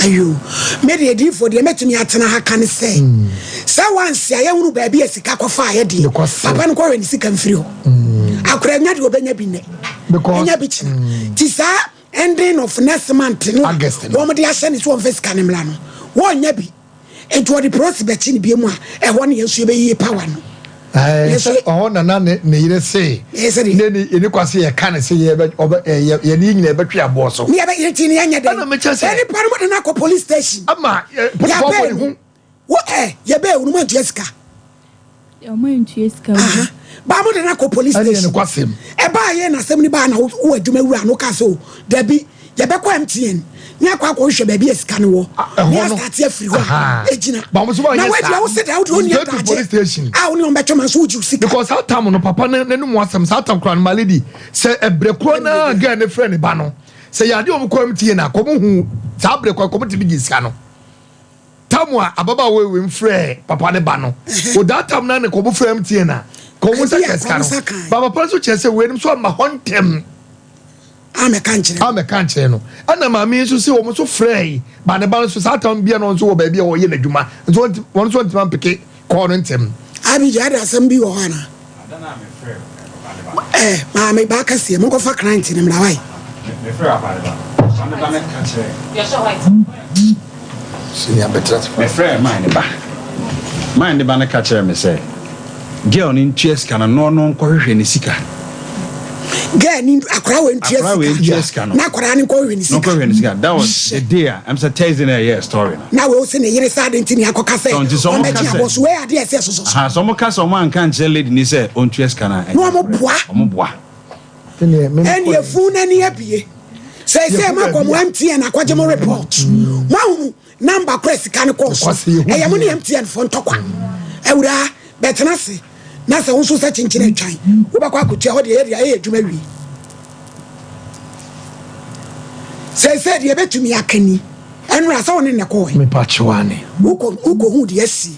Ayo, me deɛ diifoɔ deɛ mɛtumi atena ha ka ne sɛ, sɛ wansi a yɛhunu baabi a sika kɔfa ayɛ deɛ, papa no kɔhwɛ ne sika mfiri hɔ. Akora nya deɛ ɔbɛnya bi nnɛ, ɛnya bi kyena. Ti saa ending of next month no a wɔn de ahyɛ ne so wɔn fɛ sika ne mmla no, wɔnnya bi. Nti wɔde prosi bɛkye ne bie mu a, ɛhɔ ne yɛn nso yɛbɛyie power no. Sɛ ɔhɔ na na ne yere se ne ne yɛni kwa se yɛka ne se yɛbɛ ɔbɛ yɛ yɛne yɛ nyina yɛbɛtwe aboɔ so. Ne yɛbɛ yɛn ti ne yɛnyɛ dɛ. Ɛna mekyɛ sɛ. Nipa no mo de no akɔ police station. Ama polisifoɔ abɔ ne ho. Wo ɛ yɛbɛ ehunu mo antua sika. Ɔmo antua sika o. Ba mo de no akɔ police station. Ɛne nokwasɛm. Ɛbaa yɛ na asɛm no baa na wo adwuma wura no ka sɛ o dabi yɛbɛkɔ MTN ne akɔ akɔhwehwɛ baabi a sika no wɔ ne asate afiri hɔ a ɛgyina na wadi a wo sɛ deɛ wode ɔnni adagye a wo ne ɔmbɛtwɛ ma nso wogye wo sika. Because saa tam no papa no n'anum asɛm saa tam koraa no my lady sɛ ɛbrɛ korɔ na girl ne frɛ ne ba no sɛ yɛ adeɛ ɔmo kɔ MTN a kɔmo hu saa brɛ korɔ kɔmo tumi gye sika no. Tam a ababaawa wei frɛɛ papa ne ba no, o that time na ne kɔmo frɛ MTN a kɔmo nsa ka sika no. Ba papa nso kyerɛ sɛ wei nom so ama hɔ ntɛm. Amɛka nkyerɛ. Amɛka nkyerɛ no. Ɛna maame yi nso sɛ wɔn nso frɛɛ yi ba ne ba no nso saa tam bia no nso wɔ baabi a wɔyɛ n'adwuma nso wɔn nso ntoma mpeke kɔɔ no ntɛm. Abigya ɛde asɛm bi wɔ hɔ ana? Eh, maame ba kɛseɛ monkɔfa client no mmra wae. Mefrɛ man ne ba. Man ne ba no ka kyerɛ me sɛ girl no ntua sika no na ɔno nkɔhwehwɛ ne sika. Girl ni akwaraa wei ntua sika. Akwaraa wei ntua sika no. Na akwaraa no nkɔhwehwɛ ne sika. Nkɔhwehwɛ ne sika. That was the day a ɛm sɛ Thursday na ɛyɛ story no. Na wei ose ne yere sɛ ade nti ne akɔka sɛ ɔmɛgye abɔ so wei adeɛ ɛsɛ ɛsoso so. Aha sɛ ɔmo ka sɛ ɔmo anka nkyerɛ lady ni sɛ ɔntua sika no a. Na ɔmo boa. Ɔmo boa. Ɛne efun n'ani abie. Sɛ sɛ mo akɔ mo MTN akɔgye mo report. Mo ahunu number kora sika no kɔɔ so. Ɛyɛ mo ne MTN fo ntɔkwa. Awuraa bɛtena ase na sɛ wo nso sɛ kyenkyene atwan wobɛkɔ akɔtua hɔ deɛ yɛde ayɛ adwuma wie. Sɛsɛ deɛ ɛbɛtumi aka ni ɛnora sɛ wo ne nnɛ kɔɛ. Mepa kyewane. Wokɔhu deɛ asi.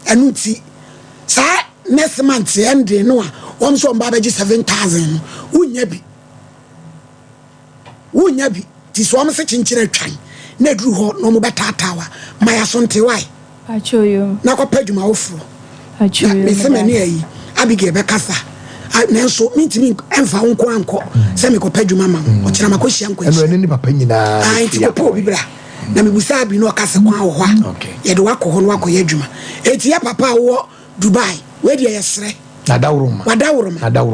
Ɛno nti saa next month ɛnde no a wɔn nso wɔn ba abɛgye 7,000 no wonnya bi. Wonnya bi nti sɛ wɔn se kyenkyene atwan na aduru hɔ na wɔn bɛtaataa wa ma yɛaso nte wae. Na kɔpɛ adwuma foforɔ. Na mese me ne ayi Abigail bɛkasa nanso mentumi mfa wo nko ankɔ sɛ mekɔpɛ adwuma ma wo ɔkyena makɔhyia nkwanhyia. Ɛno ne papa nyinaa. Nti kɔpɛ obi bra. Na mebusaa Abi na ɔka sɛ kwan wɔ hɔ a yɛde wakɔ hɔ na wakɔyɛ adwuma. Enti yɛ papa a wowɔ Dubai wei deɛ yɛsrɛ. Wadaworo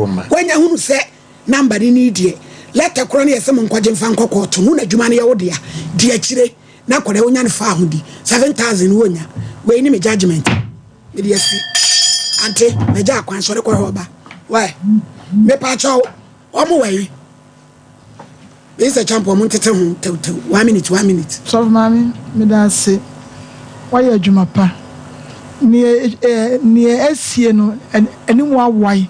ma. Wanya hunu sɛ Number no ni deɛ, letter korɔ no yɛse monkɔgye mfa nkɔ kɔɔto no, wo na adwuma no yɛ wo dea, di akyire na akwadaa wonya no faa ho di, 7000 no wonya, wei ne me judgement, mede asi, ante magya akwan sɔre kɔhwɛ ɔba, wai, mepaakyɛw, ɔmo wɔ yi, Mr. Champo ɔmo ntete ho tɛwtɛw, 1 minute, 1 minute. Sɔfo maame, meda ase. Woayɛ adwuma pa. Nea nea asie no, anim awae.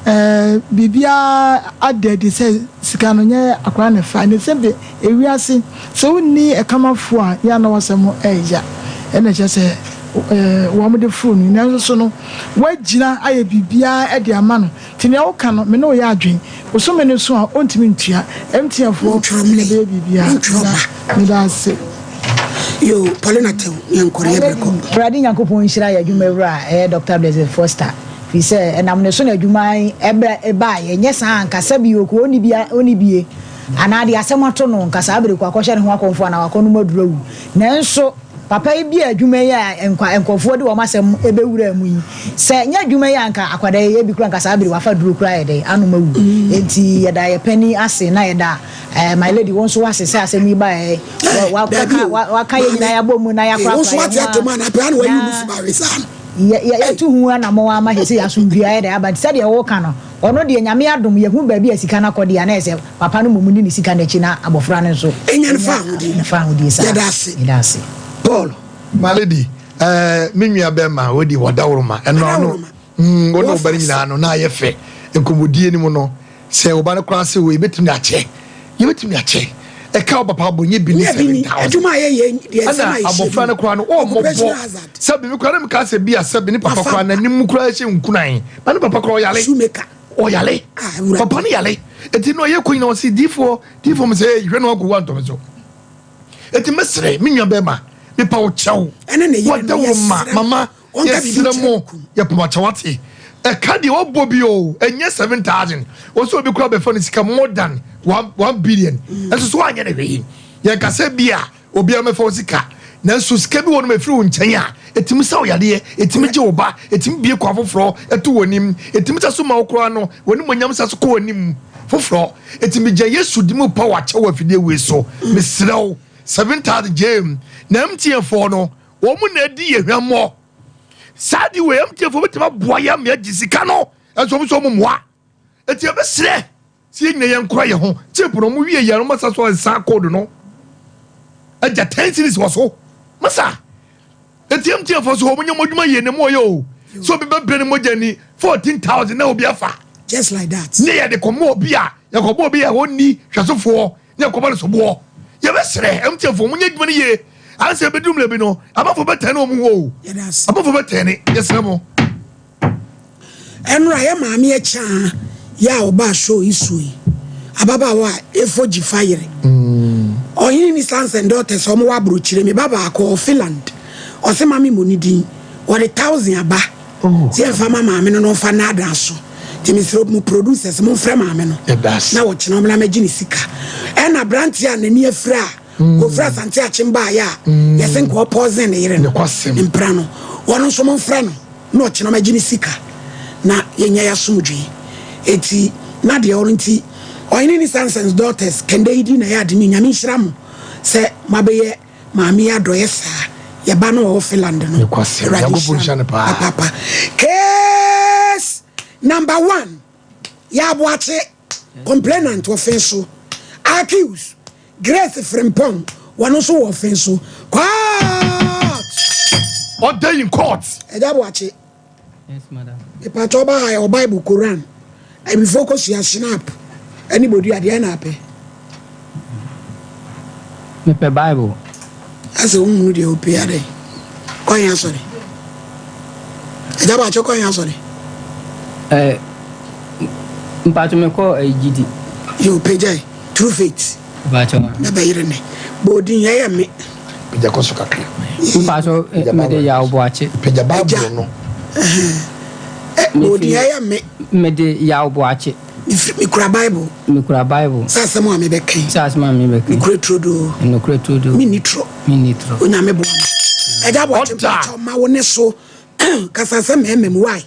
Biribiara ada adi sɛ sika no nyɛ akwadaa na ɛfa. Ɛne sɛ de ewiase sɛ wonni ɛkamafo a yɛ a na w'asɛm ɛɛya. Ɛna ɛkyerɛ sɛ wɔn de foro no. Nanso so no woagyina ayɛ biribiara de ama no. Nti nea woka no me ne wo yɛ adwen. Bosome no so a ontumi ntua. MTN foɔ na ɛbɛyɛ biribiara. Na meda ase. Yoo Paulina Tew yɛnkɔ na yɛbrɛ kɔ. Awurade Nyankopɔn nhyira yɛn adwuma wura a ɛyɛ Dɔkta Blessed Foster, firi sɛ ɛnam ne so na adwuma yi ɛbrɛ baeɛ, ɛnyɛ saa a anka sɛbi ɔkura ɔnni bia ɔnni bie anaa deɛ asɛm ato no nka saa bere ko akɔhyɛ ne ho akɔmfo anaa wakɔnom aduru awu. Nanso papa yi bia adwuma yi a nkwa nkurɔfoɔ de wɔn asɛm ɛbɛwuraa mu yi, sɛ nyɛ adwuma yi a anka akwadaa yi ebi koraa anka saa bere wafa duro koraa ayɛ dɛn anom awu. Enti yɛda yɛ panin ase na yɛda Eh, my lady, wo nso wase sɛ asɛm yi baeɛ. Waka yɛ nyinaa yɛabɔ mu na yɛakorakora yɛn ho a. Na yɛtu ho anammɔn ama hɛ sɛ yɛasomdwie ayɛ dɛ aba. Nti sɛdeɛ woka no, ɔno deɛ Nyame adom yɛhu baabi a sika no akɔ deɛ a, na ɛyɛ sɛ papa no mmom nni ne sika no akyi na abɔfra no nso nya ne fahodie saa. Yɛda ase. Paul. My lady, eh, me nua bɛma wodi wadawuruma ɛno ano mm, wo ne wo ba no nyinaa no na ayɛ fɛ nkɔmmɔdie no mu no. Sɛ wo ba no koraa se o, yɛbɛtumi de akyɛ, yɛbɛtumi de akyɛ. Ɛka wo papa abɔ nyɛ bi ne 7,000. Ɛna abɔfra no koraa no, ɔmmɔbɔ. Sɛ bi me koraa na meka sɛ bi a sɛ bi ne papa koraa n'anim mu koraa hyɛ nkunan. Na ne papa koraa ɔyale. Ɔyale. Papa no yale. Eti no ɔyɛ kɔ nyina ɔse diifoɔ, diifoɔ mo sɛ, hwɛ no akɔ wu antɔ me so. Eti mɛsrɛ me nua bɛrima, mepa wo kyɛw. Ɛne ne yere no Wɔda wo ma, yɛsrɛ no mama, ɔnka biribi yɛsrɛ nkyerɛ mo, ne kunu. yɛpam akyɛw wate. Ɛka deɛ wɔbɔ bi o, ɛnyɛ 7,000. Wɔsɛ obi koraa bɛfa no sika more than 1 billion. Ɛnso so anyɛ ne hwee. Yɛnka sɛ bi a obiara mɛfa wo sika. Nanso sika bi wɔ nom ɛfiri wo nkyɛn a, ɛtumi sa wo yadeɛ, ɛtumi gye wo ba, ɛtumi bue kwan foforɔ ɛto w'anim, ɛtumi sa so ma wo koraa no, w'animuonyam sa so kɔ w'anim foforɔ. Enti megya Yesu di mu pa w'akyɛ wɔ afidie wei so. Mesrɛ wo, 7000 JM, na MTN foɔ no, wɔn na adi yɛ hwammɔ. Saa de wei, MTN foɔ bɛtumi aboa yɛn ama yɛagye sika no, nso wɔn nso wɔn mmoa. Enti yɛbɛsrɛ sɛ yɛn nyinaa yɛnkora yɛn ho. Chip no, wɔn wie yɛ no, wɔn asa so nsa code no. Agya 10 series wɔ so. Masa. Enti MTN foɔ so wɔn nyɛ wɔn adwuma yie na mu ɔyɛ o. So obi bɛbrɛ ne mogya ni 14,000 na obi afa. Just like that. Ne yɛde kɔma obi a yɛkɔbɔ obi a ɔnni hwɛsofoɔ ne yɛkɔbɔ no soboɔ. Yɛbɛsrɛ MTN foɔ monyɛ adwuma no yie ansa ɛbɛduru mmerɛ bi no amanfoɔ bɛtɛne wɔn ho o. Amanfoɔ bɛtɛne yɛsrɛ mo. Ɛnora yɛ maame ɛkyaa yɛ a ɔbaa show yi so yi ababaawa a efo gyifa yere ɔhene ni sons and daughters ɔmo wɔ abrokyire me ba baako ɔwɔ Finland ɔse ma me mɔ ne din wɔde thousand aba sɛ yɛmfa ma maame no na ɔmfa naadaa so nti mesrɛ mo producers momfrɛ maame no na wɔkyena ɔmmra mɛgye ne sika ɛna aberanteɛ a n'ani afira a ɔfiri Asante Akyem baayɛ a yɛse nka ɔpɔzen ne yere no mpra no wɔno nso momfrɛ no na ɔkyena mɛgye ne sika na yɛnya yɛasomdwee eti na deɛ ɔno nti ɔhene ne sons and daughters kɛndɛ yi di na yɛ ade ne nyame nhyira mo sɛ mabɛyɛ maame yi adɔeɛ saa yɛ ba no ɔwɔ Finland no Awurade nhyira no papaapa case number one yɛ aboakye complainant wɔ fen so accused Grace Frimpong wɔn nso wɔ fen so court Order in court. Ɛgya aboakye. Yes, madam. Mepatwa ɔba ha yɛ Bible Koran abifo kosua snap ɛne bodua deɛ na apɛ. Mepɛ Bible. Asɛ wohunu deɛ wopɛ adɛn kɔhe asɔre agya baakye kɔhe asɔre. Eh, mpatwa mekɔ eh, gyidi. Yo pagyae true faith. Mpatwa. Na bɛyere ne bɔɔdin yɛyɛ me. Pagya kɔ so kakra. Mpatwa mede yaw boakye. Pagya Bible no. Bɔɔdin yɛyɛ me. Mede yaw boakye. Mekura Bible. Mekura Bible. Sɛ asɛm a mebɛka yi. Sɛ asɛm a mebɛka yi. Nokorɛ turodoo. Nokorɛ turodoo. Menni torɔ. Menni torɔ. Onyame boa me. Agya Boakye mpakyɛw ma wo ne so kasa sɛ mɛɛma mu why?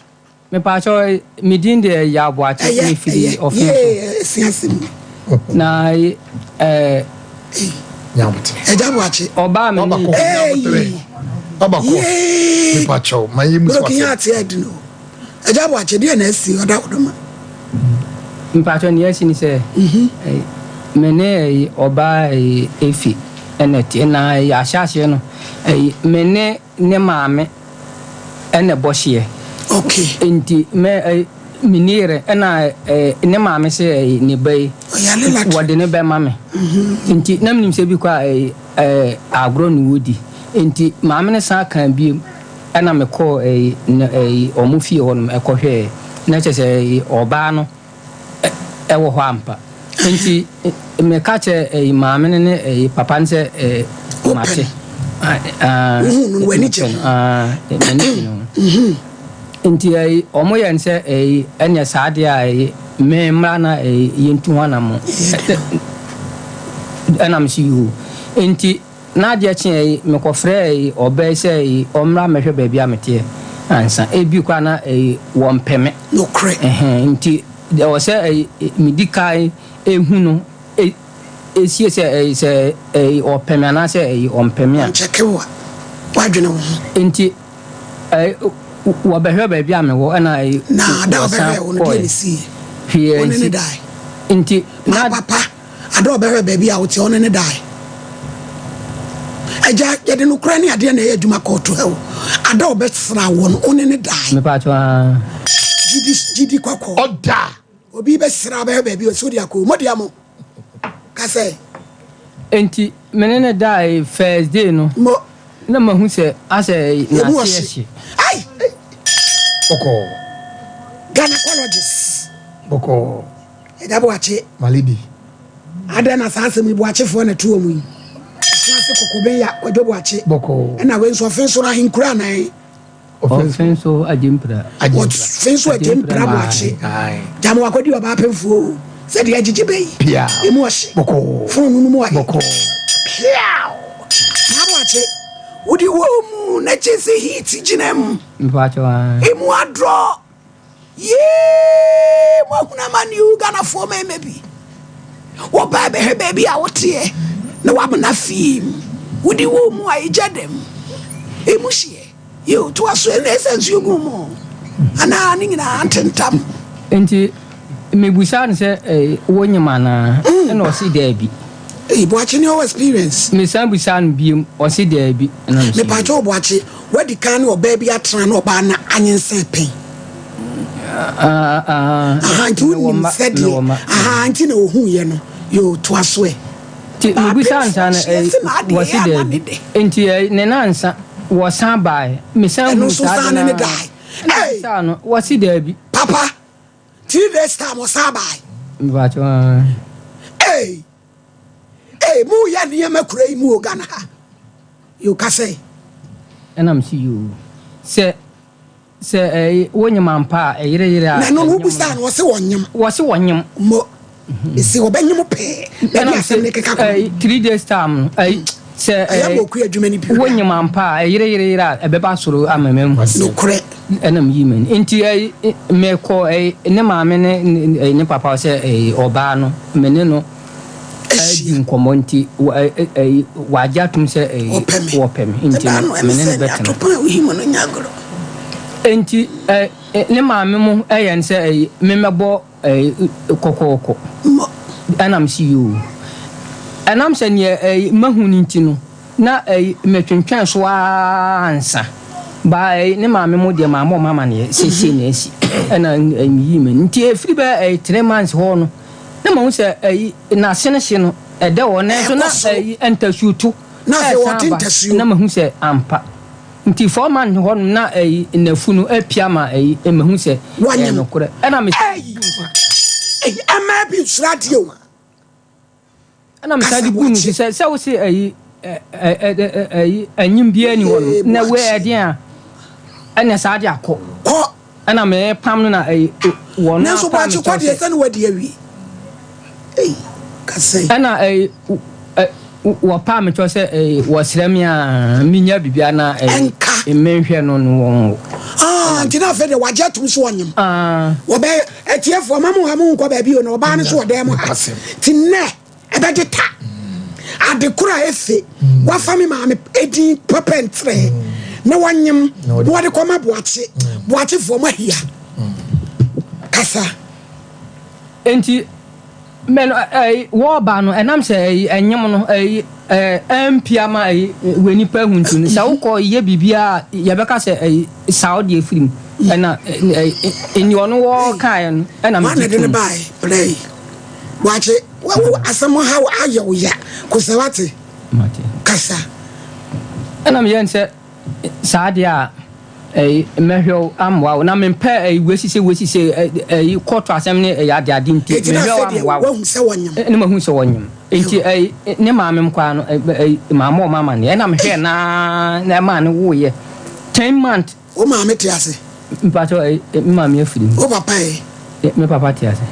Mepakyɛw me din deɛ Yaw Boakye mefiri Ɔfin so. Ɛyɛ ɛyɛ yee asɛm. Na ɛɛ. Agya Boakye. Ɔbaa me ne. Ɛɛyi. Yee. Mepakyɛw ma yɛ mu so asɛm. Broken heart yɛ den o. Agya Boakye, deɛ na asi ɔda wo doma? Mpakyɛ nea asi ne sɛ, me ne ɔbaa Efi na ɛte, na ahyɛaseɛ no, me ne ne maame na ɛbɔ hyeɛ. Okay. Nti me menni yere, ɛna ne maame sɛ ne ba yi, wɔde no bɛma me. Nti na menim sɛ bi kɔ a agorɔ na wɔdi. Nti maame no san kaa bio. Ɛna me kɔɔ ɛyi na ɛyi ɔmo fie hɔ nom ɛkɔ hwɛɛ na kyerɛ sɛ ɛyi ɔbaa no ɛwɔ hɔ ampa nti me ka kyerɛ ɛyi maame no ne ɛyi papa no sɛ ɛɛ mate aa w'ani gye ho aa m'ani gye ne ho nti ɛyi ɔmo yɛ no sɛ ɛyi ɛnyɛ saa deɛ a ɛyi me mmra na ɛyi yɛntu ho anamo ɛna me so yoo nti. Na adeɛ kyeeɛ yi, mekɔfrɛɛ ɔbaa yi sɛ ɔmmra mmɛhwɛ baabi a meteɛ ansa. Ebi koraa na wɔmpɛ me. Nokorɛ. Ɛhɛn, nti ɛwɔ sɛ medi kan hu no sie sɛ sɛ ɔpɛ me anaasɛ ɔmpɛ me a. Ɔnkyɛke wo a, woadwene wo ho. Nti wɔbɛhwɛ baabi a mewɔ ɛna Na da a wɔsan ɔbɛhwɛɛ wo no, deɛn kɔeɛ. na ɛsiiɛ? Hwee Wo ne no ansi. dae? Nti Na na. papa. Ada a ɔbɛhwɛ baabi a wote, ɔne no dae. Agya, yɛde nokorɛ ne adeɛ na ɛyɛ adwuma kɔɔto ha o. Ada a ɔbɛsra wɔ no, wo ne no dae. Mepatwo aa. Gyidi, gyidi kɔkɔɔ. Ɔda. Obi bɛsra bɛhwɛ baabi ɔsɛ odi akɔ. Mo dea mo. Ka sɛ. Enti me ne no dae first day no. Mo. Na mahu sɛ asɛ Emu n'ase ɔhye. ɛhye. Ai! Bɔkɔɔ. Gynecologist. Bɔkɔɔ. Agya Boakye. Malidi. Adɛn na saa asɛm yi Boakyefoɔ na ɛto wɔn yi? Ɔse kɔkɔben ya Kwadwo Boakye. Bɔkɔɔ. Ɛna wei nso ɔfe nso no ahenkuro anan. Ɔfe nso Agyempira. Ɔfe nso Agyempira Boakye. Gyama wakɔdi ɔbaa pemfoɔ o. Sɛdeɛ agyegye bɛ yi. Pia. Emu ɔhye. Bɔkɔɔ. Fononoo no mu ɔhe. Bɔkɔɔ. Piaw. Naa Boakye, wode wɔ mu na kyɛ sɛ heat gyina mu. Mpakyɛw ae. Emu adrɔ. Yee moahunu amane o Ghanafoɔ mmarima bi wɔbaa bɛhwɛ baabi a woteɛ na wamena fie mu wode wɔ mu a ɛgya dam ɛmu hyeɛ yɛ toa so ɛna ɛsɛ nsuo gu mu anaa ne nyinaa ntentam. Nti mebusaa no sɛ wonyem anaa ɛna ɔse daabi. Ei Boakye ne ɔwɔ experience. Mesan busaa no biom ɔse daabi ɛna mese. Mepaakyɛw Boakye Woadi kan ne ɔbaa bi atena na ɔbaa no anyinsɛn pɛn? Aha, nti wonim sɛdeɛ, aha, nti na ohuiɛ no. Yoo, toa so ɛ. Nti mebisa ansa no, wɔse daabi. Nti ne nansa, wɔsan baeɛ. Mesan huu saa ade no ara. Ɛna mebisaa no, wɔse daabi. Papa, 3 days time ɔsan baeɛ. Mepakyɛw, aane. Ei! Ei mo yɛ nneɛma kura yi mu o Ghana ha. Yo kasa yi. Ɛna me si yoo. Sɛ sɛ ɛyi wo nyem ampa a ɛyere yere a. Na ɛno no wobusaa no wɔse wɔnyem. Wɔse wɔnyem. Mo esi wɔbɛnyem pɛɛ. Baabi asɛm ne keka kɔ. Ɛyi 3 days time no ɛyi sɛ ɛyɛ ma okua adwuma no bi. Wo nyem ampa a ɛyere yere yere a ɛbɛba soro ama mahu. Nokorɛ. Ɛna me yi m'ani nti ɛyi mekɔ ɛyi ne maame ne ne ne papa sɛ ɛyi ɔbaa no me ne no adi nkɔmɔ nti wɔ ɛyi wagye atum sɛ ɛyi wɔpɛ me nti no me ne no bɛtena. Nti ɛ ne maame mo ɛyɛ no sɛ ɛyi me mɛbɔ ɛyi kɔkɔɔkɔ ɛna me si yoo ɛnam sɛ neɛ ɛyi mahu no nti no. Na ɛyi metwentwɛn so ara ansa. Baa ɛyi ne maame mo deɛ mammɔ ɔmo amaneɛ sɛ sei na asi. Ɛna ɛyi meyii m'ani. Nti ɛfiri bɛyɛ ɛyi 3 months hɔ no, na mahu sɛ ɛyi n'ase no hye no ɛdɛ hɔ nanso na ɛyi ntasuo to ɛɛsan aba. Na mahu sɛ ampa. Nti 4 months hɔ no na ɛyi n'afu no apia ma ɛyi mahu sɛ ɛyɛ nokorɛ. Ɛna me. Ɛyi ɛmaa bi nsuro adeɛ o. Ɛna mesan de guu no so sɛ, sɛ wose ayi ayi anyim biara ni hɔ no, na wei ɛdeɛn a, ɛna saa de akɔ. Kɔ. Ɛna mepam no na ayi wɔn Nanso apam bɔakye me kɔ kyɛw deɛ sɛ. sɛ ne wadi awie. Ei, kasa yi. Ɛna ayi wɔpaa me kyɛw sɛ ayi wɔsrɛ me a menya biribiara na ayi Ɛnka. menhwɛ no no wɔn wo. Ah, nti na afei deɛ wagye atom so ɔnyem. Ah. Wɔbɛ atiefoɔ ma mo ha mo nkɔ baabi o na ɔbaa no so wɔ dan mu ha. Ti nnɛ ɛbɛgye ta. Ade koro a efe wafa me maame edin pɛpɛ ntrɛ na wanyem na wɔde kɔma boakye. Boakyefoɔ mo ahia. Kasa. Enti Mɛ no ɛyi wɔɔba no ɛnam sɛ ɛyi ɛnyem no ɛyi ɛɛ ɛmpia ma ɛyi wɔ nipa ehu nti no sɛ wokɔ yɛ biribiara yɛbɛka sɛ ɛyi saa ɔde efiri mu ɛna ɛyi ɛni ɔno wɔ kaeɛ no ɛna Wọn megye na de ne tom. bae play. Boakye wo wo asɛm ha wo ayɛ wo ya kosɛ wate Mate. kasa. Ɛna meyɛ no sɛ Saa deɛ a, ɛyi, mɛhwɛ wo amoa wo. Na mempɛ ɛyi, wei sise, wei sise, ɛyi, kɔɔto asɛm ne ɛyi ade ade nti, Enti na mehwɛ wo afei deɛ amoa wo. woahu sɛ wɔnyem. Ɛna mahu sɛ wɔnyem. Enti ɛyi, ne maame m koraa no, ɛyi, mammɔ wɔn amaneɛ. Ɛna mehwɛɛ no ara na ɛmaa no woeɛ. 10 month. Wo maame te ase? Mpakyɛw, ɛyi, me maame afiri mu. Wo papa ɛ? Me papa te ase.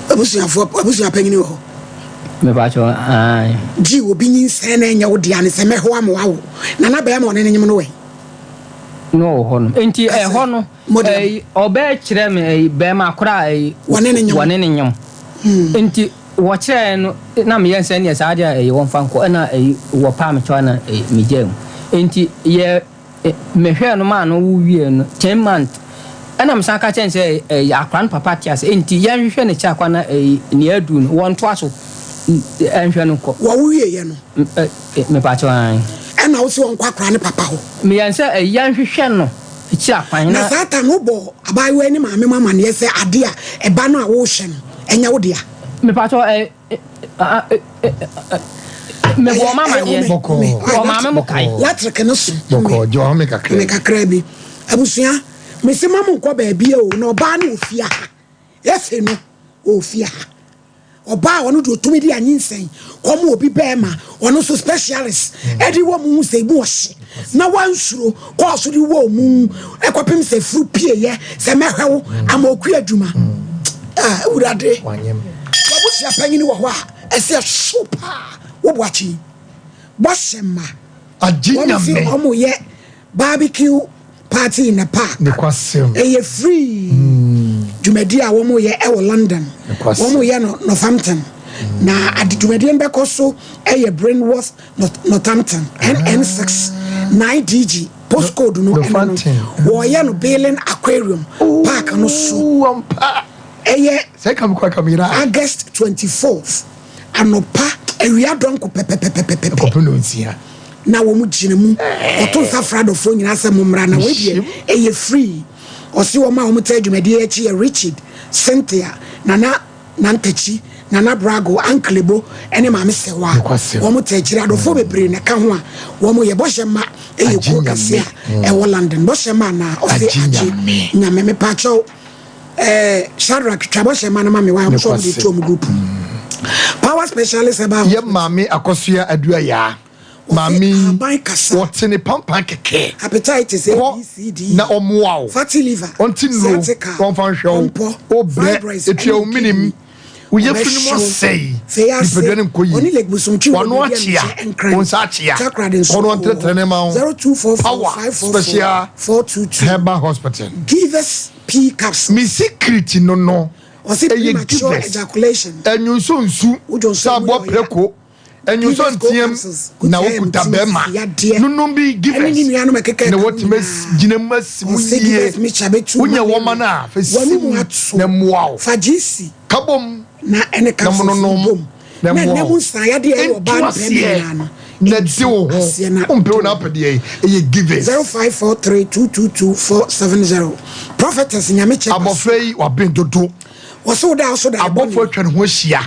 Abusuafoɔ, abusua panyin wɔ hɔ? Mepakyɛw, ae. Gye obi nyinsɛn na ɛnyɛ wo dea ne sɛ mɛho ama wawo. Nana bɛrima ɔne ne nyem no wɛ? No wɔ hɔ nom. Enti ɛhɔ no, ɛyi, ɔbɛkyerɛ me ɛyi, bɛrima koro a ɛyi, wɔne ne nyem. Wɔne ne nyem. Enti wɔkyerɛɛ no, na meyɛ nsɛ neɛ saa deɛ ɛyi, wɔmfa nkɔ, ɛna ɛyi, wɔpaa me kyɛw na ɛyi, megyaa mu. Enti yɛ. Mehwɛɛ no maa no wo wiee no 10 month ɛna mesan ka kyerɛ no sɛ ɛyɛ akora no papa te ase enti yɛnhwehwɛ ne kyɛ akwa na ɛyi nea aduru no wɔntoa so ɛnhwɛ no kɔ. Wɔwo wieɛ no. Mepakyɛw aane. Ɛna wo se ɔnkɔ akora ne papa hɔ. Meyɛ no sɛ yɛnhwehwɛ no kyiri akwan na. Na saa time no wobɔɔ abaayewa yi ne maame mo amaneɛ sɛ adeɛ a ɛba no a wohwɛ no ɛnyɛ wo dea. Mepakyɛw mebɔ ɔma amaneɛ wɔ maame mo kae. Latrek no so. Bɔkɔɔ gye ɔhome kakra bi. Kakra bi. Abusua, mese ma mo nkɔ baabi o, na ɔbaa no wɔ fie ha. Efe no, wɔ fie ha. Ɔbaa a ɔno deɛ ɔtumi de anyinsɛn kɔma obi bɛɛma, ɔno nso specialist ɛde wɔ mu sɛ emu ɔhye na wansuro kɔɔ so de wɔ mu ɛkɔpem sɛ furu pieeɛ sɛ mɛhwɛ wo ama ɔkua adwuma. Ah, Awurade, wabusua panyini wɔ hɔ a ɛsɛ ɛhyew paa wo boakye bɔhyɛ ma wɔn fi wɔn yɛ Barbecue party in the park. Nokwasɛm. Ɛyɛ free dwumadi a wɔyɛ ɛwɔ London. Nokwasɛm. Wɔyɛ no Northampton. Na ade dwumadie no bɛkɔ so ɛyɛ Brainworth Northampton NN6 9DG postcode no ɛno no. Northampton. Wɔyɛ no Billing Aquarium park no so. Ooh, ampa. Ɛyɛ Sɛ ka me kɔ aka me yera. August 24th anɔpa awia dɔnko pɛpɛpɛpɛpɛ. Ɛkɔpem nonsia. Na wɔn gyina mu ɔto nsa frɛ adɔfoɔ nyinaa sɛ mommra na wei deɛ ɛyɛ free. Ɔse wɔn a wɔn taa dwumadie yi akyi yɛ Richard, Cynthia, Nana Nantakyi, Nana Brago, Uncle Ebo ɛne Maame Sewaa. Wɔn taa akyire adɔfoɔ bebree na ɛka ho a wɔn yɛ bɔhyɛ mma ɛyɛ kuo kɛseɛ a ɛwɔ London. Bɔhyɛ mma anaa? Ɔse agye Nyame mepaakyɛw ɛɛ Shadrack twa bɔhyɛ mma no ma me wa wɔn nso wɔn de to wɔn group. Power Specialist Herbal Yɛ Maame Akosua Aduayaa. Maame yi, wɔte ne pampan kɛkɛ. Kɔ na ɔmmoa wo. Ɔnte nnuro na ɔmfa nhwɛ wo. Wobrɛ, etua wo menem. Wo yafunu mu asɛe. Nipadua no nkɔ yie. W'ano akyea. Wo nsa akyea. Kɔ na ɔntenetene ne ma wo. Power Special Herbal Hospital. Me secret no no, ɛyɛ givers. Ɛnwonsɔ nsu sɛ aboa prako. Enyunsɔ nteɛm na wokuta bɛɛma no nom bi givers na wɔtumi gyina mu asi mu yie wonya wɔma no a fa si mu na mmoa wo ka bom na mononom na mmoa wo nto aseɛ na di wo ho wompɛ wo na apɛdeɛ yi ɛyɛ givers. 0543222470 Prophetess Nyamekyɛ Abɔfra yi waben dodo abɔfo atwa ne ho ahyia.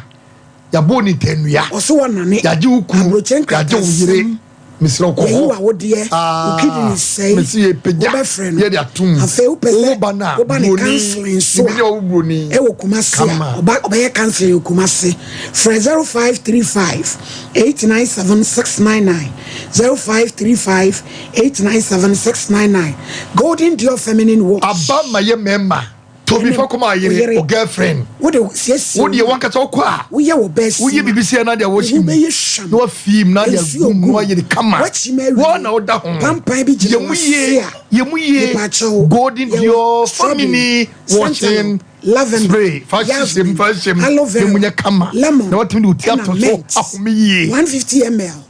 Yɛabɔ wo nitannua. Ɔse wɔnane. Yɛagye wo kunu. Aburokyire Yɛagye wo yere. nkratasɛm. Mesrɛ wo kɔ Yɛyi hɔ. w'awodeɛ, wo kidney Ah, sɛe, mese yɛpagya. wobɛfrɛ no. Yɛde atom. Afei wopɛ Wo sɛ ba no a, woba ne buroni. counseling nso Biribi a, a ɔwo buroni. ɛwɔ Kumasi a, Kama. ɔba ɔbɛyɛ counseling wɔ Kumasi. Frɛ 0535 897 699, 0535 897 699. Golden Dior Feminine Wash. Aba ma yɛ mmarima. Tɔ bi fa kɔma ayere, o girlfriend. Wo de siesie wo deɛ wankasa wokɔ a. Woyɛ wɔ bɛɛ si. Woyɛ biribi sɛ na deɛ wɔhyɛ mu. Na wafii mu na deɛ agu mu na wayɛ ne kama. Wɔn na woda ho. Pampan bi gyina Yɛ mu yie, yɛ mu yie. Golden Dior family washing spray. Fa hyehyɛ mu, fa hyehyɛ mu. Na mu nyɛ kama. Na watumi de wo ti ato so ahome yie. 150 ml.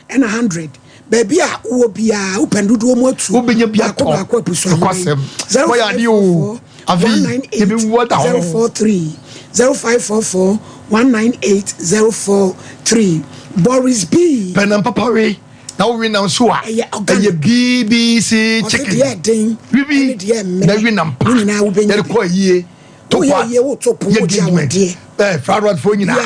Ɛna hundred baabi a wowɔ biara wopɛ no dodoɔ mu atu Wobɛnya bi baako atɔ. baako apusu aman Nokwasɛm. zero Wɔyɛ five adeɛ four oo. four Afei, one nine eight yɛbɛwu ada zero ho. 43 0544 198 043 Boris B. Pɛ nam papa we na wowe nam so a Ɛyɛ organic. ɛyɛ BBC Ɔse chicken. deɛ ɛden Wi bi ɛne deɛ ɛmene na wi nam pa. ne nyinaa wobɛnya Yɛde bi. kɔ ayie. To Woyɛ pa. ayie woto pon Yɛ wogye engagement. awadeɛ. Ɛɛ fried rice foɔ nyinaa. Yeah.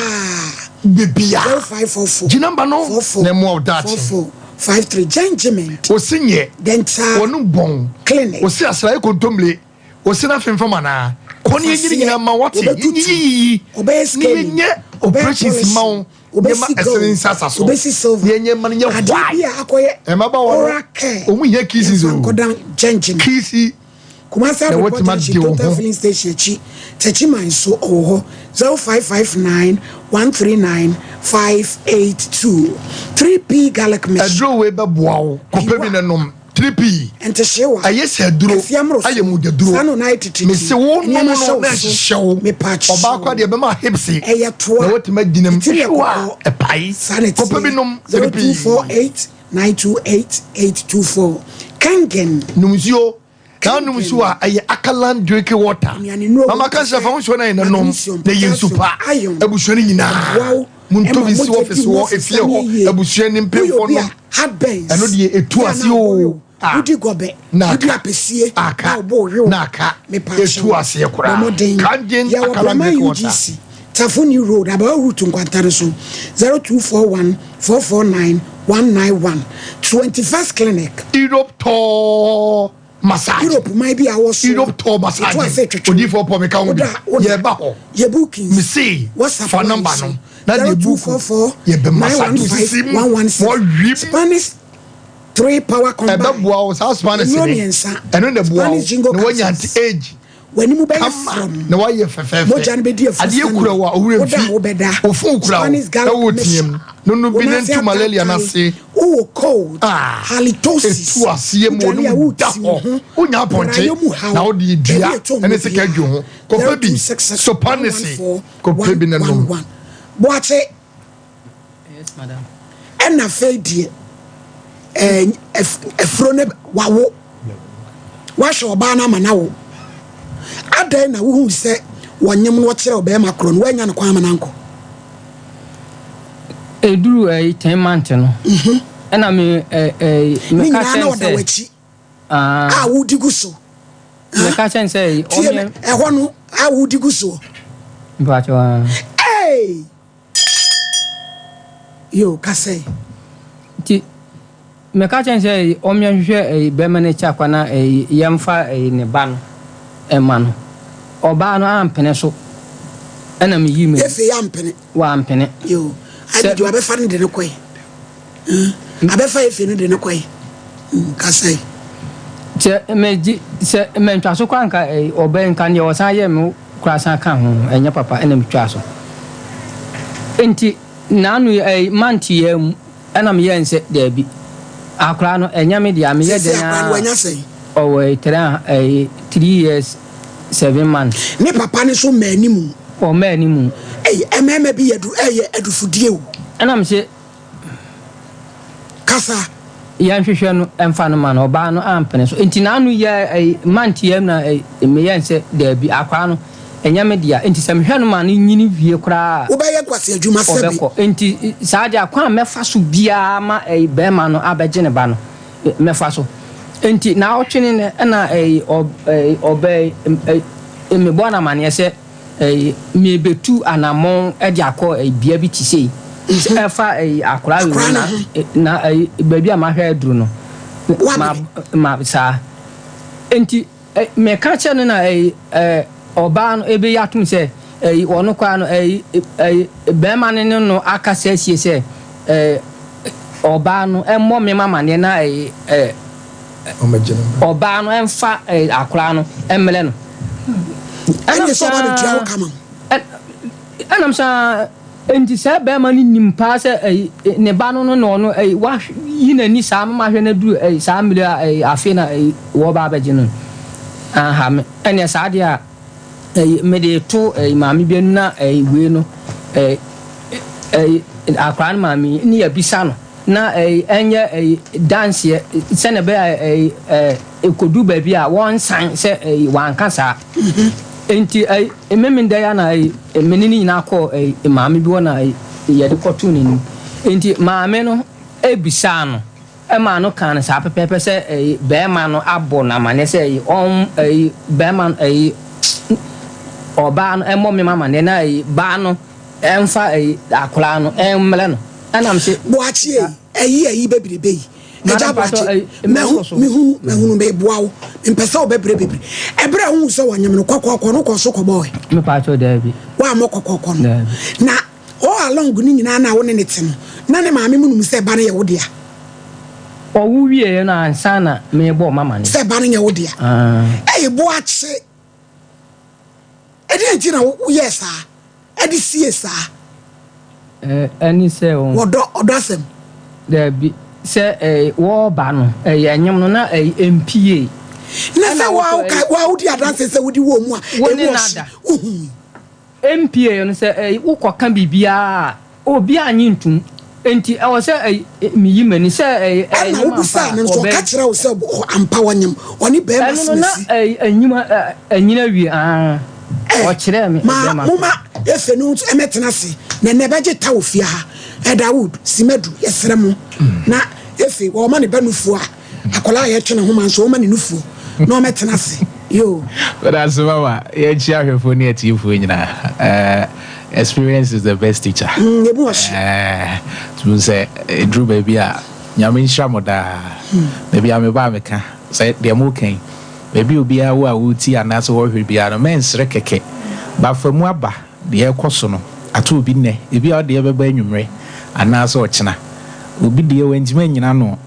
Bebia. 0544 Gye number no 44 na ɛmoa wo daakye. 44 53 Gengiment Ose nyɛ. Dental Wɔnom bɔn. Clinic. Ose asrae kontomire. Ose na femfam anaa. Kɔ ne yɛnyini nyinaa ma wate. Wɔbɛtutu. Yɛnyiyiyiyi. Ɔbɛyɛ Ne scaling. yɛnyɛ Ɔbɛyɛ operations ma wo. polishing. Ɔbɛsi Nneɛma ɛsene gold. nsa sa so. Ɔbɛsi silver. Ne yɛnyɛ ma no nyɛ Adeɛ why. bi a akɔyɛ Mmabaawa no, oral care. wɔn hia kisses Yɛmfa o. nkɔdan Gengiment. Kisi. Kumasi Na Abrepɔ woatumi Junction ade wo Total ho. Filling Station akyi, Techiman nso ɔwɔ hɔ, 0559 139 582. 3P Garlic Mixture. Aduro wei bɛboa wo. Kɔpɛ bi na nom. 3P. Ntehyeewa. Ɛyɛ sɛ aduro. Afia mmoroso. Ayɛ mogyaduro. Saa na ɔnan ayɛ titiritii. Mese wo nom Nneɛma no hyɛ wo na so. ɛhyehyɛ wo. Mepaakyɛw. Ɔbaa koraa deɛ ɛbɛma hipsi. Ɛyɛ toa. Na woatumi agyina mu. Titiri yɛ Ɛhyew a, kɔkɔɔ. ɛpae. Saa na Kɔpɛ bi ɛteɛ. nom. 3P. 0248 928 824. Kangen. Nom nsuo. Na nom nsuo a ɛyɛ alkaline drinking water. Mama ka sɛ fa wo nsuo na yɛ na nom na yɛ nsu pa. Abusua no nyinaa montɔ bi nsi office hɔ, efie hɔ, abusua ne mpemfoɔ nom. Ɛno deɛ ɛtu ase o. Ah, na aka, aka, na aka, ɛtu aseɛ koraa. Kangen alkaline drinking water. Tafo New Road, Abawa Route nkwanta no so, 0241 449 191. 21st Clinic. Europe tɔɔ. massage. Europe man bi a wɔ so. Europe tour massage. Yɛto ase twetwe. Odiyifoɔ Paul meka ho bi. Woda woda. Yɛba hɔ. Yɛ bookings. Mese WhatsApp fa line number so. no na deɛ book 0244 yɛbɛ massage wo sisi mu. 915 116. Wɔwim. Spanish 3 power combine. Ɛbɛboa wo saa Spanish Nnuro ne. mmiɛnsa. Ɛno na ɛboa wo Spanish jingo na woanya capsules. anti age. W'anim bɛyɛ Kama frɔmm. na woayɛ fɛfɛɛfɛ. Mogya no bɛdi afu Adeɛ sane. kura wo a owura Woda a mfi. wobɛda. Wo phone kura wo Spanish na garlic woteam. mixture. No no Wo bi nan ne ase nto malaria no ataatae. ase. Wowɔ cold, Ah, halitosis. Etu aseɛ mu Wodware wɔn a mu da wotiw wo hɔ. ho. Wonya apɔnkye Brayɛ mu haw. na wode dua Baabi a ɛtɔ ne mmerɛ sika biara. adwo ho. Kɔpɛ bi, 0266 sopanese, 114 kɔpɛ bi na nom. 111. Boakye. Yes, madam. Ɛna afei deɛ ɛɛ afuro no wawo wahwɛ ɔbaa no ama no awo adɛn na wohu sɛ wɔnyem no wɔkyerɛ ɔbɛrima korɔ no woanya no kwan ama no ankɔ. Ɛduru ɛyi 10 month no ɛna me ɛ ɛ Ne meka nyinaa na kyɛn ɔda sɛ w'akyi ah a wodi gu so. Meka kyɛn sɛ Tie me ɔmeɛ ɛhɔ no a wodi gu soɔ. Mpakyɛw ah. Hey! Yo, kasɛe. Nti meka kyɛn sɛ ɔmeɛ nhwehwɛ ɛyi bɛrima no akyi akwa na ɛyi yɛmfa ɛyi ne ba no ɛma no. Ɔbaa no ampene so ɛna meyi me. Efe ampene. Wampene. Yo, adi wabɛfa no de no kɔe. Abɛfa efe no de no kɔe. Kasɛe. Sɛ megye sɛ mantwa so koraa nka ɛyi ɔbaa nka deɛ ɔsan yɛ me koraa san ka ho ɛnyɛ papa ɛna metwa so. Nti n'ano ɛyi mante yɛ mu ɛna meyɛ nsɛ daabi. Akwaraa no ɛnyɛ me deɛ meyɛ Sisi dɛn akwaraa no a wanya sɛn? ɔwɔ ɛyi 3 ɛyi 3 years 7 months. Ne papa no so mmaa anim. Ɔmmaa anim. Ɛyi mmarima bi yɛ du ɛyɛ adufudie o. Ɛna me se. Kasa. Yɛnhwehwɛ no ɛmfa no ma no ɔbaa no ampene so nti n'ano yɛ ɛyi mante yɛ na ɛyi meyɛ nsɛ daabi akwaraa no ɛnyɛ me dea nti sɛ mehwɛ no ma no nyini wie koraa a. Wobɛyɛ nkwasi adwuma sɛbi. Ɔbɛkɔ nti saa deɛ akwan a mɛfa so biara ma ɛyi bɛrima no abɛgye ne ba no mɛfa so nti naawɔtwe ne nɛ ɛna ɛyi ɔ ɛyi ɔbɛ ɛyi mebɔ no amaneɛ sɛ ɛyi mebetu anammɔn ɛde akɔ ɛyi bea bi te sei ɛfa ɛyi akwaraa wei ho na na ɛyi baabi a mahwɛ aduru no ma ma saa nti meka kyerɛ no na ɛyi ɛɛ ɔbaa no ebɛyi atom sɛ ɛyi ɔno koraa no ɛyi ɛyi bɛrima no ne no akasa asie sɛ ɛɛ ɔbaa no ɛmmɔ me amaneɛ na ɛyi ɛɛ ɔbaa no ɛmfa ɛyi akwaraa no ɛmmerɛ no. Ɛnna sɛ ɔba bɛtua wo kama. Ɛnam saa nti sɛ bɛrima no nim paa sɛ ɛyi ne ba no no na ɔno ɛyi wayi n'ani saa mama ahwɛ no aduru ɛyi saa mmiri a ɛyi afei na ɛyi wɔba abɛgye no aha me ɛnna saa deɛ a ɛyi mede to ɛyi maame bi anim na ɛyi wei no ɛyi ɛyi akwaraa no maame ne yɛbisa no na ɛyi ɛnyɛ ɛyi danseɛ sɛnea ɛbɛyɛ ɛyi ɛɛ ekodu baabi a wɔnsan sɛ ɛyi wanka saa nti ɛyi mmemme da ya na ɛyi mmene ne nyinaa kɔ ɛyi maame bi hɔ na ɛyi yɛde kɔto n'anim nti maame no ebisaa no ɛmaa no kan no saa pɛpɛɛpɛ sɛ ɛyi bɛrima no abɔ n'amaneɛ sɛ ɛyi ɔn ɛyi bɛrima no ɛyi ɔbaa no ɛmmɔ mmemme amaneɛ na ɛyi baa no ɛmfa ɛyi akwaraa no ɛmmerɛ no ɛnam sɛ. Boakye ɛyi ɛyi bebrebe yi ɛgya Boakye mɛhu mehunu mɛhunu mɛboa wo mpɛ sɛ ɔbɛbrɛ bebree ɛbrɛ a wohu sɛ wɔnyem no kɔkɔɔkɔ no kɔ so kɔbɔɔ ɛ. Mepaakyɛw daabi. Woammɔ kɔkɔɔkɔ no na all along ne nyinaa na wo ne ne te no na ne maame mu nim sɛ ba no yɛ wo dea. Ɔwo wieɛ no ansa na mebɔ mama no. Sɛ ba no nyɛ wo dea. Ɛyi Boakye ɛdeɛn nti na woyɛɛ saa ɛde sie saa. Ɛne sɛ o. Wɔdɔ ɔdɔ asɛm. Daabi sɛ ɛɛ wɔɔba no ɛyɛ ɛnyɛm no na ɛyɛ mpie. Na sɛ waa woka waa wodi adanse sɛ wodi wɔ mu a emu ɔhye wohu. Mpie no sɛ ɛɛ wokɔka biribiara a obi anye ntum nti ɛwɔ sɛ ɛɛ meyi m'ani sɛ ɛɛ Ɛna ɛnyɛm ampa wobisaa a no nso ɔbɛ. ɔka kyerɛ wo sɛ ampa wɔnyem ɔne bɛrima Ɛno no na simasi. ɛɛ ɛnyim ɛɛ ɛnyina wie aa ɔkyerɛɛ me Ma ɛbɛrima. moma efe no nso ɛmɛtena ase na ɛnɛ ɛbɛgye ta wɔ fie ha. Ɛda Wood Simadu yɛsrɛ mo na efe wɔma ne ba nufuo a akwadaa a yɛtwe ne ho ma nso wɔma ne nufuo na ɔmɛtena ase yoo. But mama, yɛnkyia ahwɛfoɔ ne atiefoɔ nyinaa. Experience is the best teacher. Ebi wɔ hye. Tumi sɛ ɛduru baabi a Nyame nhyira mo daa. Baabi a meba a meka sɛ deɛ moka yi. Baabi a obiara wɔ a woretie anaasɛ wɔrehwɛ biara no, mɛnsere kɛkɛ. Ba fa mu aba, deɛ ɛrekɔ so no, ato obi nnɛ. Ebia wo deɛ bɛba anwummere anaasɛ ɔkyena. Obi deɛ wantumi annyina ano.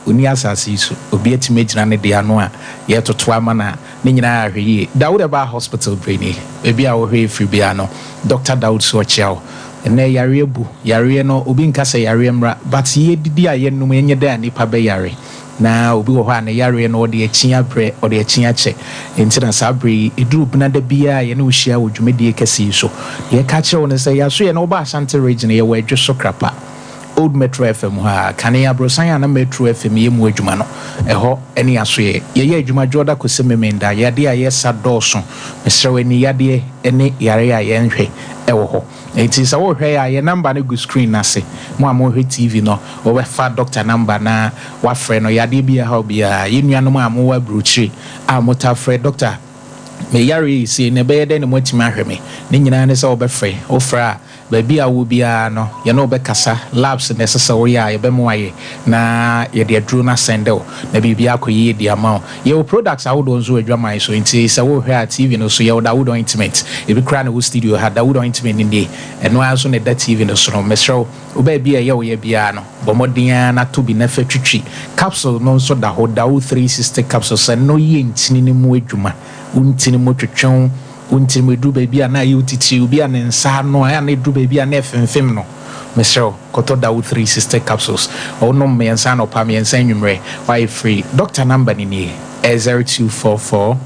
Onni asase yi so. Obi atumi agyina ne deɛ ano a yɛretoto ama no a, ne nyinaa ahwɛ yie. Dawood ɛbaa hospital berɛ nie. Baabi a wohwɛ ɛfiri biara no, Doctor Dawood so ɔkyea wo. Ɛnnɛ yareɛ bu. Yareɛ no, obi nka sɛ yareɛ mmra, but yɛdidi a yɛnom, ɛnyɛ dɛn a nnipa bɛyare. Na obi wɔ hɔ a ne yareɛ no, ɔde akyi abrɛ, ɔde akyi akyɛ. Enti na saa berɛ yi, ɛduru benada biara a yɛne wo hyia wɔ dwumadie kɛse yi so. Deɛ yɛka kyerɛ wo ne sɛ, yɛaso yɛn no, woba Ashanti Region, yɛwɔ Adwoso Krapa. Old Metro FM hɔ a, kane aborosan a na Metro FM yɛ mu adwuma no, ɛhɔ ne asoɛe. Yɛyɛ adwuma Dwoɔda kɔsi Memenda. Yadeɛ a yɛsa dɔɔso. Mesrɛ wo, ani yadeɛ ne yareɛ a yɛnhwɛ wɔ hɔ. Enti sɛ worehwɛ yɛn a, yɛn namba no gu screen no ase. Mo a morehwɛ TV no, wobɛfa dɔkta namba na woafrɛ no. Yadeɛ bi a ɛha wo biara, yɛn nuanom a mowɔ aburokyire a motaa frɛ dɔkta, me yareɛ yi sei no, ɛbɛyɛ dɛn na moatumi ahwɛ me? Ne nyinaa ne sɛ wobɛfrɛ. Wofrɛ a, Baabi a wowɔ biara no, yɛne wo bɛkasa, labs na ɛsɛ sɛ woyɛ a, yɛbɛma woayɛ na yɛde aduro no asɛnde wo na biribiara akɔ yie de ama wo. Yɛwɔ products ahodoɔ nso wɔ adwaman so, nti sɛ worehwɛ a TV no so, yɛwɔ Dawood Ointment, ebi koraa na ɛwɔ studio ha, Dawood Ointment no nie, ɛno ara nso na ɛda TV no so no. Mesrɛ wo, wo baabi a ɛyɛ wo ya biara no, bɔ mmɔden ara na tɔ bi na fa twitwi. Capsule no nso da hɔ, Dawood 360 capsules, ɛno yɛ ntini no mu adwuma, wo ntini mu twetwe wo, Wo ntirim ɛduru baabi a na ayɛ wo titiriw bi a ne nsa ano a na ɛduru baabi a na ɛfemfem no, mesrɛ wo, kɔtɔ Dawo 360 capsules. Wonom mmiɛnsa anɔpa, mmiɛnsa anwummerɛ, woayɛ free. Doctor number no nie, ɛyɛ 0244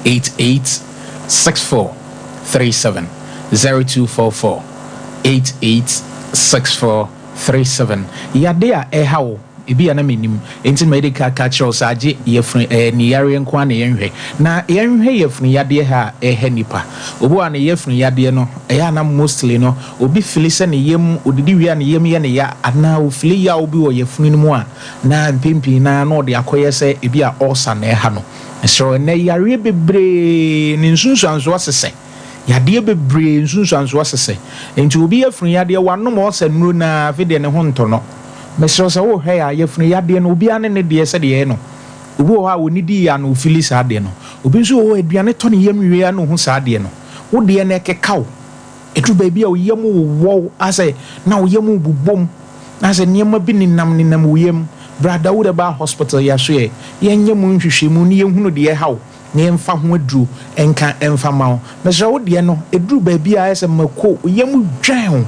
88 64 37, 0244 88 64 37. Yade a ɛha wo, Ebia na minnim, enti na madi kan aka akyerɛ wo sɛ agye yafunu, ɛyɛ ne yareɛ nko ara na yɛnhwɛ. Na yɛnhwɛ yafunu yadeɛ ha a ɛha nnipa. Obi wɔ hɔ a ne yafunu yadeɛ no, ɛyɛ a na mostly no, obi fili sɛ ne yam, odidi wie a ne yam yɛ no ya, anaa ofili yaw bi wɔ yafunu no mu a, na mpɛn pii no ara na ɔde akɔyɛ sɛ ebia ulcer na ɛha no. Mesrɛ wo, ɛnnɛ yareɛ bebree ne nsunsuansoɔ sesɛ. Yadeɛ bebree nsunsuansoɔ sesɛ. Enti obi yafunu yadeɛ, wanom ulcer nnuro no ara, afei deɛ ne ho ntɔ no. Mesrɛ wo sɛ worehwɛ a, yafunu yadeɛ no, obiara ne ne deɛ sɛdeɛ ɛyɛ no. Obi wɔ hɔ a ɔnnidi yie a na ɔfili saa adeɛ no. Obi nso wɔ hɔ a aduane tɔ ne yam wie a na ɔhu saa adeɛ no. Wo deɛ no ɛkeka wo. Ɛduru baabi a wo yam wowɔ wo asɛ na wo yam rebobom na asɛ nneɛma bi nenam nenam wo yam. Bra Dawud Herbal Hospital yɛasoɛ, yɛnyɛ mu nhwehwɛmu na yɛnhunu deɛ ɛha wo. na yɛmfa ho aduro nka mfa mma wo. Mesrɛ wo deɛ no, ɛduru baabi a ayɛ sɛ mako, wo yam dwan wo,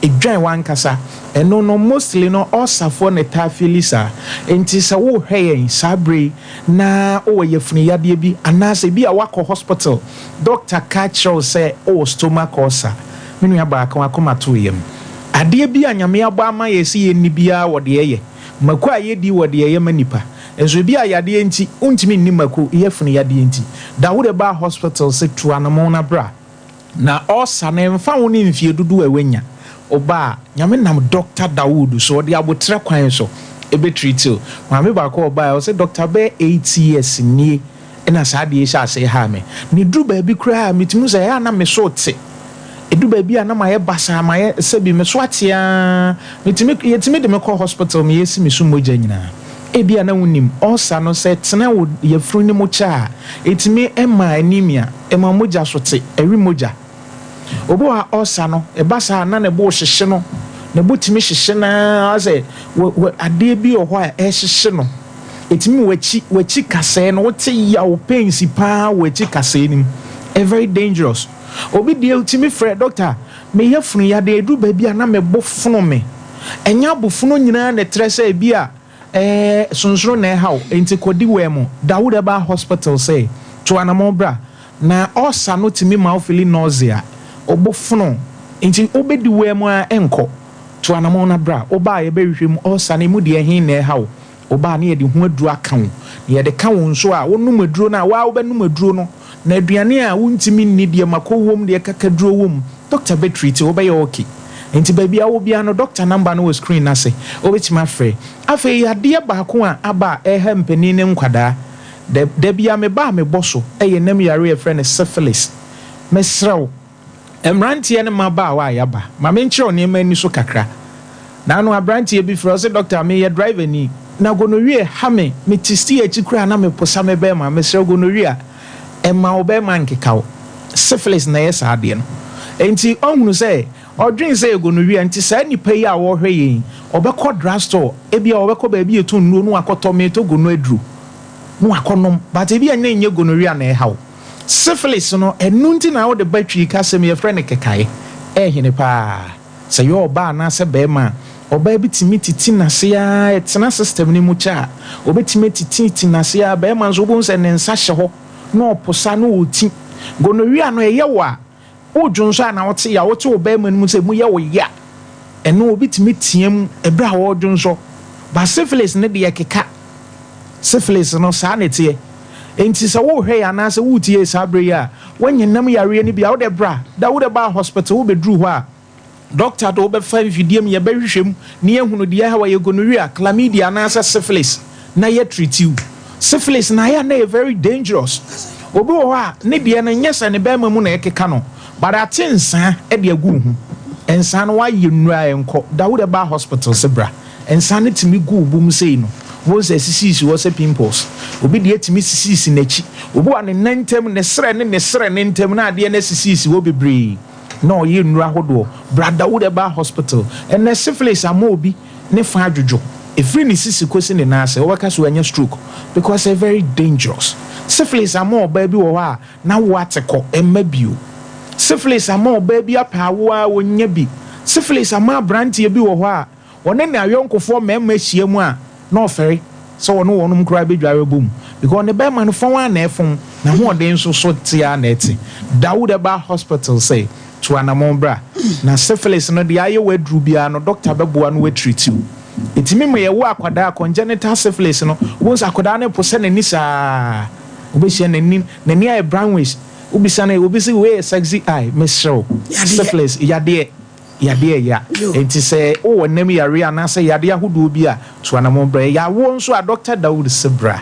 ɛdwan w'ankasa. Ɛno no mostly no ulcer foɔ na ɛtaa feeli saa. Nti sɛ worehwɛ yɛn saa berɛ yi na wowɔ yafunu yadeɛ bi anaasɛ ebi a woakɔ hospital, doctor ka kyerɛ wo sɛ wowɔ stomach ulcer, me nua baa ka w'akoma to wo yam. Adeɛ bi a Nyame abɔ ama yɛn sɛ yɛnni biara wɔ deɛ ɛyɛ. Mako a yɛdi wɔ deɛ ɛyɛ ma nipa. Nso ebia yadeɛ nti wontumi nni mako, yafunu yadeɛ nti. Da wo de ba hospital se tu anamon na bra. Na ulcer no ɛmfa ho ne mfie dodoɔ a wanya. Woba a, Nyame nam Doctor Dawood so, ɔde aboterɛ kwan so ɛbɛ treat wo. Maame baako a ɔbaeɛ ɔse doctor bɛyɛ 8 years nie na saa adeɛ yi hyɛɛ aseɛ haa me. Na ɛduru baabi koraa a metumi hu sɛ ɛyɛ a na me so te. Ɛdu baabi a na mayɛ basaa, mayɛ sɛbi me so ate ara. Metumi, yɛtumi de me kɔ hospital ma yɛsi me so mogya nyinaa. Ebia na wonnim, ulcer no sɛ ɛtena wo yafunu no mu kyɛ a, ɛtumi ma anemia, ɛma mogya so te, ɛwe mogya. Obi wɔ hɔ a ulcer no, ɛba saa a na ne bo rehyehye no, ne bo tumi hyehye no ara sɛ wɔ, wɔ, adeɛ bi wɔ hɔ a ɛrehyehye no. Ɛtumi w'akyi, w'akyi kasɛɛ no, wote yaw pains paa wɔ akyi kasɛɛ no mu. Ɛyɛ very dangerous. Obi deɛ otumi frɛ doctor, me yafunu yadeɛ ɛduru baabi a na me bo fono me. Ɛnyɛ abofono nyinaa na ɛtrɛ sɛ ebi a ɛɛ sonsono na ɛha wo, enti kɔdi wɛm. Dawood Herbal Hospital sɛ tu anamɔn bra. Na ulcer no tumi ma wo feeli nausea, wo bo fono, enti wobɛdi wɛm ara ɛnkɔ. Tu anamɔn na bra. Woba a yɛbɛhwehwɛ mu, ulcer no emu deɛ ɛhe na ɛha wo. Woba a na yɛde ho aduro aka wo. Na yɛde ka wo nso a, wonom aduro no a, wo ara wobɛnom aduro no. Na aduane a wontumi nni, deɛ mako wom, deɛ kakaduro wom, doctor bɛ treat wo, wobɛyɛ okay. Nti baabi a wowɔ biara no, doctor number no wɔ screen no ase, wobɛtumi afrɛ. Afei yadeɛ baako a aba a ɛreha mpanin ne nkwadaa, da da biara meba a mebɔ so, yɛ nam yareɛ a yɛfrɛ no syphilis. Mesrɛ wo, mmeranteɛ ne mmabaawa a yɛaba, ma menkyerɛ wo nneɛma ani so kakra. Naano aberanteɛ bi frɛ, ɔse doctor meyɛ driver ni. Na gonorrhea ha me, mete sii akyi koraa na meposa me bɛɛma, mesrɛ wo gonorrhea ɛmma wo bɛɛma nkeka wo, syphilis na ɛyɛ saa adeɛ no. Enti ɔhunu sɛ, ɔdwen sɛ ɛyɛ gonorrhea nti saa nipa yi a ɔrehwɛ yɛn yi, ɔbɛkɔ drug store, ebia ɔbɛkɔ baabi yɛtɔn nnuro na wakɔtɔ meetɔ gono aduro na wakɔnom, but ebia na ɛnyɛ gonorrhea na ɛha wo. Syphilis no, ɛno nti na wode ba Twi kasam yɛfrɛ no kekae, ɛhene paa. Sɛ ɛyɛ ɔbaa anaasɛ barima a, ɔbaa bi tumi titi n'ase ara, ɛtena system no mu kyɛ a, ɔbɛtumi atititi n'ase ara. Barima nso, wobɛhu sɛ ne nsa hyɛ hɔ na ɔposa na ɔti. Gonorrhea no, ɛyɛ wo a, wodwonsɔ a na wote ya, wote wo barima no mu sɛ emu yɛ wo ya. Ɛno, obi tumi team ɛberɛ a ɔredwonsɔ. But syphilis no deɛ, ɛkeka. Syphilis no, saa na ɛteɛ. Enti sɛ worehwɛ yɛn anaasɛ woretie yɛn saa berɛ yi a, woanya nam yareɛ no bi a, wode bra. Da wode baa hospital, wobɛduru hɔ a, dɔkta de wo bɛfa mfidie mu, yɛbɛhwehwɛ mu na yɛahunu deɛ ɛha wo, ɛyɛ gonorrhea, chlamydia anaasɛ syphilis na yɛatreati wo. Syphilis no ayɛ a na ɛyɛ very dangerous. Obi wɔ hɔ a, ne deɛ no nyɛ sɛ ne bɛrima mu na ɛkeka no, but ate nsaa de agu wo ho. Nsaa no woayɛ nnuru a ɛnkɔ. Da wode baa hospital sɛ bra. Nsa no tumi gu wo bo mu sei no, wobɛhu sɛ ɛsisisisi hɔ sɛ pimples. Obi deɛ tumi sisisisi n'akyi. Obi wɔ a ne nan ntam, ne serɛ ne ne serɛ no ntam na adeɛ no asisisisi hɔ bebree na ɔyɛ nnuru ahodoɔ. Bra Dawood Herbal Hospital. Ɛnnɛ syphilis ama obi ne fa adwodwo. Ɛfiri ne sisi kɔsi ne nan ase, wobɛka sɛ wanya stroke because ɛyɛ very dangerous. Syphilis ama ɔbaa bi wɔ hɔ a n'awoɔ ate kɔ, ɛmma bio. Syphilis ama ɔbaa bi apɛ awoɔ a ɔnnya bi. Syphilis ama aberanteɛ bi wɔ hɔ a ɔne ne ayɔnkofoɔ mmarima hyia mu a, na ɔfɛre sɛ ɔne wɔnom koraa bɛdware abom because ne barima no fɔn ara na ɛfɔn, n'ahoɔden nso so te ara na ɛte. Dawood Herbal Hospital sɛ, tu anamɔn bra na syphilis no deɛ ayɛ wo aduru biara no dɔkta bɛboa no watreat wo. Ɛtumi ma yɛwo akwadaa a congenital syphilis no, wobɛhu sɛ akwadaa no reposɛ n'ani saa, wobɛhyia n'ani, n'ani ayɛ brownish, wobisa no, obi se wei yɛ sexy eye, mesrɛ wo, syphilis, yadeɛ. Yadeɛ ɛya. Enti sɛ wowɔ nam yareɛ anaasɛ yadeɛ ahodoɔ bi a, tu anamɔn bra. Ɛyɛ awoɔ nso a, Dɔkta Dawood se bra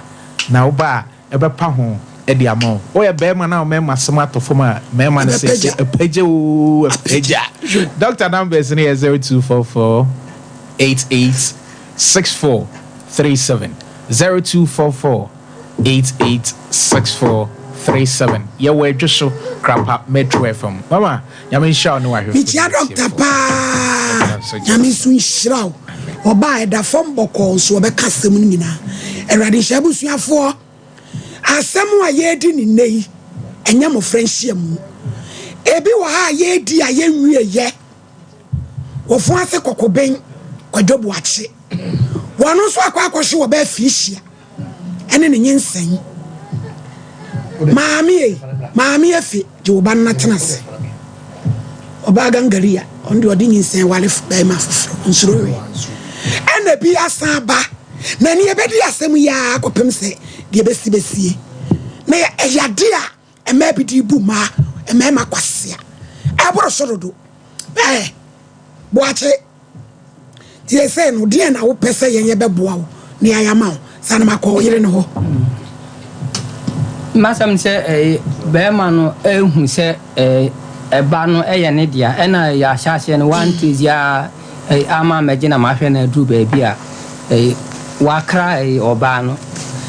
na woba a, ɛbɛpa ho de ama wo. Woyɛ barima na wo mmarima asɛm atɔ fam a, mmarima no se se apagya oo, apagya. Dɔkta numbers no yɛ 0244 88 64 37, 0244 88 64 37. Yɛwɔ Adwo so, Krapa Metro FM. Mama. Nyame nhyira wo ne w'ahwɛfoɔ Mekyia ne dɔkta atiefoɔ. paa. Dɔkta nso gye Nyame wo nso so. nhyira wo. Amen. Ɔbaa ɛda fam bɔkɔɔ nso ɔbɛka asɛm no nyinaa. Awurade nhyira abusuafoɔ. Asɛm a yɛredi ne nnɛ yi, ɛnyɛ mmɔfra nhyiamu. Ebi wɔ ha a yɛredi a yɛnwieyɛ. Wɔfo ase kɔkɔbɛn Kwadwo Boakye. Wɔn nso akɔ akɔhwe wɔ bɛɛ afihyia. ɛne ne nyinsɛn. Maame ei, maame afi gye wo ba no na tena ase. Ɔbaa gangaria, ɔno deɛ ɔde nyinsɛn ware bɛrima foforɔ, nsuro hwee. Ɛna bi asan aba, na ne yɛbɛdi asɛm yi ara kɔpem sɛ deɛ bɛsi bɛsie. Na ɛyɛ ade a mmaa bi de bu mmaa, mmarima kwasea. Ɛboro so dodo. Ɛɛ, boakye. Nti seesei no, deɛn na wopɛ sɛ yɛn yɛbɛboa wo na yɛayɛ ama wo? Sane ma kɔ wo yere no hɔ. M'asɛm sɛ ɛɛ bɛrima no ehu sɛ ɛɛ ɛba no ɛyɛ ne dea ɛna yɛ ahyɛaseɛ no wante dzi a ɛɛ ama mɛgye na mahwɛ no aduru baabi a ɛɛ wakra ɛɛ ɔbaa no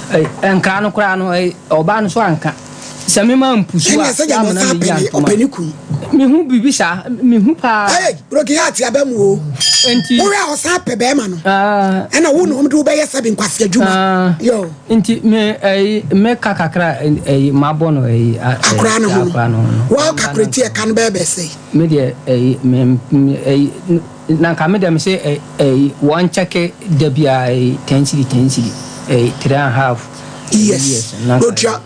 ɛɛ nkra no koraa no ɛɛ ɔbaa no so anka. Sɛ me ma mpusu a, Ɛnna sɛ gyama amena ɔsan meyi pɛ ne antoma. ɔpɛ ne kunu. Mehu biribi saa, mehu paa. Hey, broken heart aba mu o. Nti. Wohwɛ a ɔsan pɛ bɛrima no. Ah. Ɛna wo na wɔn de wo bɛyɛ sɛbi nkwasi adwuma. Ah. Yo. Nti me ɛyi meka kakra ɛyi mabɔ no ɛyi. Akora no ho no. Wɔn kakureti ɛka no bɛyɛ bɛsɛ. Me deɛ ɛyi me ɛyi na nka me deɛ me se ɛyi wɔn kyɛke da biara ɛyi 10 cedi 10 cedi ɛyi 3.5. Yes. N'otua.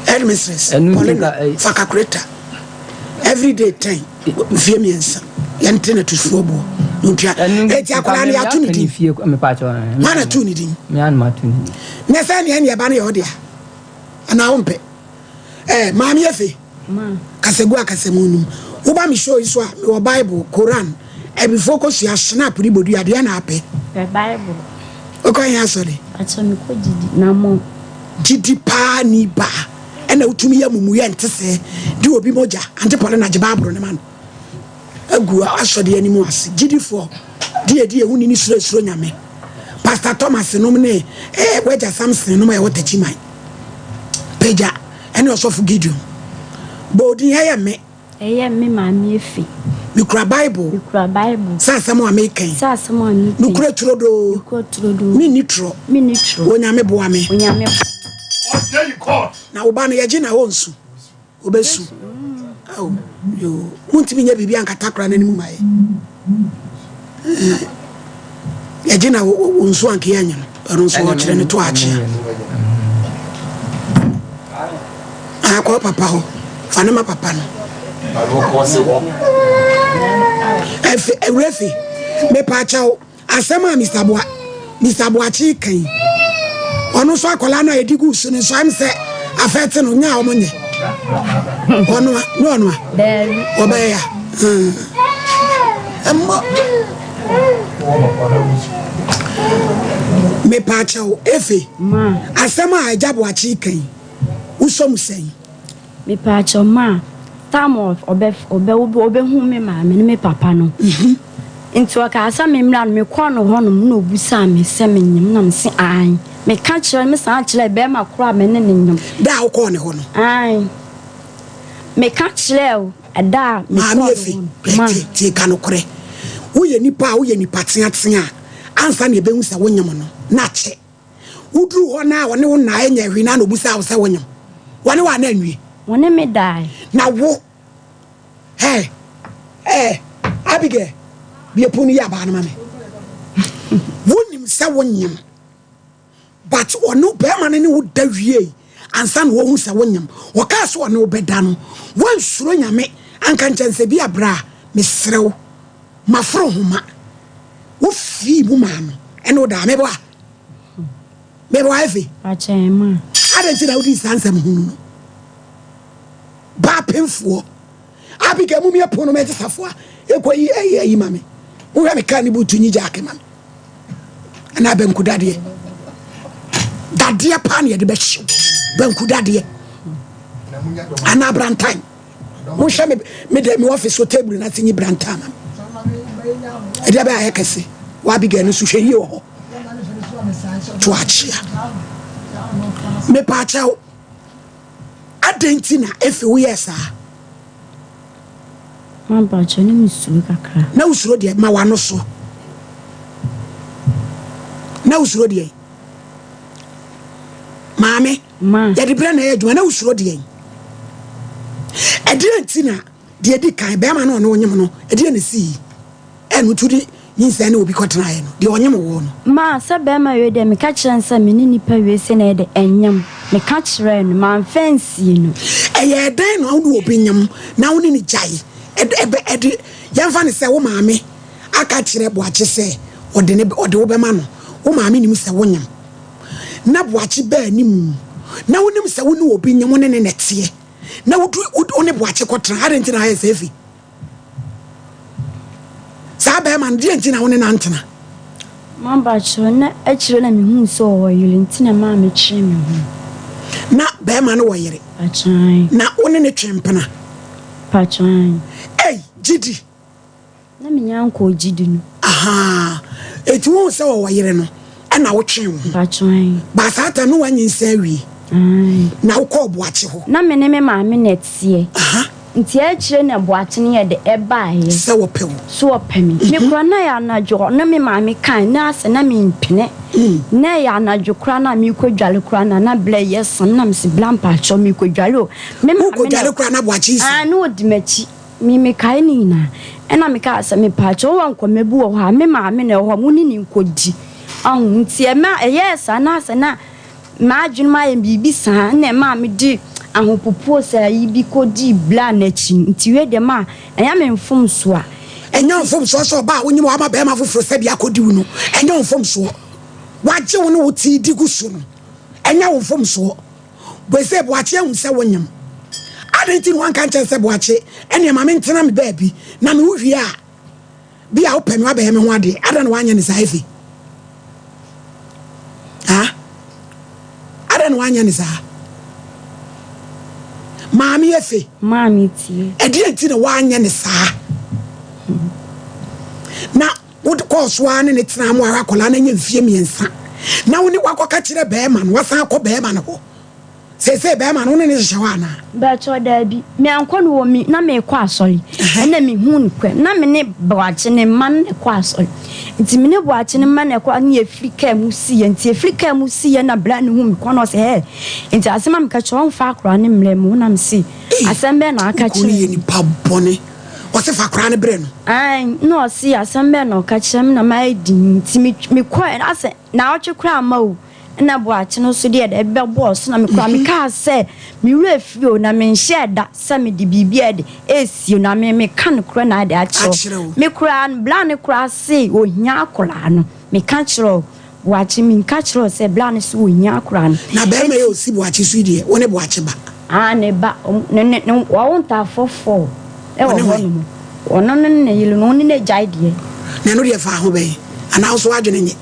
Headmistress. Paulina fa calculator. Every day 10. Mfie 3. Yɛnte na tusuo boɔ. N'otua. Eti akwadaa no yɛato ne din. Hwan na to ne din? Nyɛ sɛ neɛ neɛ ba no yɛ ɔdea. Anaa wompɛ. Eh, maame efe. Kasagu akasamu no mu. Woba me show yi so a, mewɔ Bible, Koran, Abifoɔ kosua, Schnapp ne bodua, deɛ na apɛ? Pɛ Bible. Wokɔ he asɔre? Pakyɛ mekɔ gyidi na mo. Gyidi paa ni baa ɛna wotumi yɛ amumuyɛ nte sɛɛ de obi mogya Ante Paulina gye Bible no ma no agu asɔre anim ase. Gyidifoɔ de edi ehu ni ne suro esuro Nyame. Pastor Thomas nom ne eh, wagya Samson nom a ɛwɔ Takyiman. Pagya ɛne ɔsɔfo Gideon. Bɔ odin ɛyɛ me. Ɛyɛ me maame efi. Mekura Bible. Mekura Bible. Sɛ asɛm a meka yi. Sɛ asɛm a meka yi. Nokorɛ turodoo. Nokorɛ turodoo. Menni torɔ. Menni torɔ. Onyame boa me. Onyame. Ɔsɛe court. Na wo ba no yɛgye na ɔnsu. Ɔbɛsu. Ao, yoo. Montumi nyɛ biribi ankata koraa n'anim ma yɛ. Yɛgye na wo nso anka yɛnyɛ no. Ɛno nso ɔkyerɛ ne to akyea. Akɔ papa hɔ. Fa ne ma papa no. Ɛfɛ, ɛwura fi. Mepa kyɛw. Asɛm a Mister Boa, Mister Boakye reka yi, ɔno nso akwadaa no a yɛde guu so no nso, ɛm sɛ afɛte no, nyɛ a wɔn nyɛ. Ɔno a, nyɛ ɔno a. Ɔbɛyɛ ya. Ɛmmɔ. Mepaakyɛw, Efe, asɛm a Agya Boakye reka yi, wosɔ mu sɛn? Mepaakyɛw, ma time ɔbɛ ɔbɛ ɔbɛhu me maame ne me papa no. Ntsi ɔkaa sɛ membra no, mekɔr no hɔnom na obisaa me sɛ minyim na mese aane. Meka kyerɛɛ no, mesan kyerɛɛ bɛrima kor a me ne no nyim. Da a wokɔɔ ne hɔ no? Aane. Meka kyerɛɛ wo ɛda a mekɔɔ Maame ne Efe, hɔ no. hwɛ Ma. tie, tie ka nokorɛ. Woyɛ nipa a woyɛ nipa teatea a, ansa na yɛbɛhu sɛ wonyim no, na akyɛ. Woduruu hɔ no a ɔne wo nnaeɛ nyɛɛ hwee na na obisaa wo sɛ wonyim. Wɔne wo anna anwie? Wɔne me dae. Na wo. Hey, hey, Abigail, bue pon no yi abaa no ma me. Wonim sɛ wonyem, but ɔno bɛrima no ne wo da wiei ansa na wɔhu sɛ wonyem. Wɔkaa sɛ ɔne wo bɛda no, woansuro Nyame anka nkyɛn sɛ bi a bra, mesrɛ wo, maforo homa. Wofii mu maa no, ɛne wo daa. Meboa? Meboa Efe? Adɛn nti na wodii saa nsɛm hunu no? Baapemfoɔ. Abigail mumie pono no mɛgye safoa ɛkɔ yi ɛyi ayi ma me wohwɛ me kaa ne butu nyi gyaake ma me ɛna banku dadeɛ dadeɛ paa ne yɛde bɛhyew banku dadeɛ anaa brantan wohwɛ me me de me office so table na se nyi brantan ma me ɛdeɛ bɛyɛ ayɛ kɛse wɔ Abigail no so hwɛ yie wɔ hɔ to akyea mepaakyɛw Adɛn nti na Efe woyɛɛ saa? Ma mpakyɛw na mesuro kakra. Na wosuro deɛ? Ma w'ano so. Na wosuro deɛ? Maame, Ma. yɛde berɛ na ɛyɛ adwuma. Na wosuro deɛ? Ɛdeɛ nti na deɛ di kan bɛrima no ɔne onyem no ɛdeɛ na ɛsii? Ɛno nti wode nyinsɛn ne obi kɔtenaeɛ no, deɛ ɔnyem woɔ no. Maa sɛ bɛrima wei deɛ meka kyerɛɛ no sɛ me ne nipa wei sei na ɛyɛ dɛ, ɛnyem. Meka kyerɛɛ no, mamfa ansie no. Ɛyɛɛ dɛn na wo ne obi nyem na wo ne no gyae? Ɛde, ɛbɛ, ɛde, yɛmfa no sɛ wo maame aka akyerɛ Boakye sɛ ɔde ne, ɔde wo bɛma no. Wo maame nim sɛ wonyem. Na Boakye baa anim, na wonim sɛ wo ne obi nyem, wo ne no na ɛteɛ, na wodu, wo ne Boakye kɔtena. Adɛn nti na ayɛ saa fi? Saa bɛrima no, deɛ nti na wo ne no antena? Mabakyerɛ, na akyire na mehuu sɛ ɔwɔ yere nti na ɛmaa mekyeree me ho. Na bɛrima no wɔ yere? Pakyan. Na wo ne no twe mpena? Pakyan. Ei, gyidi. Na menya nkɔɔ gyidi no. Ahaa, enti wohu sɛ ɔwɔ yere no, ɛna wotwee wo ho? Pakyan. Ba saa tam no woanyinsɛn awie? Ae. Na wokɔɔ Boakye hɔ? Na me ne me maame na ɛteɛ. Aha. Nti akyire na Boakye no yɛ de ɛbaeɛ. Sɛ wɔpɛ wo. Sɛ wɔpɛ me. Me koraa na ɛyɛ anadwo na me maame kae na asɛ na mempene. Na ɛyɛ anadwo koraa na merekɔ dware koraa na na berɛ yɛ sa na mese bra mpakyɛw merekɔ dware o. Me maame na. Wokɔ dware koraa na Boakye resa. Ae na ɔdi m'akyi. Me mekae ne nyinaa. Ɛna mekaa sɛ mepaakyɛw wowɔ nkɔma bi wɔ hɔ a me maame na ɛwɔ hɔ mo ne no nkɔdi. Ɔho nti ɛma ɛyɛɛ saa na asɛ na. M'adwenem ayɛ me biribi saa na ɛmaa mede ahopopoɔ saa yi bi kɔdii bra no akyi no. Nti wei deɛ ma ɛnyɛ me mfomsoɔ a. Ɛnyɛ wo mfomsoɔ sɛ ɔbaa a wonyim wama barima foforɔ sɛ bi akɔdi wo no. Ɛnyɛ wo mfomsoɔ. Wagye wo ne wo ti di gu so no. Ɛnyɛ wo mfomsoɔ. Bwese Boakye ahu sɛ wonyim. Adɛn nti na wanka nkyɛn sɛ Boakye ɛneɛ ma mentena me baabi na me wo wie a Bi a wopɛ me wabɛyɛ me ho adeɛ adɛn na wanyɛ ne saa Efe? Ha? Adɛn na wanyɛ ne saa? Maame Efe. Maame tie. Ɛdeɛ nti na wanyɛ ne saa? Na wode kɔ Wokɔɔ so ara ne no tenaa ma wahwɛ akwadaa no anya mfeɛ mmiɛnsa, na wo ne wakɔka kyerɛ barima no, wasan akɔ barima no hɔ. Seesei barima no, wo ne no hyehyɛ hɔ anaa? Mpakyɛw, daabi. Meankɔ no hɔ, me, na merekɔ asɔre. Ɛna mehuu no kwan. Na me ne Boakye ne mma no na ɛkɔ asɔre. Nti me ne Boakye ne mma na ɛkɔ, na yɛfiri kaa mu siiɛ. Nti yɛfiri kaa mu siiɛ na bra no huu me kwan na ɔse, hɛɛ, nti asɛm a meka kyerɛ wo, ɔmfa akwadaa no mmrɛ me. Wo na mese, asɛm bɛn na aka Wo kunu kyerɛ yɛ me? nipa bɔne. Ɔse fa akwadaa no brɛ no. Ae, na ɔse asɛm bɛn na ɔka kyerɛ me na mayɛ dinn. Nti me, mekɔɛ, asɛ naawɔtwe koraa amma o. Nna Boakye no so deɛ dɛ bɛbɔɔ so na me koraa mekaa sɛ me werɛ firi o na menhyɛɛ da sɛ mede biribi a ɛde ɛresie o na me meka nokorɛ na ade akyerɛ wo. Me koraa no bra no koraa se ohia akoraa no meka kyerɛ wo Boakye menka kyerɛ wo sɛ bra no se ohia akoraa no. Na bɛrima yi a ɔsi Boakye so yi deɛ wo ne Boakye ba? Aa ne ba ne ne ne wɔwo ntaafoɔ four ɛwɔ hɔ nom ɔno ne ne yere no ɔne n'agyae deɛ. Na ɛno deɛ fa ho bɛn anaa wo so w'adwene nyɛ?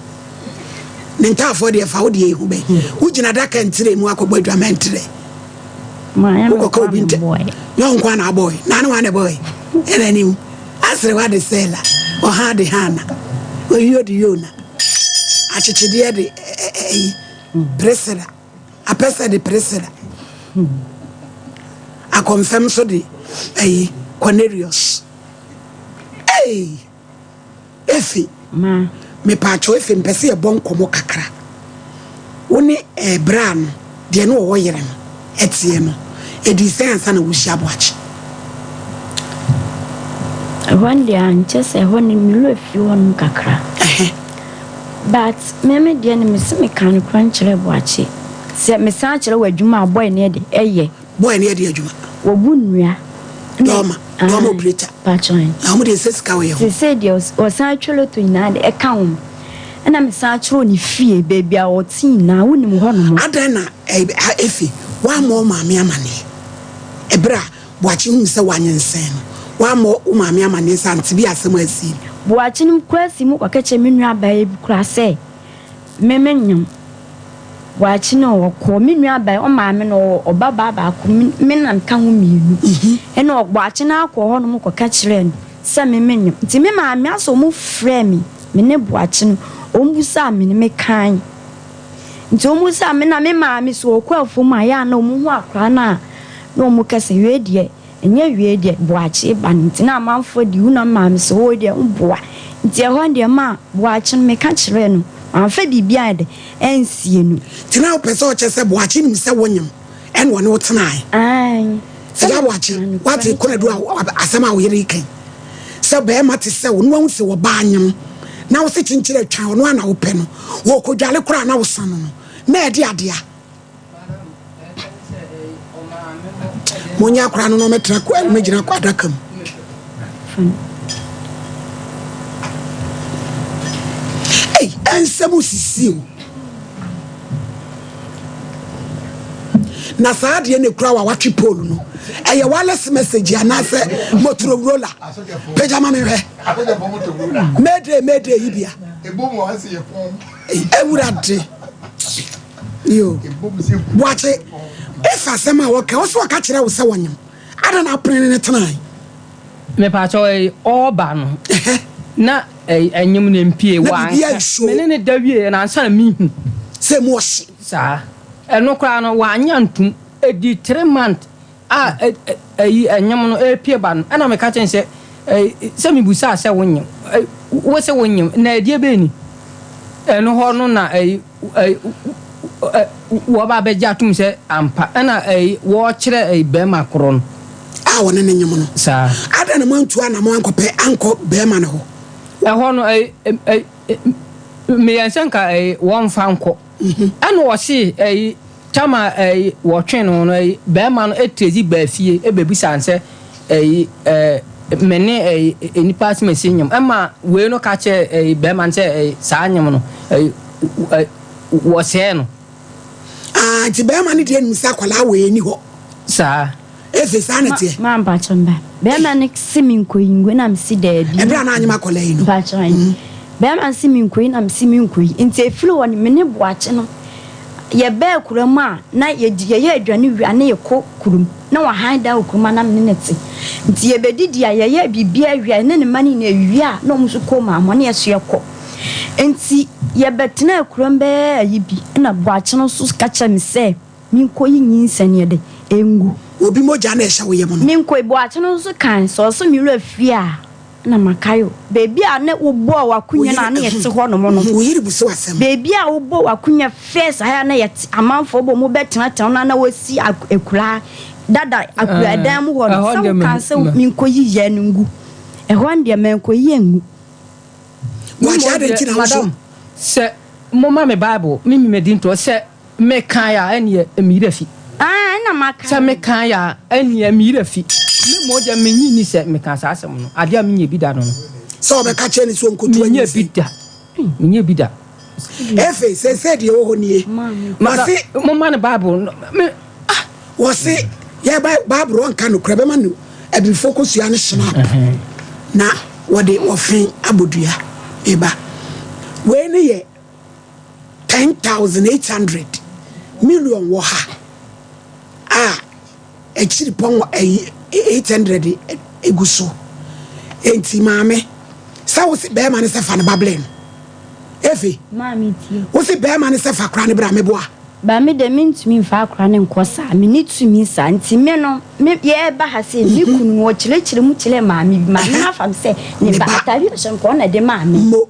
Ne ntaafoɔ deɛ fa wo deɛ ehu bɛn. Wogyina adaka ntire mu akɔbɔ adwaman ntirɛ. Wokɔka obi ntɛ. Nyɛ wo nko na abɔe. Na ne wa na ɛbɔe. Ɛna anim. Aserewa de Sela. Ɔha de Hana. Oyio de Yona. Akyekyedeɛ de ɛyi Priscilla. Apɛsɛ de Priscilla. Akɔmfɛm nso de ɛyi Cornelius. Hey! Efe, mepaakyɛw Efe mepɛ sɛ yɛbɔ nkɔmmɔ kakra. Wo ne eh, bra no, deɛ ne ɔwɔ yere no ɛteɛ no, ɛdii sɛn ansa na wohyia Boakye? Ɛhɔ no deɛ ankyɛ sɛ ɛhɔ no me werɛ firi hɔ nom kakra. But me me deɛ no mese meka nokorɛ nkyerɛ Boakye. Sɛ mesan kyerɛ wɔ adwuma a boy no yɛ de ɛyɛ. Boy no yɛ de adwuma. Wɔbu nnua. Dɔɔma, dɔɔma operator. Patron. Na wɔn deɛ sɛ sika wɔ yɛ ho. Sese deɛ ɔsan atwa loto nyinaa de ɛka ho. Ɛna me san kyerɛw ne fie baabi a ɔte nyinaa wonim hɔ nom. Adɛn na Efe woammɔ wo maame amaneɛ ɛberɛ a Boakye huu sɛ woanyinsɛn no woammɔ wo maame amaneɛ sɛ ante bi asɛm a asie no. Boakye no koraa sii mu kɔka kyerɛɛ me nua baa bi koraa sɛ Me me nyem. Waakye no ɔkɔɔ me nua baa ɔmaame no ɔwɔ ɔba baa baako me na meka ho mienu ɛna waakye no akɔ hɔ nom kɔka kyerɛɛ no sɛ me me nyem nti me maame asɛ ɔmo frɛɛ me me ne boakye no ɔmo busaa me no me kae nti ɔmo busaa me na me maame so ɔkɔ afuom a yɛ a na ɔmo hu akora no a na ɔmo kɛsɛ wei deɛ Ɛnyɛ wiei deɛ Boakye ba no nti na amanfoɔ di wo na maame sɛ oo deɛ wo boa nti ɛhɔ deɛ maa Boakye no meka kyerɛɛ no mamfa biribi anyɛ dɛ ansie no. Nti na wopɛ sɛ ɔkyɛ sɛ Boakye nim sɛ wonyem ɛna ɔne wo tenae? Aane. Agya Boakye woate Konadu a asɛm a wo yere reka yi sɛ bɛɛma te sɛ wo na wahu sɛ ɔbaa nyem na wo se kyenkyere atwa ɔno a na wopɛ no wɔkɔdwale koraa na wosa no no na ɛde adea? Monyɛ akora no na ɔmɛtena kɔ ɔmɛgyina kɔ adaka mu. Ei, ɛnsɛm sisi o. Na saa adeɛ na ekura wa watwe pole no. Ɛyɛ wireless message anaasɛ Motorola. Pagya ma me hwɛ. Mayday mayday yi bia. Ewurade. Yo. Boakye, if asɛm a wɔka, wo so ɔka kyerɛ wo sɛ wɔnyem. Ada na apene ne ne tenae. Mepaakyɛw ɛyi ɔɔba no na ɛyi ɛnyem no mpie wanka me ne ne da wie na ansa na mehu sɛ mu ɔhye saa ɛno koraa no wanya ntum ɛdi three month a ɛyi ɛnyem no ɛrepie ba no ɛna meka kyɛn sɛ sɛ mebusaa sɛ wonyem wo sɛ wonyem na ɛdeɛ bɛn ni ɛno hɔ no na ɛyi wɔba abɛgye atom sɛ ampa ɛna ɛyi wɔkyerɛ ɛyi bɛrima korɔ no a wɔne ne nyem no saa adɛn na moantu anamo ankɔpɛ ankɔ bɛrima no hɔ ɛhɔ no ɛyi ɛyi meyɛ nsɛ nka ɛyi wɔmfa nkɔ Ɛna ɔse ɛyi tam a ɛyi wɔtwe no no ɛyi bɛɛma no ɛtrezi baa fie ɛbɛbisa no sɛ ɛyi ɛɛ me ne ɛyi nipa asimasi nyem ɛma wei no ka kyerɛ ɛyi bɛɛma no sɛ ɛyi saa nyem no ɛyi ɛyi wɔsɛɛ no. Ah nti bɛɛma no deɛ nim sɛ akwadaa wei ni hɔ. Saa. Efe saa na ɛteɛ. Ma mpakyɛ mba. Bɛɛma no se me nkɔyi ngo na mese daabi. Ɛberɛ a na anyem akwadaa yi no. Mpakyɛ ayi. Bɛɛma no se me nkɔyi na mese me nkɔyi. Nti efiri hɔ no me ne Boakye no yɛbaa kura mu a na yɛdi yɛyɛ aduane wie a na yɛkɔ kurom. Na wahan dan wɔ kurom a na me ne no te. Nti yɛbɛdidi a, yɛyɛ biribiara wie a, yɛne ne mma no nyinaa wie a, na wɔn nso kɔ wɔn ahɔ na yɛn nso yɛkɔ. Nti yɛbɛtenaa kurom bɛyɛ ayi bi, ɛna Boakye no nso ka kyerɛɛ me sɛ menkɔyi nyinsɛn yɛ dɛ, ɛngu. Obi mogya na ɛhyɛ wo yam no. Menkɔyi. Boakye no nso kae sɛ ɔsɛ me werɛ fie a, na makae o. Baabi a na wobɔɔ w'akonnwa no a na yɛte hɔnom no. Wo yere bu so asɛm. Baabi a wobɔɔ w'akonnwa first a na yɛte amanfoɔ bɔ mu bɛtenatena hɔ no a na wɔasi akuraa dada akuraa dan mu hɔ no. Sɛ wokaa sɛ menkɔyi yɛn no ngu. Ɛhɔ no deɛ mankɔyi angu. Boakye adɛn nti na wo so. Madam, sɛ moma me Bible, me medi ntorɔ sɛ. Mekae a, ɛnneɛ me werɛ afi. Ah, ɛnna makae. Sɛ mekae a, ɛnneɛ me werɛ afi. Me mmom deɛ, mennye nni sɛ mekaa saa asɛm no. Adeɛ a menyɛɛ bi da no no. Sɛ wɔbɛka kyerɛ no sɛ ɔnkɔtu Menyɛɛ anyinsɛn. bi da. Menyɛɛ bi da. Efe, seesei deɛ ɛwɔ hɔ nie. Masa, Wɔse. momma no Bible no. Me, ah! Wɔse, yɛ Bible ɔnka nokorɛ, bɛma no abibifoɔ kosua ne Schnapp na wɔde wɔfe abɔ dua. Me ba, wei ne yɛ. 10,800 million wɔ ha a akyiri pɔn ɛyi 800 egu so. Enti maame sɛ wo se bɛrima no sɛ fa ne ba blɛ no. Efe. Maame tie. Wo se bɛrima no sɛ fa kora ne bra meboa. Ba me de mentumi mfa akora no nkɔ saa menni tumi saa nti me no me yɛreba ha sei me kunu no ɔkyerɛkyerɛ mu kyerɛɛ maame bi maame no afa me sɛ ne ba atare a ɔhyɛ no kɔ ɔna de maa me. Mo.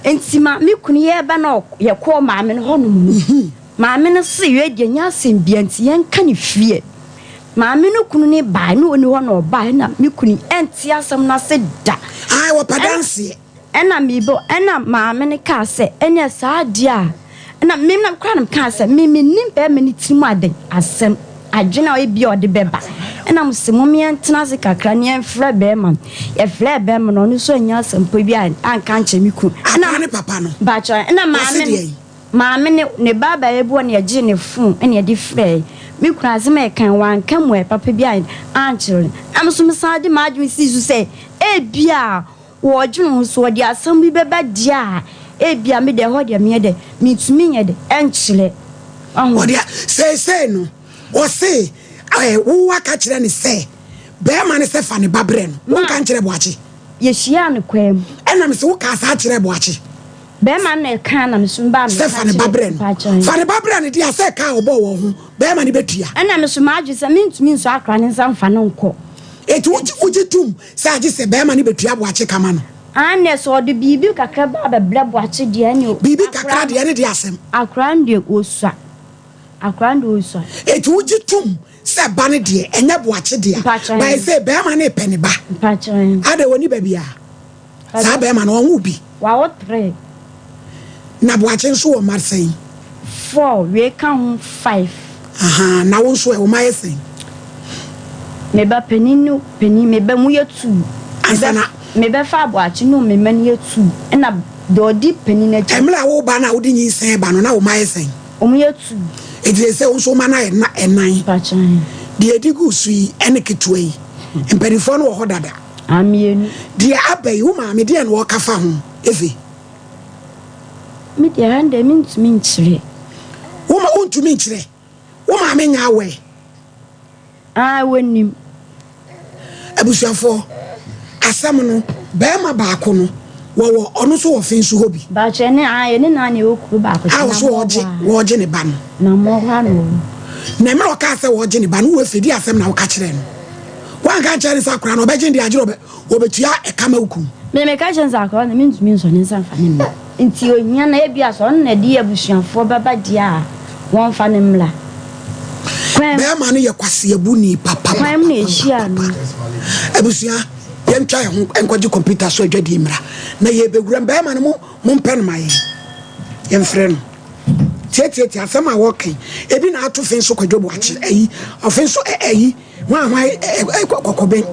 Enti ma me kunu yɛreba na yɛkɔɔ maame no hɔnom no, maame no se wei deɛ nyɛ asɛm bia nti yɛnka no fie. Maame no kunu no bae na ɔni hɔ na ɔbae na me kunu ɛnte asɛm no ase da. Ae wɔpɛ danseɛ. Ɛna mebɔ ɛna maame no kaa sɛ ɛneɛ saa deɛ a Ɛna me na koraa na mekaa sɛ me mennim bɛrima no tirim ade asɛm adwene a ebia ɔde bɛba. Ɛna mo se mom yɛntena ase kakra na yɛmfrɛ bɛrima no. Yɛfrɛɛ bɛrima no ɔno nso annya asɛmpa bi anka ankyerɛ me kunu. Ɛna Akora ne papa no, mpakyɛw ɛna ɔse maame no deɛn? maame no ne ba abaayewa bi wɔ na yɛgyee ne phone ɛna yɛde frɛɛ me kunu asɛm a yɛkae wanka mmuae papa bi ankyerɛ no. Ɛna me nso mesan de m'adwene sii so sɛ ebia Wɔdwene ho sɛ wɔde asɛm bi bɛba deɛ a, ebia me deɛ ɛhɔ deɛ menyɛ dɛ, mentumi nyɛ dɛ nkyerɛ. Wahu? Ɔde a, seesei no, ɔse, ɛɛ, wo aka kyerɛ no sɛ, bɛɛma no sɛ fa ne ba brɛ no. Ma. Wonka nkyerɛ Boakye? Yɛhyiaa no kwan mu. Ɛna mese, wokaa saa kyerɛɛ Boakye? Bɛɛma no na ɛkaa na me nso mebaa Sɛ meka fa ne ba kyerɛɛ brɛ no. Mpakyɛw he. Fa ne ba brɛ no deɛ a, sɛ ɛka a ɔbɔɔ wɔ ho, bɛɛma no bɛtua. Ɛna me nso m'adwene sɛ mentumi nsɔ akora no nsa mfa no nkɔ. Enti wogye, wogye tom sɛ agye sɛ bɛrima no bɛtua boakye ka ma no? Aane, sɛ ɔde biribi kakra ba abɛbrɛ boakye deɛ, ɛne Biribi kakra deɛ, ɛne deɛ asɛm. Akora no deɛ ɔsua. Akora no deɛ ɔsua. Enti wogye tom sɛ ba no deɛ, ɛnyɛ boakye dea? Mpakyɛ. By sɛ bɛrima no repɛ ne ba. Mpakyɛ. Adɛn, ɔnni ba biara? Saa bɛrima no, ɔnwo bi? Wawo tre. Na Boakye nso wɔ mma sɛn? Four, wei ka ho five. Ahaa, na wo nso ɛ, wo mma yɛ sɛn? Me ba panin no panin, me ba mu yɛ two. Ansa na. Me bɛfa Aboakye no me mma no yɛ two, ɛna deɛ ɔdi panin akyi. Mmerɛ a woreba no a wode nyinsɛn ba no, na wo mma yɛ sɛn? Wɔn yɛ two. Enti seesei wo nso wo mma no ayɛ nna ɛnan. Mpakyɛ. Deɛ ɛdi gu so yi ɛne ketewa yi, mpanimfoɔ no wɔ hɔ dada. Amienu. Deɛ aba yi, wo maame, deɛn na ɔka fa ho, Efe? Me deɛ, ɛha no deɛ, mentumi nkyerɛ. Wo ma, wontumi nkyerɛ? Wo maame nyɛ aware? Ah, wɔnim. Abusuafoɔ, asɛm no, barima baako no, wɔwɔ, ɔno nso wɔ fe nso hɔ bi. Bakyɛ ne, ah, yɛne no ara na yɛwɔ kuro baako so, A ɔso na mmoa ɔregye, hɔ ara. wɔregye ne ba no. Na mmoa hɔ ara na ɔwɔ. Na mmerɛ ɔkaa sɛ wɔregye ne ba no, wo Efe, deɛ asɛm na woka kyerɛɛ no? Woanka ankyerɛ no sɛ akwadaa no ɔbɛgye no deɛ agyerɛ ɔbɛ wɔbɛtua ɛka ma wo kunu? Me meka kyerɛ no sɛ akwadaa no mentumi nsɔ ne nsa mfa no mma nti ohia no ebia sɛ ɔno na ɛde abusuafoɔ bɛba deɛ a wɔmfa no mmra. Kwan Bɛɛma no yɛ kwaseabuni kwan mu na yɛhyiaa no. papapapapapa. Abusua yɛntwa yɛn ho nkɔgye kɔmputa so adwadie mmra na yɛbɛwura mu. Bɛɛma no mo mompɛ no ma yɛn yɛmfrɛ no. Tiatiatia asɛm a wɔka yi ebi na ato fe nso Kwadwo Boakye ayi ɔfe nso ayi Hwan hwan ɛ ɛ kɔkɔbɛn.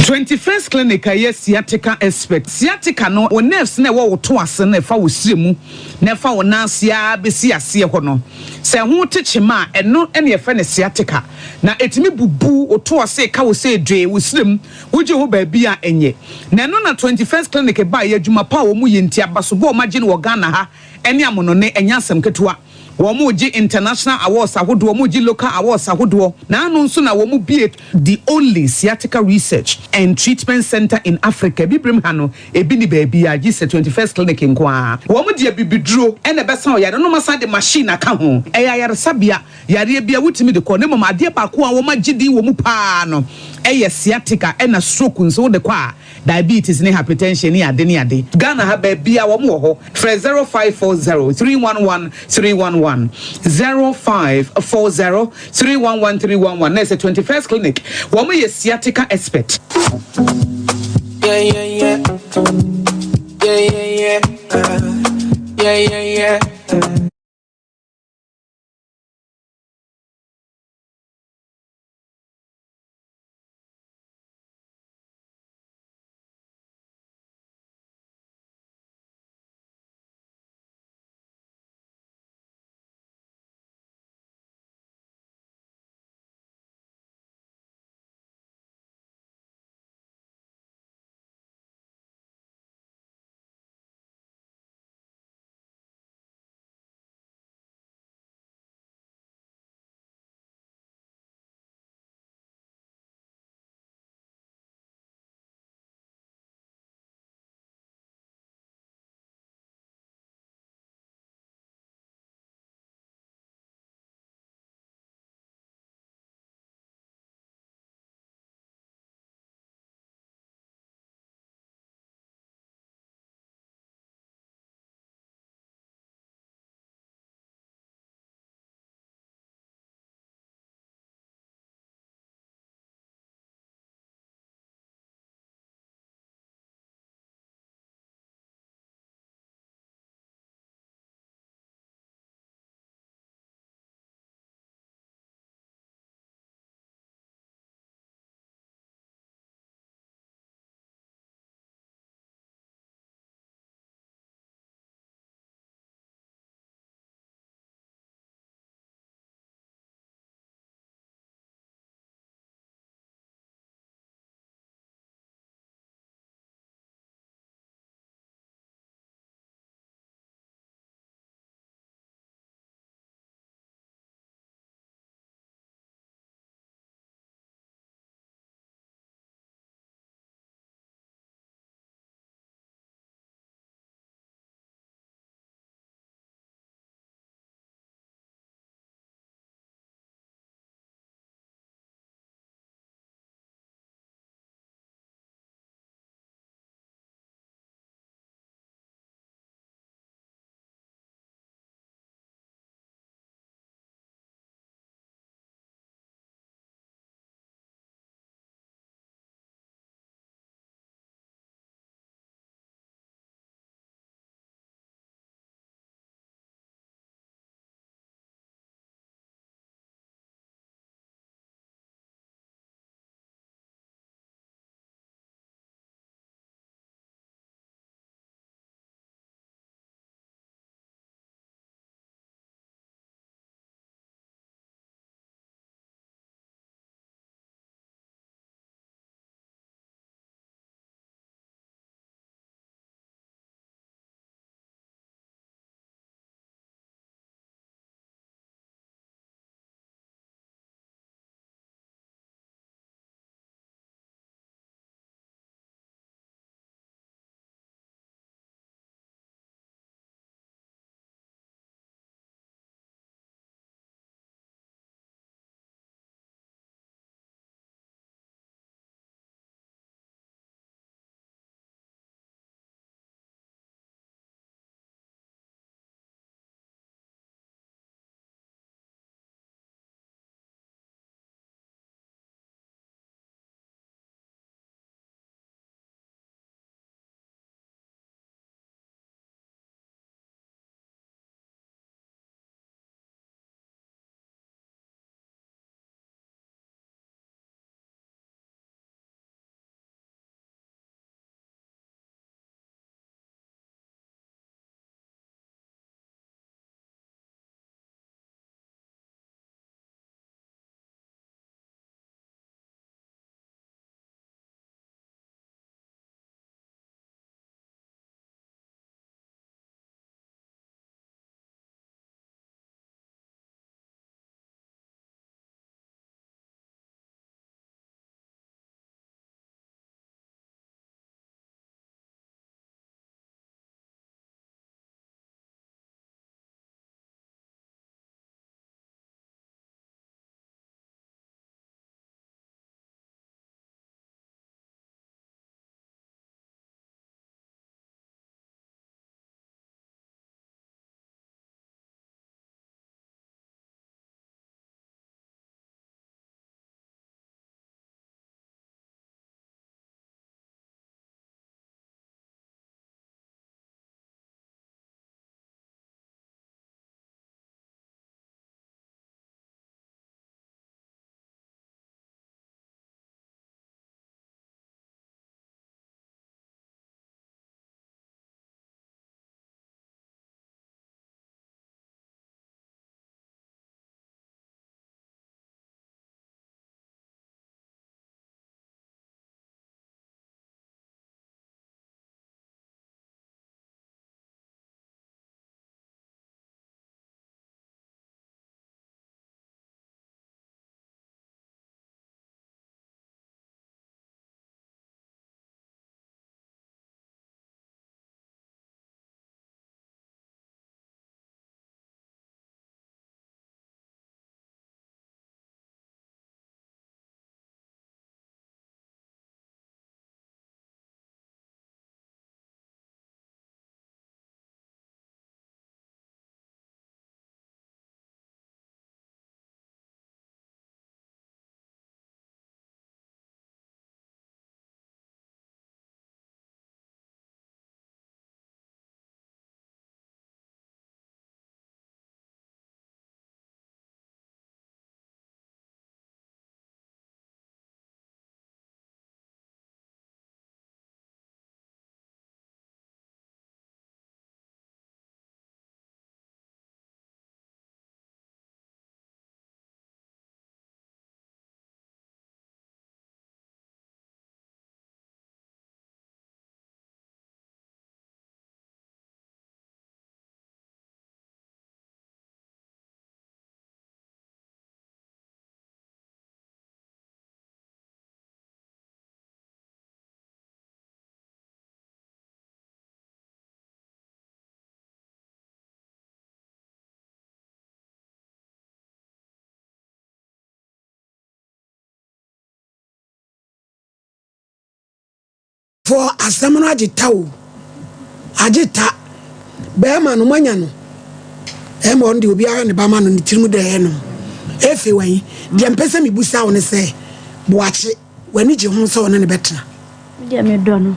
21st Clinic a ɛyɛ sciatica expert. Sciatica no, wo nerves no a ɛwɔ wo to ase no a ɛfa wo srɛ mu na ɛfa wo nan ase ara bɛsi aseɛ hɔ no, sɛ ɛho te kyema a, ɛno na yɛfrɛ no sciatica. Na ɛtumi bubu wo to ase, ɛka wo sɛ dwee, wo srɛ mu, wogye ho baabi a ɛnyɛ. Na ɛno na 21st Clinic baeɛ, adwuma pa a wɔyɛ nti, abasobɔ a wɔagye no wɔ Ghana ha. ne amonone ɛnyɛ asɛm ketewa. Wɔregye international awards ahodoɔ, wɔregye local awards ahodoɔ. Naano nso na wɔbue the only sciatica research and treatment centre in Africa. Abibirem ha no, ebi nni baabiara gye sɛ 21st Clinic nko ara. Wɔde abibiduro na ɛbɛsa ɔyare no na wɔasan de machine aka ho. Ɛyɛ ayaresabea, yareɛ biara wotumi de kɔ na mmom adeɛ baako a wɔagye din wɔ mu pa ara no yɛ sciatica ɛna stroke nso wode kɔ a Diabetes ne hypertension ne ade ne ade. Ghana ha baabia wɔn wɔ hɔ. Frɛ 0540 311 311, 0540 311 311 na ɛsɛ 21st clinic. Wɔn yɛ sciatica expert. Yeah, yeah, yeah. Yeah, yeah, yeah. Yeah, yeah, yeah. Foɔ asɛm no agye ta o. Agye ta. Bɛɛma no moanya no. Ɛma ɔno deɛ obiara ne ba ma no ne tirim dɛ ɛyɛ no. Efe wɛn. Deɛ mpɛ sɛ mebusa wo ne sɛ, Boakye, w'ani gye ho sɛ ɔne no bɛtena? Me deɛ medɔ no.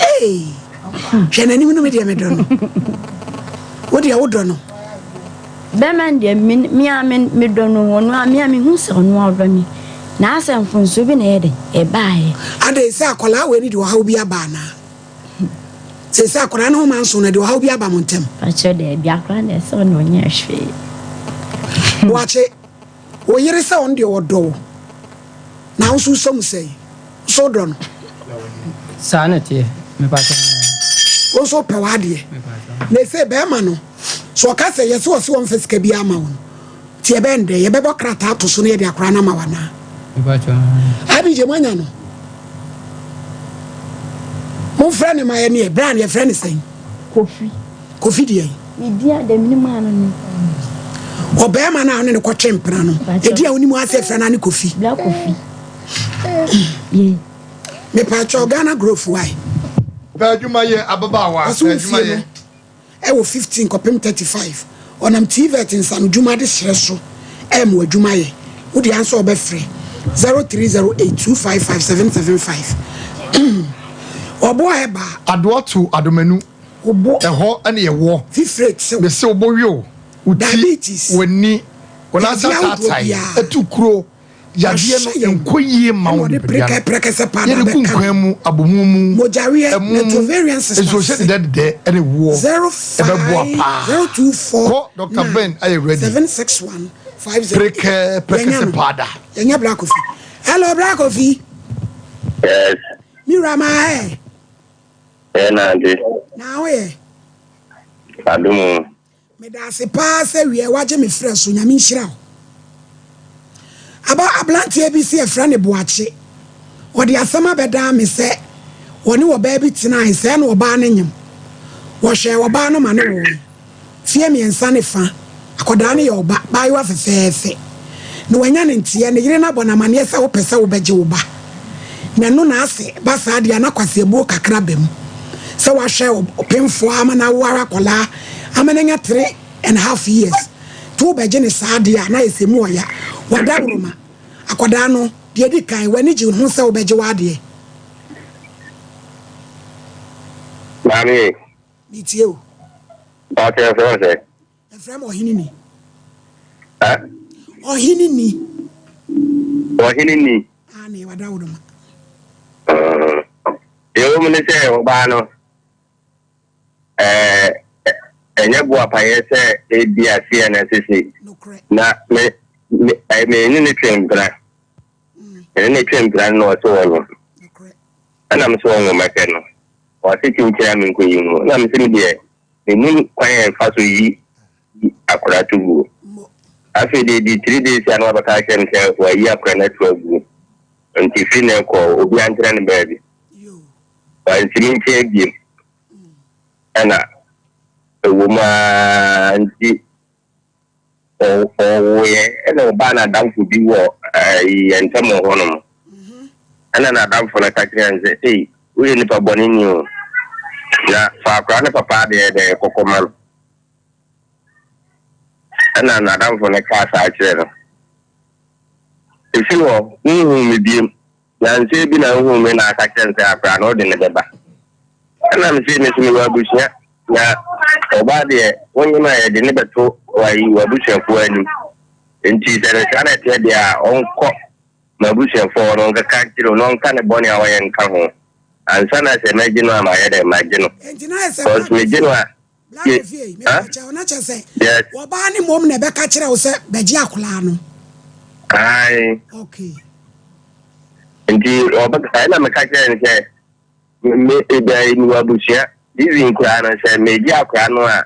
Ee! Hwɛ n'anim no me deɛ medɔ no. Wo deɛ wodɔ no. Bɛrima no deɛ me me a me medɔ no ɔno a me a mehu sɛ ɔno a ɔdɔ me na asɛ mfonsoɔ bi na ɛyɛ dɛ ɛbaeɛ. Adɛn sɛ akwadaa wei no de ɔhaw bi aba anaa? Seesei akwadaa no ho manso no ɛde ɔhaw bi aba mo ntam? Pakyɛ daabi akwadaa no deɛ sɛ ɔno ɔnyɛ hwee. Boakye, wo yere sɛ ɔno deɛ ɔdɔ wo na wo nso wosɔ mu sɛn? Wo nso wodɔ no? Saa na ɛteɛ, mepakyɛ. Wo nso wopɛ w'adeɛ. Na ɛsei bɛrima no, so ɔka sɛ yɛse ɔse ɔmfa sika biara ma wo no, nti ɛbɛyɛ no dɛn? Yɛbɛbɔ krataa ato so na yɛde akwadaa no ama wo anaa? Mepakyɛ. Abigye, moanya no? Momfrɛ no ma yɛne ɛ. Brian, yɛfrɛ no sɛn? Kofi. Kofi deɛn? Ne din a deɛ menim ara no ne. Ɔbarima no a ɔne no kɔtwe mpena no, edin a wonim ara sɛ yɛfrɛ no ara ne Kofi. Bra Kofi. Yeah. Mepaakyɛw Ghana Growth why? Pɛ adwuma yɛ ababaawa. Ɔse wo fie no ɛwɔ 15 kɔpem 35 ɔnam TVET nsano dwuma de hyerɛ so ɛɛma w'adwuma yɛ wo deɛ ansa ɔbɛfrɛ 0308 255 775 ɔboa ɛbaa. Adoa to adomanu. Wo Ɛhɔ ne ɛwɔ. Fifire tew. Mese wo bo we o, wo ti, Diabetes. w'ani, wo nan ase Yadeɛ ahodoɔ ataatae, biara. atu kuro, yadeɛ no Wahyɛ yɛn. nkɔ yie mma Ɛna wo ɔde nipadua no. prɛkɛprɛkɛsɛ paa na Yɛde gu abɛka nkwan no. mu, abomu mu, Mogyaweɛ, ɛmo mu, Metovarian cyst nsuohyɛ ase. dedɛdedɛ ne woɔ, ɛbɛboa paa. 05024 Kɔ Doctor 9 Ben ayɛ ready. 761 508. Prekɛprɛkɛsɛ Yɛanya no. paa da. Yɛanya Bra Kofi. Hello Bra Kofi. Yes. Me wura maa ɛ. Yɛ nante. Na wo yɛ? Adom o. Medaase paa sɛ wiɛ wagye me frɛ so Nyame nhyira wo. Aba abranteɛ bi se yɛfrɛ no Boakye ɔde asɛm abɛdaa me sɛ ɔne ɔbaa bi tenae sɛɛ na ɔbaa no nyem wɔhwɛɛ ɔbaa no ma no woe. Mfeɛ mmiɛnsa ne fa, akwadaa no yɛ ɔba, baayewa fɛfɛɛfɛ. Na wanya ne nteɛ, ne yere no abɔ no amaneɛ sɛ wopɛ sɛ wobɛgye wo ba. Na ɛno na asɛ ba saa deɛ a na kwaseabuo kakra ba mu. Sɛ wahwɛ ɔpemfoɔ ama no awo ara akwadaa ama no anya 3½ years, nti wobɛgye no saa deɛ a na ayɛ sɛ emu ɔya. Wadaworoma, akwadaa no, deɛ ɛdi kan, w'ani gye ho sɛ wobɛgye w'adeɛ? Maame. Metie o. Mpakyɛ yɛfrɛ wo sɛ? Yɛfrɛ me ɔhene ni. Ɛ? Ɔhene ni. Ɔhene ni. Ah, ne wada wo doma. Deɛ ɛwɔ mu ne sɛ ɔbaa no ɛɛ ɛnyɛ boapayɛ sɛ ebi aseɛ na sisi na me me me ne ne twe mpena me ne ne twe mpena no na ɔse wɔ no ɛna me so wɔ nwoma kɛ no Ɔse kyinkyin a menkɔyi ngu. Na mese me deɛ mennim kwan a yɛfa so yi akora to guo. Afei deɛ ɛdii three days a na wabɛka akyerɛ me sɛ wayi akora no ato aguo. Nti firi nnɛ rekɔ obiara ntena ne baabi. Wansi me nkyɛn biom. Ɛna ɛwɔ mu ara nti Ɔwoeɛ ɛna ɔbaa n'adamfo bi wɔ yɛn ntam wɔ hɔnom. Ɛna n'adamfo no ka kyerɛɛ no sɛ, Ei, woyɛ nipa bɔne ni o. Na fa akwadaa no papa adeɛ dɛ kɔkɔ ma no. Ɛna n'adamfo no kaa saa kyerɛɛ no. Ɛfiri hɔ, wonhuu me biom. Nansa bi na ohuu me na aka kyerɛ me sɛ akwadaa no wode no bɛba. Ɛna me se me so mewɔ abusua na ɔbaa deɛ wonyem a yɛde ne bɛto wayi w'abusuafoɔ anim. Nti sɛ ne saa na ɛteɛ deɛ a ɔnkɔ m'abusuafoɔ hɔ na ɔnkɛka nkyerɛ wɔn na ɔnka ne bɔne a ɔyɛ nka ho ansa na sɛ mɛgye no a mayɛ dɛ magye no. Enti na ayɛ sɛ Cause megye no a Black Kofi ei, me pa kyɛw, na kyɛ sɛ wɔbaa ne mmom na ɛbɛka kyerɛ wo sɛ bɛgye akwadaa no. Ae. Okay. Nti ɔbɛka ɛna meka kyerɛ no sɛ me eda mewɔ abusua even koraa no sɛ megye akwadaa no a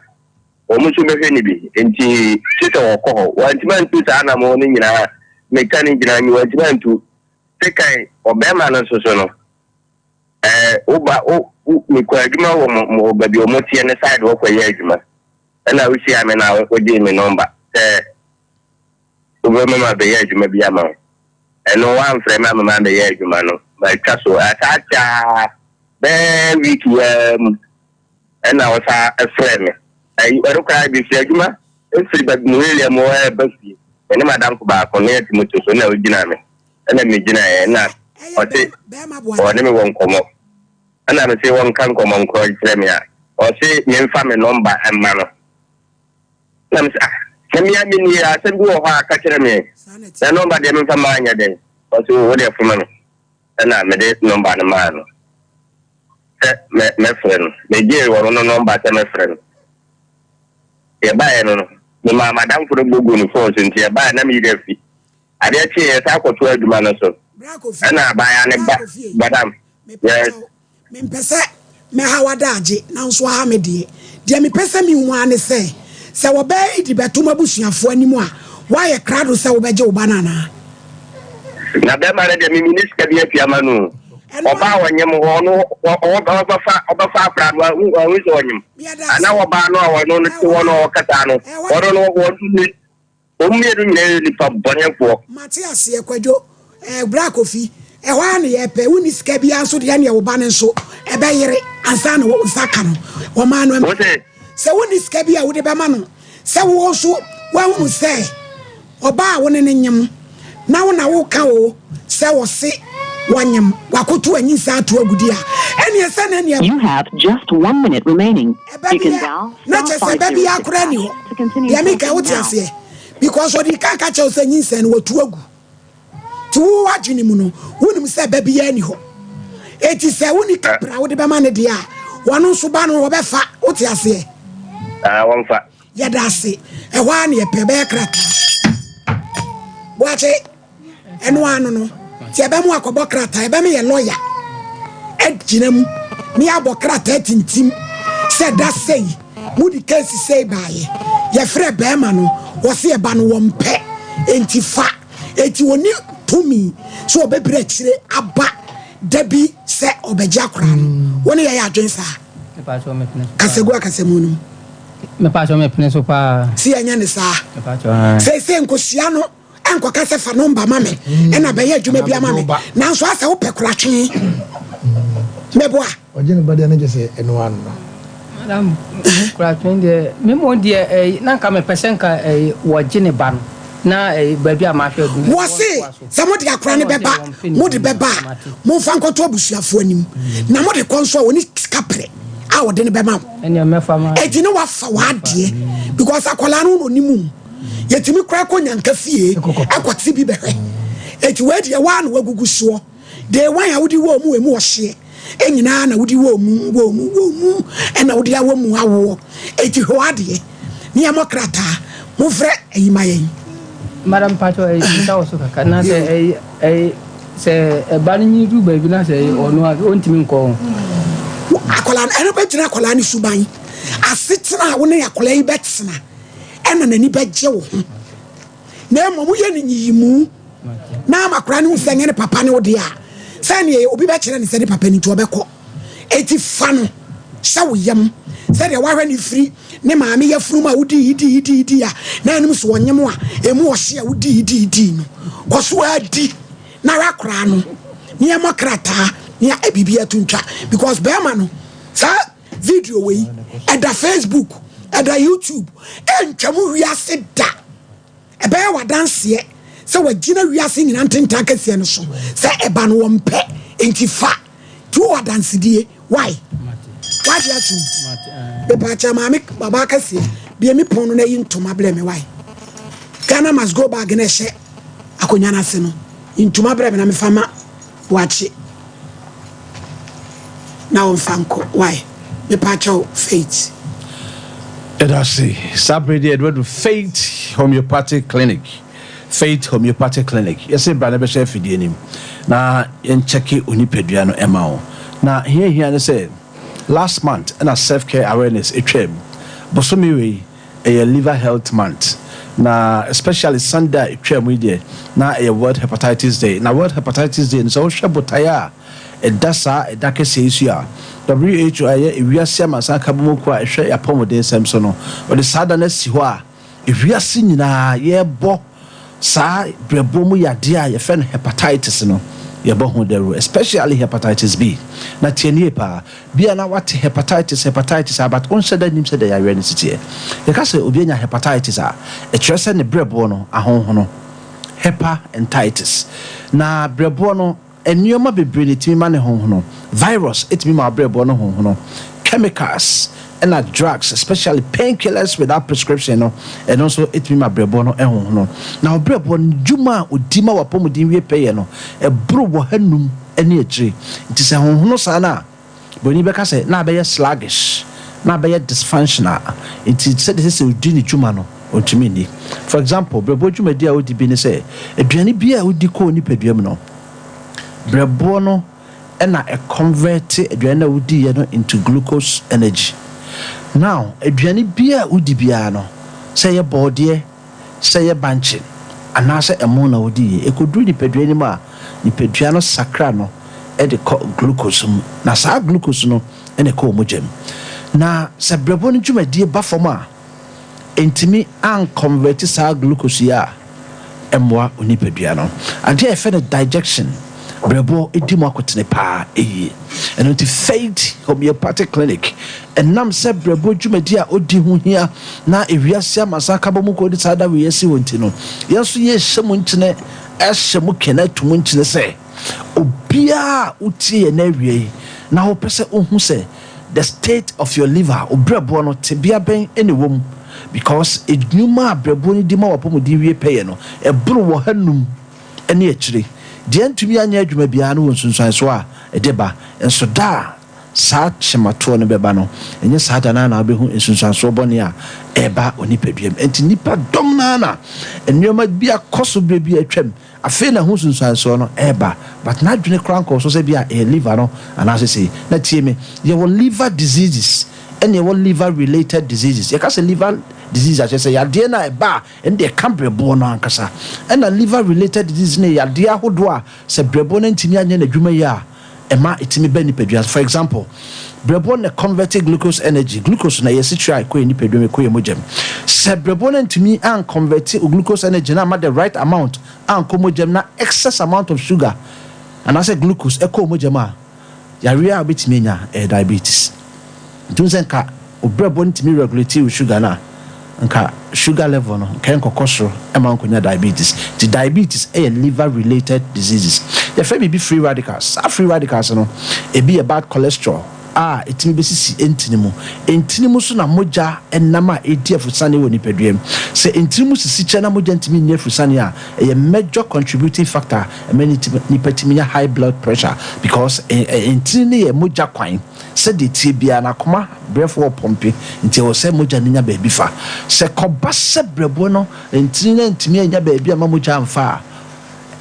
wɔn nso bɛhwɛ no bi nti kye sɛ wɔkɔ hɔ wɔantumi antu saa anamɔ no nyinaa meka no nyinaa nyi wɔantumi antu sekan ɔbɛrima no nso so no Ɛɛ wo ba wo wo mekɔ adwuma wɔ mo mo baabi a wɔn teɛ ne side hɔ kɔyɛ adwuma ɛna wohyia me na wogyee me nɔmba sɛ wobɛma ma bɛyɛ adwuma bi ama wo ɛno woamfrɛ me ama ma bɛyɛ adwuma no matwa so ɛsaa kyaa. Bɛyɛ week yi ara mu ɛna ɔsa frɛɛ me. Ɛyi ɛno koraa mefiri adwuma ɛfiri baabi Morelia mu ɛreba fie. Me ne m'adamfo baako ne yɛte moto so na ɔgyina me. Ɛna megyinaeɛ na ɔse ɔne me wɔ nkɔmmɔ. Ɛna mese wɔnka nkɔmmɔ nkorɔ nkyerɛ me a ɔse memfa me nɔmba mma no. Na mese ah na me a mennie asɛm bi wɔ hɔ a ka kyerɛ me. Na nɔmba deɛ memfa mma anyɛ dɛn. Ɔse wo deɛ foma me. Ɛna mede nɔmba no maa no sɛ mɛ mɛfrɛ no. Megyee ɔno no nɔmba sɛ mɛfrɛ no. Yɛbaeɛ no no, memaa m'adamfo no bɔ guu ne fon so nti yɛbaeɛ na me werɛ afi. Adeɛ kyeeɛ yɛsan kɔtoaa adwuma no so. Ɛna abaayewa no ba madam, yes. Mempɛ sɛ mɛha w'adaagye, nanso aha me deɛ. Deɛ mepɛ sɛ mehu ara ne sɛ, sɛ wɔbɛyɛ Idi bɛto m'abusuafoɔ anim a, woayɛ krado sɛ wobɛgye wo ba no anaa? Na bɛrima no deɛ, me menni sika bi atua ma no o. Ɔbaa a ɔnyem hɔ, ɔno ɔbɛfa ɔbɛfa akwadaa no, wahu sɛ ɔnyem. Anaa ɔbaa no a ɔno no te hɔ no ɔkasa no, ɔno no ɔno Wɔn mmienu nyinaa yɛ nnipa bɔnefoɔ. Mate aseɛ Kwadwo eh, Bra Kofi, ɛhɔ ara na yɛpɛ, wonni sika biara nso deɛ ɛneɛ wo ba no nso ɛbɛyere ansa na wo nsa aka no, wɔmaa no Wo se? Sɛ wonni sika bi a wode bɛma no, sɛ wo nso woahunu sɛ ɔbaa a wo ne no nyem na wo na woka o sɛ ɔse wɔnyem, wakoto anyinsa ato agudi a, ɛneɛ sɛ na ɛneɛ You have just one minute remaining. Ɛba You bi can a dial na star kyerɛ sɛ ɛba biara 506 koraa nni hash hɔ. to continue Deɛ meka talking wote now. aseɛ? Because ɔde kan ka kyerɛ wo sɛ nyinsɛn no watu agu. Nti wo w'adwene mu no wonim sɛ ɛba biara nni hɔ. Enti sɛ wonni kapra a wode bɛma no deɛ a, ɔno nso ba no ɔbɛfa. Wote aseɛ? Ah, wɔmfa. Yɛda ase. Ɛhɔ ara na yɛpɛ. Ɛbɛyɛ krataa. Boakye. Ɛno ara no no, nti ɛbɛmo akɔbɔ krataa, ɛbɛmo yɛ lɔya agyina mu ne abɔ krataa tintim sɛ da sei mode keesi sei baayɛ, yɛfrɛ bɛrima no, wɔse ɛba no wɔmpɛ, enti fa, enti wɔni tumi sɛ ɔbɛbiri akyire aba da bi sɛ ɔbɛgye akoraa no. Wo ne yɛyɛ adwen saa? Kasagu akasamu no mu. Mepatwɔ mepene so paa. Sɛ yɛnyɛ ne saa. Seesei nkosua no ɛnkɔka sɛ fa nɔmba ma me ɛna bɛyɛ adwuma bi ama me nanso asɛ wopɛ koratwe mɛboa. Ɔgye ne ba deɛ ne gye sɛ ɛno ano no. Madam koratwe deɛ me mo deɛ ɛyi na nka mepɛ sɛ nka ɛyi wɔgye ne ba no na ɛyi baabi a mahwɛ du. Wɔse sɛ mode akora no bɛba mode bɛba a momfa nkɔto abusuafoɔ anim na mode kɔ nso a wɔne sika pere a wɔde no bɛma wo ɛti ne wafa w'adeɛ because akwadaa no na ɔnim Yɛtumi koraa kɔ nyanka fie ɛkɔte bi bɛhwɛ. Eti wei deɛ waa na wagugu soɔ. Day one a wode wɔ mu emu ɔhyeɛ nyinaa na wode wɔ mu wɔ mu wɔ mu ɛna wode awɔ mu awoɔ. Eti hwɛ w'adeɛ ne yɛmmɔ krataa. Momfrɛ ayi ma yɛn. Madam mpakyɛw ɛyi nsa wɔ so kakra na sɛ ɛyi ɛyi sɛ ɛba no nyini duru baabi na sɛ ɛyi ɔno a ɔntumi nkɔ ho. Akwadaa no ɛno bɛgyina akwadaa no suban asetena a wo ne akwadaa yi bɛtena. ɛna n'ani bɛgye wo ho na mmom woyɛ no nyiyimu na ama koraa no hu sɛ nyɛ ne papa ne wo deɛ a sɛneɛ obi bɛkyerɛ ne sɛ ne papa no nti ɔbɛkɔ eti fa no hyɛ wo yam sɛdeɛ woahwɛ ne firi ne maame yafunu mu a wodii dii dii dii a na anim so ɔnyem a emu ɔhye a wodii dii dii no kɔ so adi na hwɛ koraa no nneɛma krataa nea biribi ato ntwa because bɛrima no saa Video wei, ɛda Facebook, ɛda YouTube, ɛntwam wiase da. Ɛbɛyɛ w'adanseɛ sɛ wagyina wiase nyina ntentan kɛseɛ no so sɛ ɛba no wɔmpɛ nti fa nti wowɔ adansedie why wagye atom mepaakyɛ maame babaa kɛseɛ bie me pon no na yi ntoma brɛ me why Ghana must go bag na ɛhyɛ akonnwa no ase no ntoma brɛ me na mefa ma Boakye na ɔmfa nkɔ why mepakyɛw Faith. Yɛda ase. Saa bere deɛ yɛde wadu Faith Homeopathic Clinic. Faith Homeopathic Clinic. Yɛse bra na bɛhyɛ afidie no mu na yɛnkyɛke onipadua no ɛma wo. Na hia hia ne sɛ last month ɛna self care awareness ɛtwaam. Bosome wei Ɛyɛ liver health month na especially Sunday a ɛtwaa mu yi deɛ na ɛyɛ World Hepatitis Day. Na World Hepatitis Day no sɛ wohwɛ botaeɛ a ɛda saa ɛda kɛseɛ yi so a, WHO a ɛyɛ ewiase amansan nkabom kuo a ɛhwɛ yɛn apɔmuden nsɛm so no, wɔde saa da no asi hɔ a ewiase nyinaa yɛrebɔ saa berɛboɔ mu yadeɛ a yɛfrɛ no hepatitis no Yɛbɔ ho dawuro, especially hepatitis B. Na tie no yie paa, bi a na woate hepatitis, hepatitis a but wonhyɛ da nnim sɛdeɛ yareɛ no si teɛ. Yɛka sɛ obi anya hepatitis a, ɛkyerɛ sɛ ne berɛboɔ no ahonhono, hepa-and-titis. Na berɛboɔ no, Nneɛma bebree na ɛtumi ma ne honhono. Virus tumi ma w'abrɛboɔ no honhono. Chemicals ɛna drugs especially pain killers without prescription no, ɛno nso tumi ma brɛboɔ no honhono. Na wo brɛboɔ no dwuma a ɔdi ma w'apɔmuden wie pɛyɛ no, ɛboro wɔhanum ne akyire. Nti sɛ honhono saa no a, Buroni bɛka sɛ na abɛyɛ sluggish, na abɛyɛ dysfunctional, nti sɛdeɛ ɛsɛ sɛ ɔdi ne dwuma no, ɔntumi nni. For example, berɛboɔ dwumadi a ɔdi bi ne sɛ, aduane biara a wodi kɔ wo nipadua mu no, berɛboɔ no na ɛconvert aduane no a wodiiɛ no into glucose energy. Now, aduane biara a wodi biara no, sɛ ɛyɛ bɔɔdeɛ, sɛ ɛyɛ bankye anaasɛ ɛmo na wodi yie. Ɛkɔduru nipadua no mu a, nipadua no sakra no de kɔ glucose mu, na saa glucose no na ɛkɔ wo mogya mu. Na sɛ berɛboɔ no dwumadie ba fam a, ɛntumi ankɔnvɛte saa glucose yi a, ɛmmoa wo nipadua no. Adeɛ a yɛfrɛ no digestion, berɛboɔ di mu akotene paa yie. Ɛno nti Faith Homeopathic Clinic, ɛnam sɛ berɛboɔ dwumadi a ɔdi ho hia na ewiase amansan akabɔ mu kɔ de saa da wei asi hɔ nti no, yɛn nso yɛrehyɛ mu nkyene, ahyɛ mu kene ato mu nkyene sɛ obiara a wotie yɛn awia yi na wopɛ sɛ wohu sɛ the state of your liver, wo berɛboɔ no tebea bɛn na ɛwɔ mu, because nnwuma a berɛboɔ no di ma w'apɔmuden wie pɛyɛ no, ɛboro wɔ ha num. ne akyire. Deɛ antumi anyɛ adwuma biara no wɔ nsunsuansoɔ a ɛde ba. Nso da a saa kyematoɔ no bɛba no, ɛnyɛ saa da no ara na wobɛhu nsunsuansoɔ bɔne a ɛreba onipadua mu. Enti nnipa dɔm no ara na nneɛma bi akɔ so berɛ bi a atwam, afei na ɛho nsunsuansoɔ no reba. But n'adwene koraa nkɔɔ so sɛ bi a ɛyɛ liver no anaasɛ sei. Na tie me, yɛwɔ liver diseases ɛna yɛwɔ liver related diseases. Yɛka sɛ liver disease a, kyerɛ sɛ yadeɛ no a ɛba a Ɛno deɛ ɛka berɛboɔ no ankasa. Ɛna liver related disease no yɛ yadeɛ ahodoɔ a sɛ berɛboɔ no antumi anyɛ n'adwuma yie a, ɛma ɛtumi ba nipadua so. For example, berɛboɔ no na ɛconvert glucose energy. Glucose no ɛyɛ asikyire a ɛkɔ yɛn nipadua mu, ɛkɔ yɛn mogya mu. Sɛ berɛboɔ no antumi anconvert glucose energy no amma the right amount ankɔ mogya mu na excess amount of sugar anaasɛ glucose ɛkɔ mogya mu a, Yareɛ a wobɛtumi anya ɛyɛ diabetes. Nti wohu sɛ nka wo brɛboɔ no tumi regulate wo sugar no a, nka sugar level no nka ɛnkɔkɔ soro ɛma wonkɔnya diabetes. Nti diabetes ɛyɛ liver related diseases. Yɛfrɛ biribi free radicals. Saa free radicals no, ebi yɛ bad cholesterol a ɛtumi bɛsisi ntini mu. Ntini mu nso na mogya nam a ɛdi afusane wɔ nipadua mu. Sɛ ntini mu sisi kyɛ na mogya ntumi nni afusane a, ɛyɛ major contributing factor Ɛma nipa tumi nya high blood pressure because ntini no yɛ mogya kwan. Sɛdeɛ ɛteɛ biara no akoma brɛfoɔ ɔpɔmpe nti ɛwɔ sɛ mogya no nya baabi fa. Sɛ kɔba sɛ brɛboɔ no ntini no antumi annya baabi amma mogya amfa a,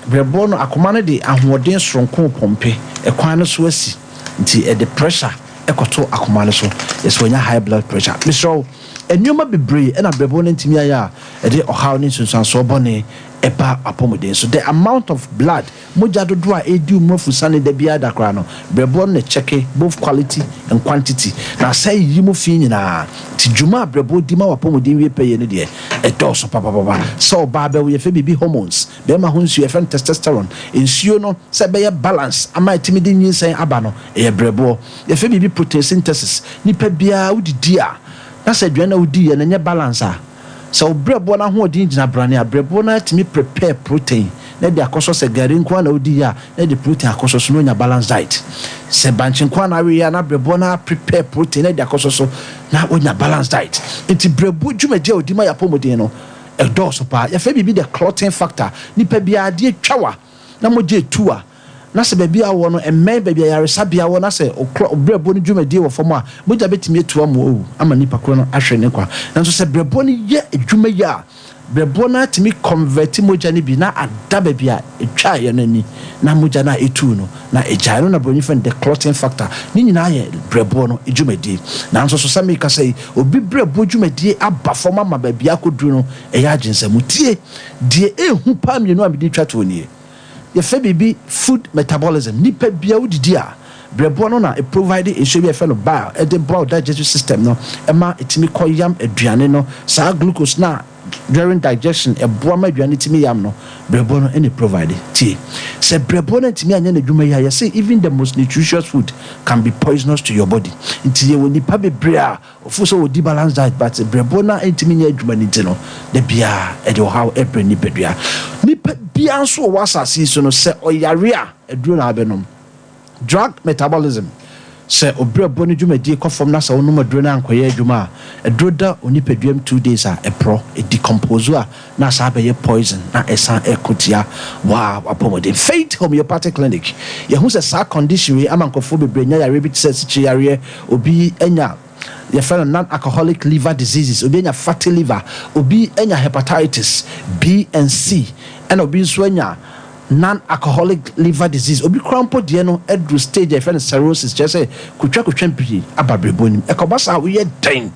brɛboɔ no akoma no de ahoɔden soronko repɔmpe ɛkwan no so asi nti ɛde pressure kɔto akoma no so. Yɛsɛ wanya high blood pressure. Mesrɛ wo, nneɛma bebree na brɛboɔ no antumi ayɛ a ɛde ɔhaw ne nsunsuansoɔ bɔne ɛba w'apɔmuden so. The amount of blood, mogya dodoɔ a ɛredi wo mu afusane da biara da koraa no, brɛboɔ no na ɛkyɛke both quality and quantity, na asan ayiyi mu fi nyinaa. Nti dwuma a brɛboɔ di ma w'apɔmuden wie pɛyɛ no deɛ, ɛdɔɔso papapapa. Sɛ ɔbaa bɛwo, yɛfrɛ biribi hormones, bɛrima ho nsuo, yɛfrɛ no testosterone. Nsuo no, sɛ ɛbɛyɛ balance ama atumi de nyinsɛn aba no, ɛyɛ brɛboɔ. Yɛfrɛ biribi protein synthesis. Nipa biara wodidi a, na sɛ aduane a wodiiɛ no nyɛ balance a, Sɛ wo brɛboɔ no ahoɔden gyina brane a, brɛboɔ no ara tumi prepare protein na ɛde akɔsɔ, sɛ gari nko ara na wodi yɛ a, na ɛde protein akɔsɔ so na woanya balanced diet. Sɛ bankye nko ara na awe a, na brɛboɔ no ara prepare protein na ɛde akɔsɔ so na woanya balanced diet. Nti brɛboɔ dwumadi a ɔdi ma yɛn apɔmuden no, ɛdɔɔso paa. Yɛfrɛ biribi the clotting factor. Nipa biara adeɛ twa wo a, na mogya etu a, na sɛ baabi a wowɔ no mmɛn baabi a ayaresabea wɔ na sɛ wo brɛboɔ no dwumadie wɔ fam a, mogya bɛtumi atu ama wawu ama nipa korɔ no ahwere ne nkwa. Nanso sɛ brɛboɔ no yɛ adwuma yie a, brɛboɔ no ara tumi kɔnvɛte mogya no bi na ada baabi a ɛtwaeɛ no ani na mogya no a ɛtuu no na ɛgyae. Ɛno na buroni frɛ no the clotting factor. Ne nyinaa yɛ brɛboɔ no dwumadie. Nanso so sɛ merekasa yi, obi brɛboɔ dwumadie aba fam ama baabi a akɔduru no, ɛyɛ agyensamu. Tie! Deɛ ɛhu paa mmienu a mede retwa toɔ nie. Yɛfrɛ biribi food metabolism. Nipa biara wodidi a, brɛboɔ no na ɛprovide nsuo bi a yɛfrɛ no bile de boa wo digestive system no ma ɛtumi kɔ yam aduane no. Saa glucose no a during digestion ɛboa ma aduane tumi yam no, brɛboɔ no na ɛprovide. Tie, sɛ brɛboɔ no antumi anyɛ n'adwuma yie a, yɛse even the most nutritious food can be poisonous to your body. Nti yɛwɔ nnipa bebree a wɔfeel sɛ wɔdi balanced diet but brɛboɔ no a ɛntumi nyɛ adwuma no nti no, da biara ɛde ɔhaw brɛ nipadua. Nipa biara nso a ɔwɔ asase yi so no, sɛ ɔyare a, aduro na abɛnom. Drug metabolism, Sɛ obrɛboɔ no dwumadie kɔ fam na sɛ wonom aduro no ankɔyɛ adwuma a, aduro da wo nipaduam two days a, ɛporɔ, ɛdecompose a, na asan abɛyɛ poison na ɛsan ɛko tia w'apɔmuden. Faith Homeopathic Clinic, Yɛahu sɛ saa condition wei ama nkurɔfoɔ bebree anya yareɛ bi te sɛ asikyire yareɛ, obi anya yɛfrɛ no non-alcoholic liver diseases, obi anya fatty liver, obi anya hepatitis B and C, ɛna obi nso anya Non-alcoholic liver disease, obi koraa mpo deɛ no aduru stage a yɛfrɛ no cirrhosis, kyerɛ sɛ kotwakotwa pii aba berɛboɔ no mu. Ɛkɔba saa a, woyɛ dɛn?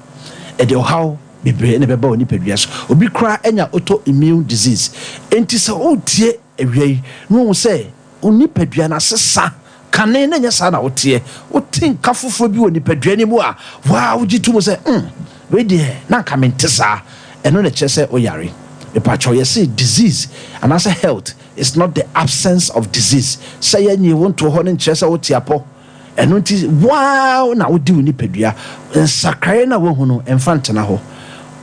Ɛde ɔhaw bebree na ɛbɛba wo nipadua so. Obi koraa anya autoimmune disease. Enti sɛ woretie awia yi na woahu sɛ wo nipadua no asesa, kane na ɛnyɛ saa na woteɛ, wote nka foforɔ bi wɔ nipadua no mu a, wo ara wogye to mu sɛ, hmm, Wei deɛ na anka mente saa. Ɛno na ɛkyerɛ sɛ woyare. Mepakyɛw, yɛse disease anaasɛ health is not the absence of disease. Sɛ yɛnyee wo ntoo hɔ no nkyerɛ sɛ wote apɔ. Ɛno nti wo ara na wode wo nipadua. Nsakraeɛ no a woahu no, mfa ntena hɔ.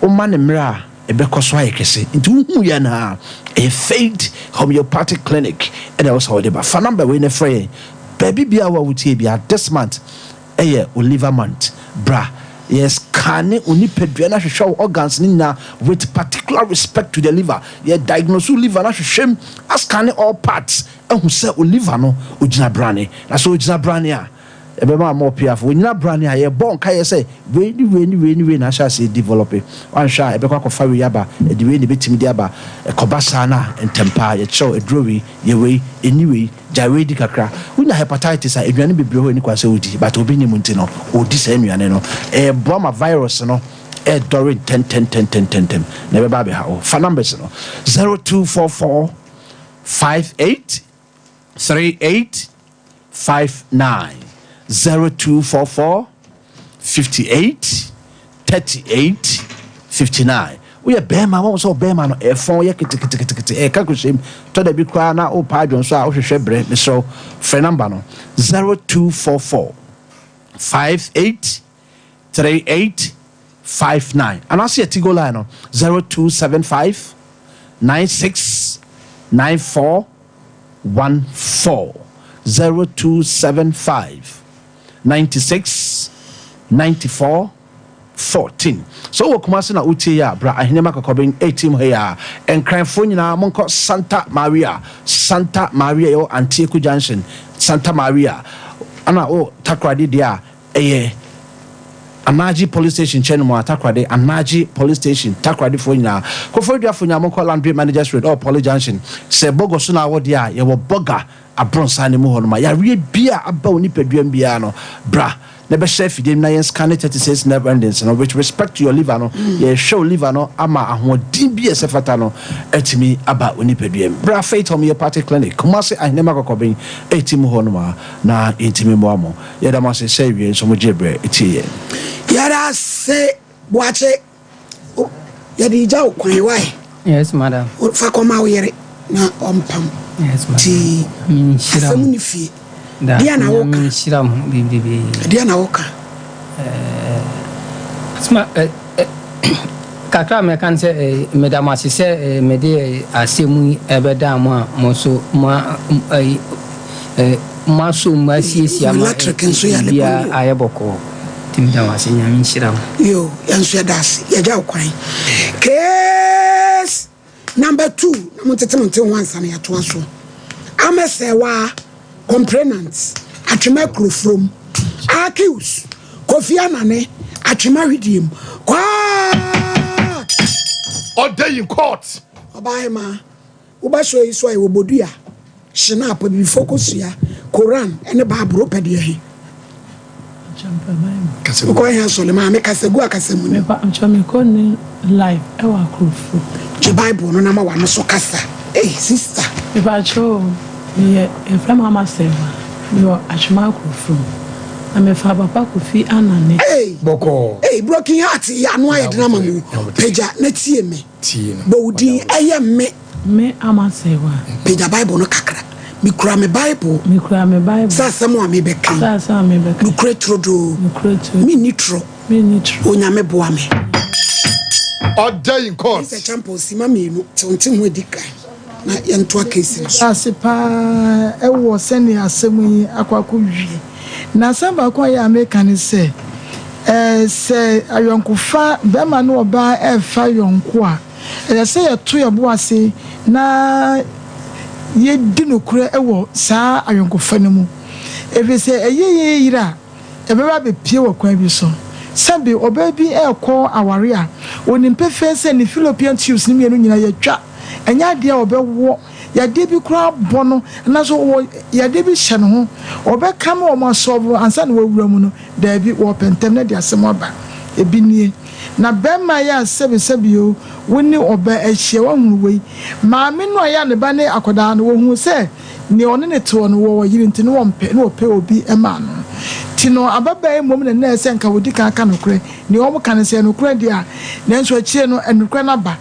Woma no mmerɛ a, ɛbɛkɔ so ayɛ kɛse. Nti wohuu yɛn a, ɛyɛ Faith Homeopathic Clinic na ɛwɔ sɛ wode ba. Fa number wei na frɛ yɛn. Baabi biara a wotie biara, this month, Ɛyɛ wo liver month. Bra yɛ scanne wo nipadua no ahwehwɛ wo organs no nyinaa with particular respect to the liver. Yɛ diagnose wo liver no ahwehwɛ mu, ascanne all parts ahu sɛ wo liver no ogyina brane. Na sɛ ogyina brane a, yɛbɛma wo more piafo. Onyina brane a, yɛbɔ wo nkaeɛ sɛ wei ne wei ne wei ne wei na ahyɛ aseɛ develop. Woanhwɛ a ɛbɛkɔ akɔfa wei aba, ɛde wei na ɛbɛtumi de aba. Ɛkɔba saa no a, ntɛm pa ara yɛkyerɛ wo aduro wei, yɛ wei, ɛnni wei. Gyae wei di kakra. Wonya hepatitis a, aduane bebree hɔ a ɛnni kwan sɛ wodi, but obi nnim nti no, ɔredi saa nnuane no. Ɛreboa ma virus no ɛredɔre ntɛntɛntɛntɛntɛm na ɛbɛba abɛha wo. Fa numbers no, 0244 58 38 59, 0244 58 38 59 Woyɛ bɛɛma a, woahu sɛ ɔbɛɛma no ɛfɔn yɛ keteketekete, ɛka kɔhyɛm, tɔ da bi koraa na wopɛ adwonsɔ a wohwehwɛ brɛ, mesrɛ wo frɛ number no 0244 58 38 59 anaasɛ yɛ Tigo line no 0275 96 94 14 0275 96 94 14. Sɛ wowɔ Kumasi na wotie yi a, bra Ahenema Kɔkɔben 18 mu ha yi ara. Nkranfoɔ nyinaa monkɔ Santa Maria, Santa Maria yɛwɔ Antieku Junction, Santa Maria. Ɛna wɔ Takoradi deɛ a, ɛyɛ Anaji Police Station nkyɛn no mu a, Takoradi, Anaji Police Station, Takoradifoɔ nyinaa. Koforidua-foɔ nyinaa monkɔ Landry Managers Road ɛwɔ Poly Junction. Sɛ Bogo so na wowɔ deɛ a, yɛwɔ Boga Abrɔnsan no mu hɔ nom a, yareɛ biara a aba wo nipadua mu biara no, bra na bɛhyɛ afidie no mu na yɛn scanne 36 nerve endings no with respect to your liver no, yɛrehwɛ wo liver no ama ahoɔden bi a ɛsɛ fata no atumi aba wo nipadua mu. Bra Faith Homeopathic Clinic, Kumasi Ahenema Kɔkɔben ɛti mu hɔ nom a, na yɛntumi mmoa mo. Yɛda mo ase sɛ awiei nso mo gyee berɛ tiee yɛn. Yɛda ase Boakye. O, yɛde gya wo kwan, why? Yes, madam. Fa kɔma wo yere na ɔmpam. Yes, madam. Ti asɛm ne fie. Deɛ na woka. Nhyira mo bebrebe. Deɛ na woka. Asma kakra a mɛka ne sɛ meda mo ase sɛ mede asɛm yi ɛbɛdaa mo a mo nso mo Moaso mu asiesie ama biribiara ayɛ bɔkɔɔ. Nti meda wo ase. Nyame nhyira wo. Yoo yɛn nso yɛda ase yɛgya wo kwan. Case number two na mo ntete mo nte ho ansa na yɛatoa so. Amɛsɛwa complainant Atwema Akurofurom accuse Kofi Anane Atwema Hwidiem Court. Order in court. Ɔbaahemaa. Woba show yi so a yɛwɔ bodua, schnapp, abibifo kosua, Koran ne Bible. Wopɛ deɛ he? Wokɔ he asɔre? Maame kasa gu akasamu no mu. Mepa mekɔ ne live ɛwɔ akorofo. Gye Bible no na ma w'ano so kasa. Ei sister. Mepakyɛw o, meyɛ yɛfrɛ me Ama Serwaa, mewɔ Atwema Akorofo mu. Na mefaa Papa Kofi Anane. Ei! Bɔkɔɔ. Ei, broken heart yi ano ayɛ den ama me o. Pagya na tie me. Bɔ wo din, ɛyɛ me. Me Ama Serwa. Pagya Bible no kakra. Mekura me Bible. Mekura me Bible. Sɛ asɛm a mebɛka yi. Sɛ asɛm a mebɛka yi. Nokorɛ turodoo. Nokorɛ turodoo. Menni torɔ. Menni torɔ. Onyame boa me. Order in court. Mister Champon, simma mienu, tew nte ho adi kan na yɛntoa case no so. Meda ase paa wɔ sɛnea asɛm yi akɔ akɔwie. Na asɛm baako a ɛyɛ a meka ne sɛ, sɛ ayɔnkofa, barima ne ɔbaa refa yɔnko a, ɛsɛ sɛ yɛto yɛn bo ase na yɛdi nokorɛ wɔ saa ayɔnkofa no mu. Ɛfiri sɛ ɛyɛ yɛn yere a, ɛbɛba abɛpue wɔ kwan bi so. Sɛbe ɔbaa bi rekɔ aware a, ɔnim pefee sɛ ne fallopian tubes no mienu nyinaa yɛatwa. Ɛnyɛ adeɛ a ɔbɛwɔ yadeɛ bi koraa abɔ no anaasɛ ɔwɔ yadeɛ bi hyɛ ne ho. Ɔbɛka ma wɔasɔlve ansa na wawura mu no, daabi, wɔrepɛ ntɛm na ɛde asɛm aba. Ebi nie. Na bɛrima yi a sɛbe sɛbe o, wo ne ɔbaa ahyia, woahunu wei. Maame no a ɛyɛ a ne ba ne akwadaa no, wɔhuu sɛ Nea ɔne no te hɔ no, wɔwɔ yere nti, na wɔmpɛ, na wɔpɛ obi ma no. Nti no, ababaa yi mmom na na ɛsɛ sɛ anka wɔdi kan ka nokorɛ. Nea wɔka no, sɛ ɛyɛ nokorɛ deɛ a, nanso akyire no, nokorɛ no aba.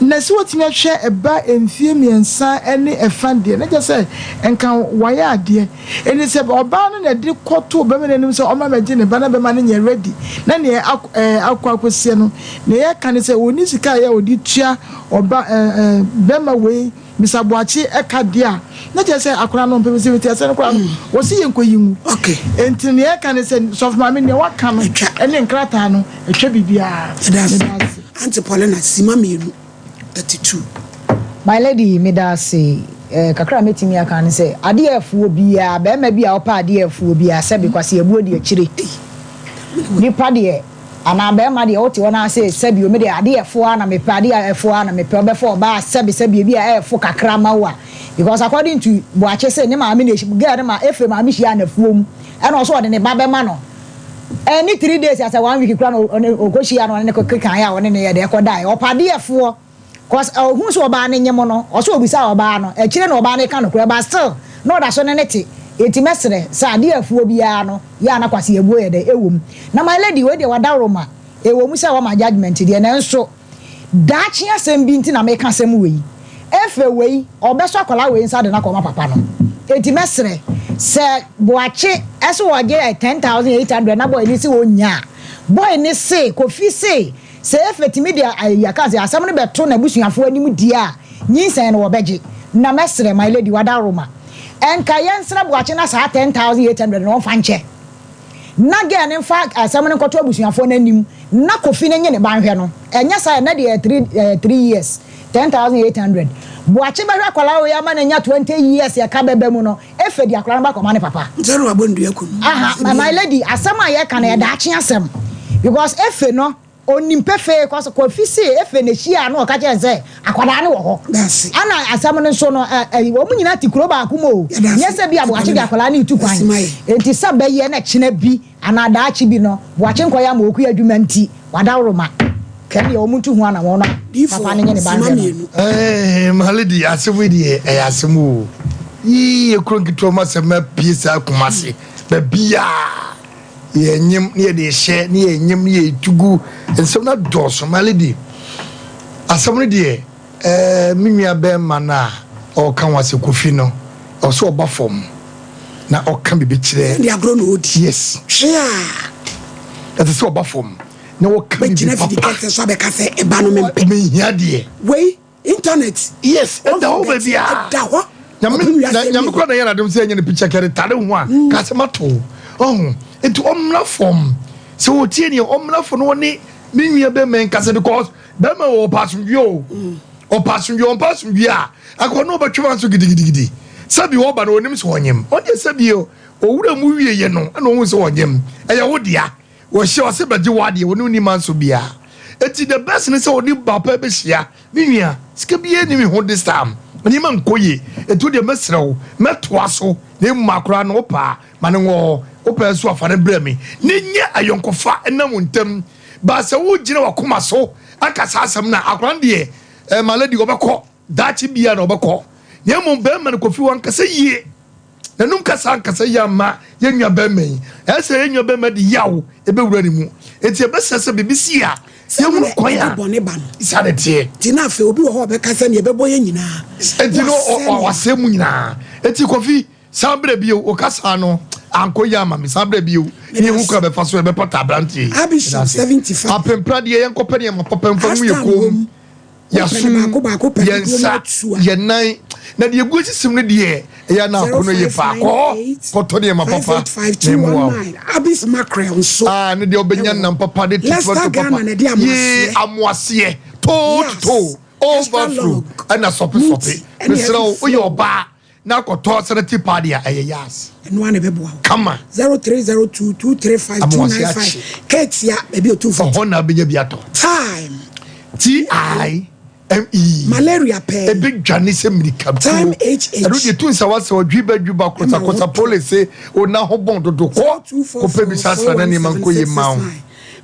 Na sɛ wɔtumi ahwɛ ɛba mfeɛ mmiɛnsa ne ɛfa deɛ, na kyerɛ sɛ nka wɔayɛ adeɛ. Enti sɛ ɔbaa no na ɛde kɔtoo barima no anim sɛ ɔmmra mmɛgye ne ba na barima no nyɛ ready na nea akɔ akɔsie no, nea yɛka ne sɛ ɔnni sika a ɛyɛ a ɔde tua ɔba ɛɛ barima wei Mister Boakye ɛka deɛ a, na kyerɛ sɛ akwadaa no ɔmpɛ me sɛ mete aseɛ no koraa no, wɔse yɛnkɔyi ngu. Enti nea ɛka ne sɛ, Sɔfo Maame, nea waka no ne nkrataa no, ɛtwa biribiara. Meda ase. Meda ase. Auntie Paulina, sima mienu, 32. My lady, meda ase. Eh, kakra a mɛtumi aka ne sɛ, adeɛ a ɛfoɔ biara, barima bi a ɔpɛ adeɛ a ɛfoɔ biara, sɛbe Kwasi Abuo di akyire. Nipa deɛ, Anaa bɛɛma deɛ wote hɔ naa se sɛbi o me deɛ adeɛ ɛfo ara na mepɛ adeɛ a ɛfo ara na mepɛ wobɛfa ɔbaa a sɛbi sɛbi ebi a ɛɛfo kakra ma wo a because according to Boakye se ne maame na girl no ma Efe maame hyiaa no afuom ɛna ɔse ɔde ne ba bɛma no ɛne 3 days asɛ one week kora na ɔne ɔkɔ hyia no ɔne ne kekaeɛ a ɔne ne yɛ dɛ ɛkɔ daeɛ ɔpɛ adeɛ ɛfoɔ Cos ohuu sɛ ɔbaa no nyem no, ɔse obisaa ɔbaa no, akyire na ɔbaa no reka nokorɛ but still na ɔda so ne no te, enti mɛsrɛ sɛ adeɛ a afuo biara no yɛ a na kwaseabuo yɛ dɛn ɛwɔ mu. Na my lady wei deɛ wadaworoma, ɛwɔ mu sɛ wama judgement deɛ nanso daakye asɛm bi nti na meka asɛm wei, Efe wei ɔbɛsɔ akwadaa wei nsa de no akɔma papa no, enti mɛsrɛ sɛ Boakye ɛse ɔgye 10,800 na boy no se ɔnnya a, boy no se, Kofi se Sɛ Efe tumi de yɛka sɛ asɛm no bɛto n'abusuafoɔ anim deɛ a, nyinsɛn no wɔbɛgye. Na mɛsrɛ my lady Wadaroma, nka yɛnsrɛ Boakye na saa 10,800 no ɔmfa nkyɛ. Na girl no mfa asɛm no nkɔto abusuafoɔ no anim na Kofi no nye ne ba nhwɛ no. Ɛnyɛ saa a, ɛnnɛ deɛ ɛyɛ three, three years, 10,800. Boakye bɛhwɛ akwadaa wei ama no anya 20 years ɛka bɛba mu no, Efe de akwadaa no bɛkɔma ne papa. Nti ɛna wabɔ ndua ku no. Aha, my lady, asɛm a yɛka no yɛ daakye asɛm because Efe no onim pefee cause Kofi se Efe na ehyiaa no ɔka kyerɛ no sɛ akwadaa no wɔ hɔ. Ɛna asɛm no nso no ɛ ɛ wɔn nyinaa te kuro baako mu o. Nyɛ sɛ bi a Boakye de akwadaa no retu kwan. Enti sɛ bɛyɛ na kyena bi Anaa daakye bi no, boakye nkɔyɛ ama okua adwuma nti, wadaworoma. Kɛ deɛ wɔn ntu ho anamɔn na papa no nye ne ba nhwɛ no. Eeh my lady asɛm yi deɛ ɛyɛ asɛm o yii yɛ kuro nketewa mu asɛm apue saa Kumasi baabiaa yɛnyem ne yɛde hyɛ ne yɛnyem ne yɛtu gu nsɛm no adɔɔso my lady asɛm no deɛ ɛɛ me nua bɛrima no a ɔka ho asɛ Kofi no ɔsɛ ɔba fam na ɔka biribi kyerɛ. Sɛdeɛ agorɔ na ɔredi. Yes. Hwɛ a. Ɛsɛ sɛ ɔba fam na ɔka biribi Bɛgyina papa. fidi kɛntɛn so abɛka sɛ ɛba no mempɛ. Menhia deɛ. Wei, internet. Yes, ɛda hɔ baabi a. Ɛda hɔ. Nyame Ɔpem wiase na nyame awie. kora na yɛ n'adom sɛ ɛnyɛ ne picture kɛre tare ho a ka asɛm ato wo. Ɔho nti ɔmmra fam sɛ ɔtie neɛ ɔmmra fam na ɔne ne nua bɛma nkasa because bɛma wɔ ɔpɛ asomdwie o. Ɔpɛ asomdwie ɔmpɛ asomdwie a Akɔ no ɔbɛtwe ma so gidigidigidi. Sɛbi ɔba no onim sɛ ɔnyem. Ɔdeɛ sɛbi owura mu wie yɛ no ɛna ohun sɛ ɔnyem. Ɛyɛ wo dea. Wɔhyɛ ɔse bɛgye wo adeɛ wɔne wo ni manso biaa. Eti the best ne sɛ ɔne papa bɛhyia. Me nua sika biaa ni me ho this time. Nneɛma nkɔ yie. Eti wodeɛ mɛsrɛ wo mɛtoa so na mmom akora no wopɛ a ma no nwɔ hɔ. Wopɛ nso a fa no brɛ me. Ne nyɛ ayɔnkofa ɛnam wo ntam. But sɛ wogyina wakoma so aka saa asɛm no a akora no deɛ eh, my lady ɔbɛkɔ. Daakye biara na ɔbɛkɔ, na mmom barima no Kofi wankasa yie. N'anum kasa ankasa yi amma yɛn nuabarima yi. Ɛyɛ sɛ yɛn nuabarima de yaw bɛwura ne mu. Enti ɛbɛsɛ sɛ biribi si a, yɛhunu kwan a bɔne ba no. Saa na ɛteɛ. Nti na afei obi wɔ hɔ a ɔbɛka sɛ nea ɛbɛbɔ yɛn nyinaa. Enti no wasɛe mu nyinaa. Enti Kofi, san brɛ bio. Wo kasa no ankɔ yie ama me. San brɛ bio. Ne yɛhu kwan a ɛbɛfa so yɛbɛpata aberanteɛ yi. Abishag 75. Apempra deɛ yɛnkɔpɛ nneɛma papa mfa ngu yɛn kɔn mu. Yɛasom, yɛn nsa, yɛn nan, na deɛ egu esisim no deɛ, ɛyɛ na akɔnɔ yie paa. Kɔ hɔ kɔtɔ nneɛma papa na ɛmmoa wo. Abis mackerel nso. Ah, ne deɛ ɔbɛnya nam papa de Leicester tomato Ghana papa. na ɛde Yee, amoaseɛ. amoaseɛ, too to toe, overflow, ɛna sɔpe sɔpe. Mesrɛ wo, woyɛ ɔbaa na akɔtɔ sanitary pad a, ɛyɛ yas. Ɛno ara na ɛbɛboa wo. Kama. 0302 235 Amoaseɛ 295 akye. Ketia, baabi a otumfoɔ te. Ɛhɔ na wobɛnya bi atɔ. Time. T-I-M-E. Malaria pɛɛ. Ɛbɛdwane sɛ mmirikatuo. Time H-H. Ɛno deɛ tu nsa wasɛ ɔdwi ba dwi ba kosa kosa pole se ona ho bɔn dodo kɔ kɔpɛ bi sasra na nneɛma nkɔ yie mma wo.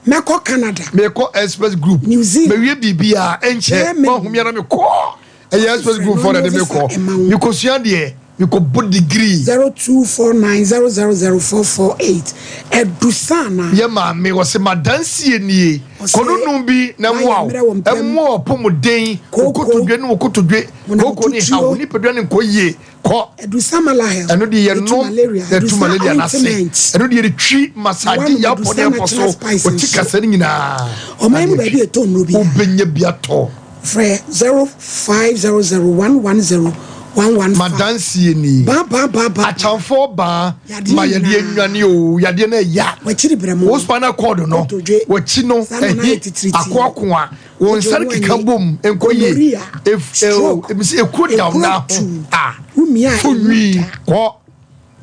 Mɛkɔ Canada. Mekɔ Express Group. New Zealand. Mawie biribiara ɛnkyɛ Germany. mahu me ara mekɔ. Ɛyɛ Express Group foɔ na ɛde me kɔ. Mekɔsua deɛ, mekɔbɔ degree. 0249000448 Ɛdusa anaa? Yɛ maame, ɔse m'adanseɛ nie. Ɔse Kɔ no nom bi na ɛmmoa wayɛ wo. mmerɛ wɔ mpam. Ɛmmoa w'apɔmuden, wo Kooko, kotodwe ne wo kotodwe, kooko ne haw, wo honamtutuo. nipadua no nkɔ yie. Kɔ. Ɛdusa malahel, Ɛno deɛ ɛtu yɛnom malaria. na ɛtu Ɛdusa malaria no ase. ointment. Ɛno deɛ yɛde twi Na massage woanom yɛ Adusa apɔ ne ɛpɔ natural so, spice wo ti nso. kasa no nyinaa. Ɔman Na mu deɛ baabi twi. a ɛtɔ nnuro biara. Wobɛnya bi atɔ. Frɛ 0500110115. M'adanseɛ nie. Ba ba ba ba. Akyamfoɔ baa Yadeɛ ma yadeɛ nyinaa. nnwane oo, yadeɛ no ɛya. W'akyiri brɛ mo. Wo spinal cord no, Kotodwe. w'akyi no Saa na na ɛhe, ayɛ titiritii. akoakoa, wo Wogye nsa no wo keka ani. bom, nkɔ yie. Gonorrhea, Ef, eh, o, stroke, mese ekuro da wo ekuro nan ho tu. a, Womia a fo emu nwi da. kɔ.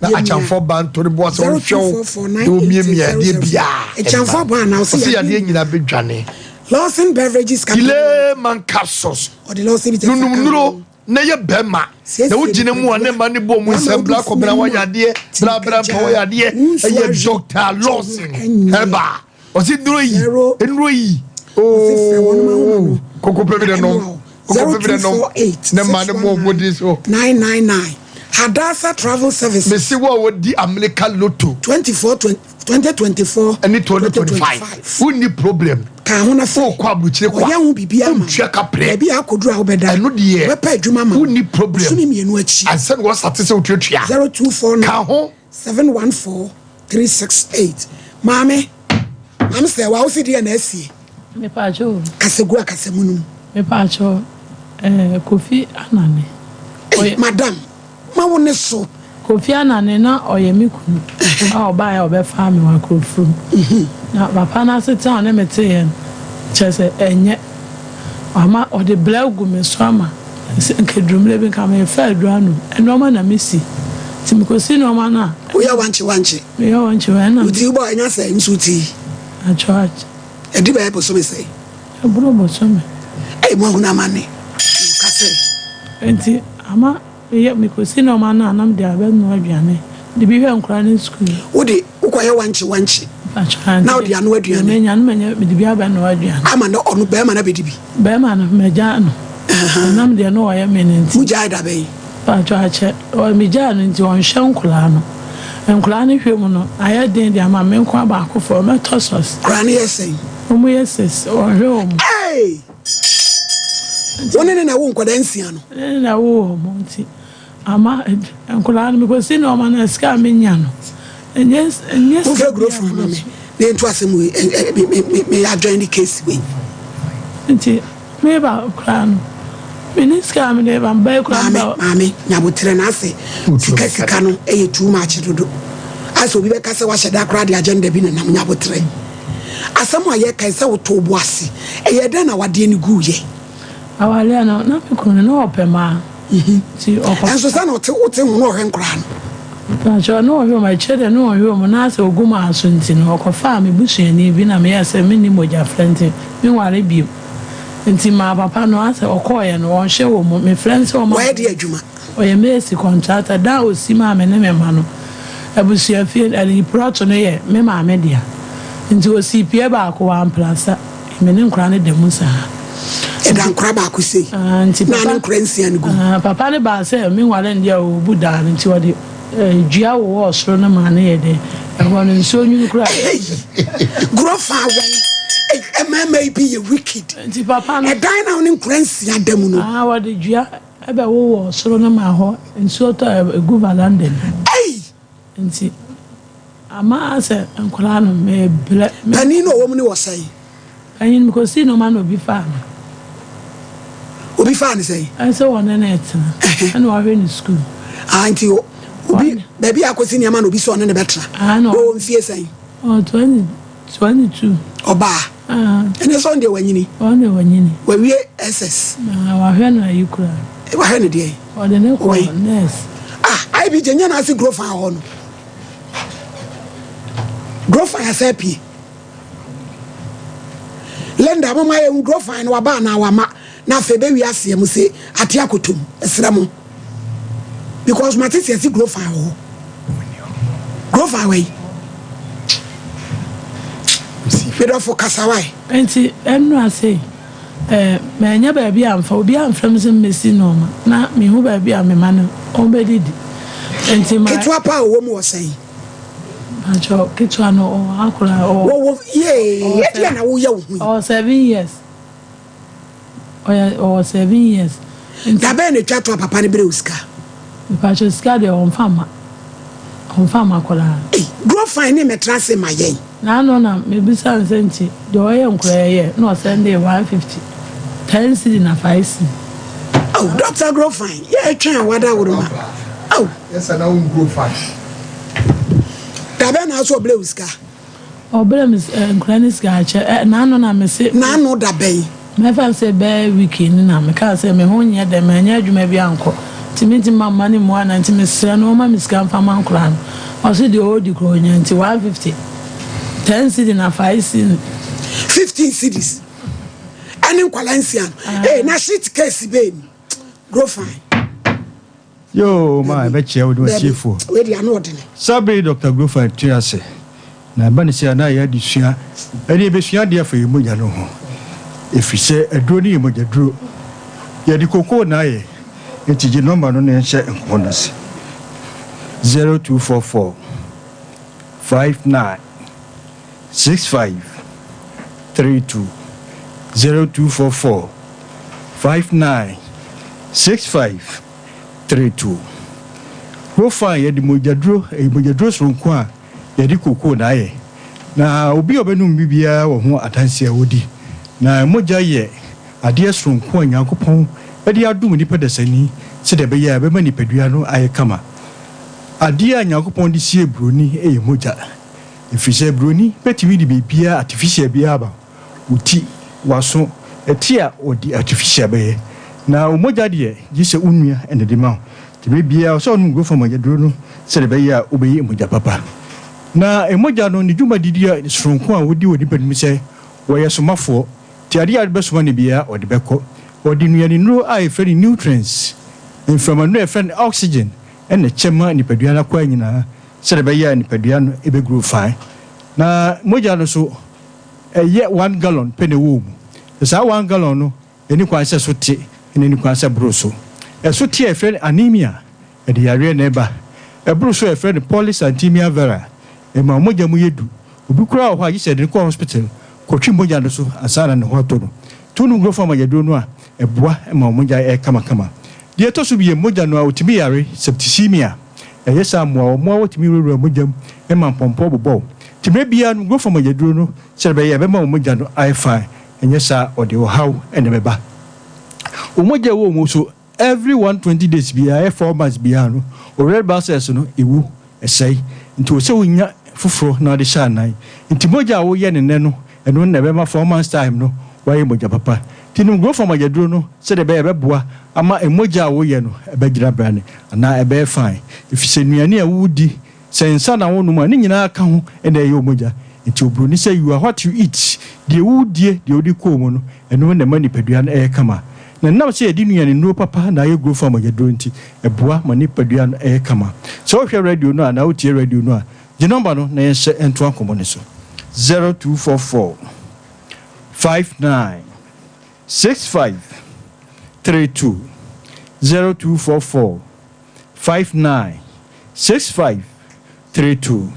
Na akyamfoɔ baa nto ne bo ase ɔnhwɛ wo na ɔmiamia adeɛ biara Akyamfoɔ baa na ɔse ɔse yadeɛ nyinaa bɛdwane. Lawson Beverages Company. Kileman capsules. Ɔde Lawson bi Nunum nnuro na yɛ bɛrima na wogyina mu a ne mma ne bɔ mu nsɛm bla kɔbena wɔyɛ adeɛ bla bla mpa wɔyɛ adeɛ ɛyɛ Dr. Lawson Herbal. Ɔsi nnuro yi nnuro yi ooo koko pɛ bi dɛ nom koko pɛ bi dɛ nom ne mma ne mo ɔmo di so. 999 Hadassah Travel Services. Mesi wo a wodi America Lotto. 24 2024 ɛne 2025 wonni problem. Ka ho na fɛ. Wokɔ aburukyire kwa. Ɔyɛ ho biribi ama. Wontua kaprɛ. Baabi a akɔduru a wobɛda. Ɛno deɛ. Wobɛpɛ adwuma ma. Wonni problem. Bosome mmienu akyi. Ansa na wɔsate sɛ wotuatua. 0249 Ka ho. 714 368 Maame, maame sɛ wa wosi deɛ na asie. Mepaakyɛw o. Kasa gu akasamu no mu. Mepaakyɛw eh, Kofi Anane. Ei, madam, ma wo ne so. Kofi Anane na ɔyɛ me kunu a ɔbaeɛ a ɔbɛfaa me wɔ Akurofurom. Na papa no asetena a ɔne me teeɛ no, kyerɛ sɛ ɛnyɛ. Wama ɔde brɛ agu me so ama sɛ nka ɛduru mmerɛ bi nka merefa aduru anom. Nnoɔma na mesi. Nti mekɔsi nnoɔma no a. Woyɛ wankye wankye. Meyɛ wankye wankye ɛna. Wo ti wobɔ a ɛnya sɛn nso ti. Atwa atwa. Ɛdi bɛyɛ bosome sɛn. Ɛboro bosome. Ɛyi mo ahunu amane. Ka sɛ. Nti ama meyɛ mekɔsi nnoɔma no a na mede abɛnoa aduane de bi hwɛ nkwadaa no sukuu. Wode wokɔyɛ wankye wankye. Na wode anoa aduane. Menya no menya mede bi abɛnoa aduane. Ama no ɔno bɛrima no abɛdi bi. Bɛrima no magyaa no. Ɛnam deɛ na ɔyɛ me no nti. Mogyae da bɛn? Paatwɔ akyɛ. Megyaa no nti ɔnhwɛ nkwadaa no. Nkwadaa no hwɛ mu no ayɛ den de ama me nko ara baakofoɔ. Mɛtɔ sɔs. Nkwadaa no yɛ sɛn? Wɔn yɛ sis. Ɔnhwɛ wɔn. Hey! Wo ne ne na ɛwo nkwadaa nsia no? Me ne ne na ɛwo wɔn nti ama nkwadaa no mekɔsi nneɛma no a sika a menya no ɛnyɛ ɛnyɛ sika Momfrɛ Gurofo mma me na yɛnto asɛm wei ɛ ɛ me me me adjoin ne case wei. Nti meba koraa no menni sika a mede ba mebɛyɛ koraa Maame meba. maame nyaboterɛ na asɛ sika sika no ɛyɛ too much dodo asɛ obi bɛka sɛ wahyɛ da koraa de agenda bi nenam nyaboterɛ asɛm a yɛka yi sɛ wotoo bo ase ɛyɛ dɛn na wadeɛ no guiɛ. Awareɛ no na me kunu no na ɔpɛ maa nti ɔkɔ. Ɛnso sɛ na ɔte wote ho na ɔhwɛ nkoraa no. Mpakyɛw na ɔhwɛ wɔn akyire deɛ na ɔnhwɛ wɔn na asɛ ɔgu m'aso nti no ɔkɔfaa me busuani bi na meyɛɛ sɛ menni mogyafra nti menware bio nti maa papa no asɛ ɔkɔɔeɛ no ɔnhwɛ wɔn mu mefrɛ no sɛ ɔma Wayɛ deɛ adwuma? Ɔyɛ mesi kɔntrata dan a ɔsi maa me ne me mma no abusua fie ɛyi prɔto no yɛ me maame dea nti ɔsii pie baako wamplasa me ne nkora no da mu saa. Ɛda nkora baako sei nti na ne nkora nsia no gu mu. Papa no baa sɛ menware no deɛ ɔbu dan no nti ɔde. Dua wowɔɔ soro no maa no yɛ dɛ. Ɛhɔ no nsuo nwunu koraa. Ei! Gurɔfa awɛn. Ei! Mmarima yi bi yɛ wicked. Nti papa no. Ɛdan no a wo ne nkwadaa nsia da mu no. Ah, wɔde dua bɛwowɔɔ soro no maa hɔ nsuo tɔ a ɛgu valanda mu. Ei! Nti ama asɛ nkwadaa no mebrɛ. Panin no a ɔwɔ mu no wɔ sɛn? Panyin no mekɔsii nnoɔma na obi faa no. Obi faa no sɛn? Ɛsɛ wɔne no retena ɛna wahwɛ ne sukuu. Ah nti obi baabi a akɔsi nneɛma na obi sɛ ɔne no bɛtena. Ah na ɔwɔ mfie sɛn? Ɔwɔ 22. Ɔbaa. Ɛnɛ sɛ ɔno deɛ wanyini. Ɔno deɛ wanyini. Wawie SS. Na wahwɛ no ayi koraa. Wahwɛ no deɛ? Ɔde ne kɔ nurse. Ah IBJ nyɛ na ase grow fan hɔ no. Grow fan asɛ pie. Linda moma yɛhu Grofine no waba anaa wama na afei bɛwi aseɛ mo se ate akotom mesrɛ mo because mate se asi Grofine wɔ hɔ Grofine wɔ yi medɔfo kasa wae. Nti ɛnora sei eh, manya baabi amfa, obi amfrɛ me sɛ mmɛsi nnoɔma na mehu baabi a mema no ɔmbɛdidi nti ma. Ketewa paa ɔwɔ mu wɔ sɛn? Mpakyɛw ketewa no ɔwɔ akora ɔwɔ. Wɔwɔ yee ɛdeɛ na woyɛ wo ho yi. Ɔwɔ 7 years ɔyɛ ɔwɔ 7 years. Da bɛn na etwa to a papa no brɛ wo sika. Mpakyɛw sika deɛ ɔnfa mma ɔnfa mma koraa. Ei grow fine ne mmɛtra ase ma yɛn. N'ano na mebisa no sɛ nti deɛ ɔyɛ nkora yɛ na ɔsɛndee 150 10 cedi na 5 cedi. Oh doctor grow fine yɛ twɛn a wada woroma oh. Yɛ na wo grow fine. Da bɛn na aso ɔbrɛ wo sika. Ɔbrɛ me eh, nkora ne sika akyɛ eh, n'ano na me se. N'ano da bɛn. Mɛfa sɛ bɛyɛ week ni na mekaa sɛ me ho nyɛ dɛ manyɛ adwuma bi ankɔ nti mentumi ma mma no mmoa na nti mesrɛ no ɔmma me sika mfa ma nkora no ɔse deɛ ɔredi koraa ɔnya nti 150 10 cedi na 5 cedi. 15 cedis ɛne nkwadaa nsia no ee na shit case bɛɛ ni grow fine. Yoo ma ɛbɛkyea wo ne w'atiefoɔ. Wei deɛ ano ɔdene. Saa bere yi Dɔkta Grofer tiri ase, na ɛba no sei a na yɛn adesua ɛne yɛbɛsua adeɛ afa yɛn mogya no ho, ɛfiri sɛ aduro no yɛ mogyaduro. Yɛde kokoo na ayɛ, enti gye nɔmba no na yɛnhyɛ nkɔmmɔ no ase, 0244 59 65 32, 0244 59 65 32. Rofan yɛde mogyaduro, ɛyɛ mogyaduro soronko a yɛde kokoo na ayɛ. Na obi a ɔbɛnom bi biara wɔ ho adanseɛ a ɔdi. Na mogya yɛ adeɛ soronko a Nyankopɔn de adom nnipa dasani sɛdeɛ ɛbɛyɛ a ɛbɛma nipadua no ayɛ kama. Adeɛ a Nyankopɔn de sie buroni yɛ mogya. Ɛfiri sɛ buroni bɛtumi de biribiara, artificial biara aba. Wo ti, w'aso, ɛte a wɔde artificial bɛyɛ. Na wo mogya deɛ, gye sɛ wo nua na ɛde ma wo. Nti berɛ biara ɛwɔ sɛ wonom Grofan mogyaduro no sɛdeɛ ɛbɛyɛ a wobɛyɛ mogya papa. Na mogya no, ne dwumadidi a soronko a wɔdi wɔ nipa no mu sɛ wɔyɛ somafoɔ. Nti adeɛ a wode bɛsoma no biara, ɔde bɛkɔ. Wɔde nnuanennuro a yɛfrɛ no nutrients, mframanuro a yɛfrɛ no oxygen na ɛkyɛ ma nipadua no akwaa nyinaa sɛdeɛ ɛbɛyɛ a nipadua no bɛgrow fine. Na mogya no nso, ɛyɛ 1 gallon pɛ na ɛwɔ wo mu. Na saa 1 gallon no, ɛnni kwan sɛ ɛso te, ɛna ɛnni kwan sɛ ɛboro so. Ɛso te a, yɛfrɛ no anemia, ɛde yareɛ na ɛba. Ɛboro so a, yɛfrɛ no polycythemia vera, ɛma wo mogya mu yɛ du. Obi koraa wɔ hɔ a, gye sɛ yɛde no kɔ hospital kɔtwe mogya no so ansa na ne ho atɔ no. Nti wonom Grofan mogyaduro no a, ɛboa ma wo mogya yɛ kamakama. Deɛ ɛtɔ so bio, mogya no a, ɔtumi yare septicemia. Ɛyɛ saa a, mmoawa mmoawa tumi wurawura mogya mu ma mpɔmpɔ bobɔ wo. Nti mmerɛ biara nom Grofan mogyaduro no sɛdeɛ ɛbɛyɛ a ɛbɛma wo mogya no ayɛ fine, ɛnyɛ saa a ɔde ɔhaw na ɛbɛba. Wo mogya a ɛwɔ wo mu nso, every 120 days biara, ɛyɛ 4 months biara no, wo red blood cells no ɛwu, ɛsɛe. Nti ɛwɔ sɛ wonya foforɔ na wode hyɛ anan. Nti mogya a woyɛ no nnɛ no, ɛno na ɛbɛma 4 months time no woayɛ mogya papa. Nti nom Grofan mogyaduro no sɛdeɛ ɛbɛyɛ a ɛbɛboa ama mogya a woyɛ no ɛbɛgyina brane anaa ɛbɛyɛ fine. Ɛfiri sɛ nnuane a wodi, sɛ nsa na wonom a, ne nyinaa ka ho na ɛyɛ wo mogya. Nti oburoni sɛ you are what you eat, deɛ wodie, deɛ wode kɔɔ mu no, ɛno na ɛma nipadua no yɛ kama. Na ɛnam sɛ yɛde nnuane nnuro papa na ayɛ Grofan mogyaduro nti, ɛboa ma nipadua no yɛ kama. Sɛ wohwɛ radio no anaa wotie radio no a, gye nɔmba no na yɛnhyɛ ntoa nkɔmmɔ no so, 0244 59 65 32, 0244 59. 65 32.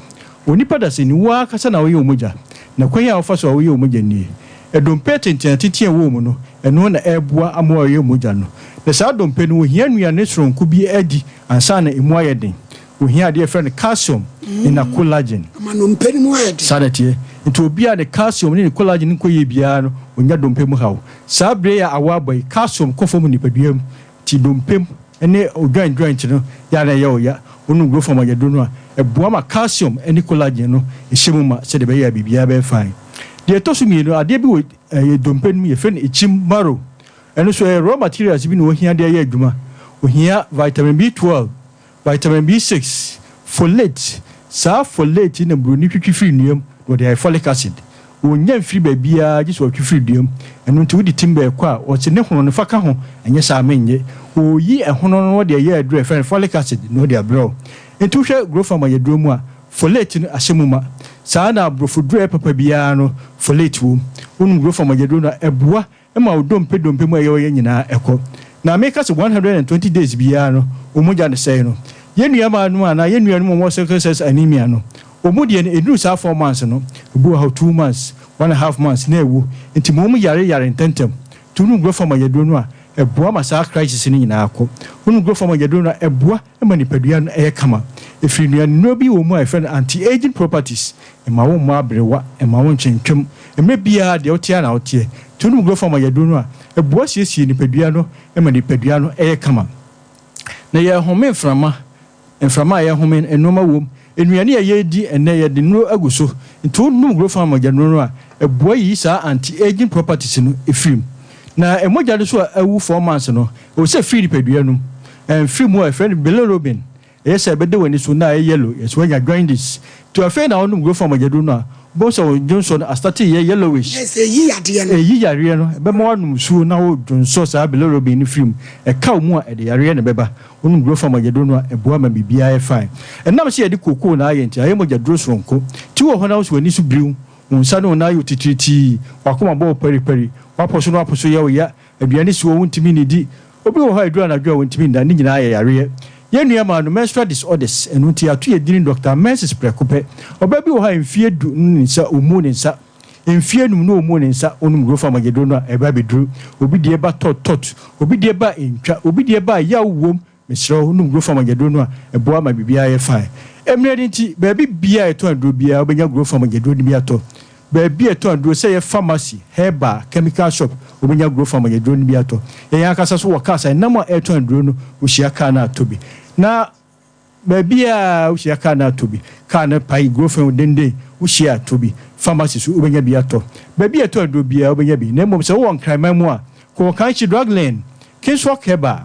Onipa dasani, wo ara ankasa na woyɛ wo mogya, na kwan a wofa so a woyɛ wo mogya nie. Ɛdompe atenteatenten a ɛwɔ wo mu no, ɛno na ɛreboa ama woayɛ mogya no. Na saa dompe no, wohia nnuane soronko bi adi ansa na emu ayɛ den. Wohia adeɛ a yɛfrɛ no calcium ne na collagen. Ama nnompe no mu ayɛ den. Saa na ɛteɛ. Nti obi a ne calcium ne ne collagen nkɔ yie biara no, ɔnya dompe mu haw. Saa berɛ yi a awɔ aba yi, calcium kɔ fam wɔ nipadua mu. Nti dompe mu ne odwan joint no yɛ a na ɛyɛ wo ya. Wonom growth hormone aduro no a, ɛboa ma calcium ne collagen no hyɛ mu ma sɛdeɛ ɛbɛyɛ a biribiara bɛyɛ fine. Deɛ ɛtɔ so mmienu, adeɛ bi wɔ yɛn dompe no mu, yɛfrɛ no ekyim, marrow. Ɛno nso ɛyɛ raw materials bi na wɔhia de ayɛ adwuma. Wɔhia vitamin B12, Vitamin B6, folate, Saa folate yi na buroni twitwi firi nnua mu na wɔde ayɛ folic acid. Wɔnnya mfiri baabiara gye sɛ wɔtwe firi dua mu. Ɛno nti wode timber kɔ a, wɔse ne hono no fa ka ho, anyɛ saa a mennye. Wɔyi ɛhono no na wɔde ayɛ aduro a yɛfrɛ no folic acid na wɔde abrɛ wo. Nti wohwɛ Growfarm ayɛduro mu a, folate no ahyɛ mu ma. Saa ara na aborɔfo duro a ɛyɛ papa biara no, folate wom. Wonom Growfarm ayɛduro no a, ɛboa ma wo dompe dompe mu a ɛyɛ ɔyɛ nyinaa ɛkɔ. Na meka sɛ 120 days biara no wo mogya no sɛe no. Yɛn nuamaa nom anaa yɛn nuanom a wɔwɔ sickle cells anemia no, wɔn deɛ no ɛduru saa four months no, ebi wɔ hɔ two months, one and half months na awu. Nti ma wɔn yare yare ntɛntɛm. Nti wonom Grofam ayaduro no a, ɛboa ma saa crisis no nyinaa kɔ. Wonom Grofam ayaduro no a, ɛboa ma nipadua no yɛ kama. Ɛfiri nnuane nnuro bi wɔ mu a yɛfrɛ no anti-aging properties, ɛmma wo mmɔ aberewa, ɛmma wo ntwentwam. Mmerɛ biara deɛ woteɛ ara na woteɛ. Nti wonom Grofam ayaduro no a, ɛboa siesie nipadua no ma nipadua no yɛ kama. Na yɛhome mframa, mframa a yɛhome no, nnoɔma wom. Nnuane a yɛredi ɛnnɛ, yɛde nnuro agu so. Nti wonom Grofam mogyanuro no a, ɛboa yiyi saa anti-aging properties no firi mu. Na mogya no nso a awu 4 months no, ɛwɔ sɛ ɛfiri nipadua no mu. Ɛmfiri mu a, yɛfrɛ no bilirubin. Ɛyɛ sɛ ɛbɛda w'ani so na ayɛ yellow, yɛsɛ woanya jaundice. Nti afei na wonom Grofam mogyaduro no a, wobɛhu sɛ wo dwonsɔ no astate yɛ yellowish. Ɛyɛ sɛ ɛyi yadeɛ no. Ɛyi yareɛ no, ɛbɛma woanom nsuo na wo dwonsɔ saa bilirubin no firi mu. Ɛka wo mu a, ɛde yareɛ na ɛbɛba. Wonom Grofam mogyaduro no a, ɛboa ma biribiara yɛ fine. Ɛnam sɛ yɛde cocoa na ayɛ nti, ayɛ mogyaduro soronko. Nti wowɔ hɔ na wo sɛ w'ani so biriw, wo nsa ne wo nan ayɛ wo titiritii, w'akoma bɔ wo paripari, w'apɔ so ne w'apo so yɛ wo ya, aduane si hɔ wontumi nnidi. Obi wɔ hɔ a ɛduru anadwo a ontumi nna, ne nyinaa yɛ yareɛ. Yɛn nua maa no menstrual disorders, ɛno nti yɛato yɛn dini Doctor Menses prɛko pɛ. Ɔbaa bi wɔ hɔ a mfeɛ du no ne nsa ɔmmuu ne nsa, mfeɛ num no ɔmmuu ne nsa, wonom Grofam agyaduro no a ɛba abɛduru. Obi deɛ ba tɔt tɔt, obi deɛ ba a ɛntwa, obi deɛ ba a yaw wom, Mesrɛ wo, nom Grofam agyaduro no a, ɛboa ma biribiara yɛ fine. Mmerɛ no nti, baabi biara a yɛtɔn aduro biara, wobɛnya Grofam agyaduro no bi atɔ. Baabi a yɛtɔn aduro, sɛ ɛyɛ pharmacy, herbal, chemical shop, wobɛnya Grofam agyaduro no bi atɔ. Yɛn ankasa nso wɔ cars a ɛnam a ɛretɔn aduro no, wohyia car no a, tɔ bi. Na baabiara wohyia car no a, tɔ bi. Car no pae Grofam denden, wohyia a, tɔ bi. Pharmacy nso, wobɛnya bi atɔ. Baabi a yɛtɔn aduro biara, wobɛnya bi. Na mmom sɛ wowɔ Nkraman mu a, kɔ Kanshi Drug Lane, Kingswalk Herbal,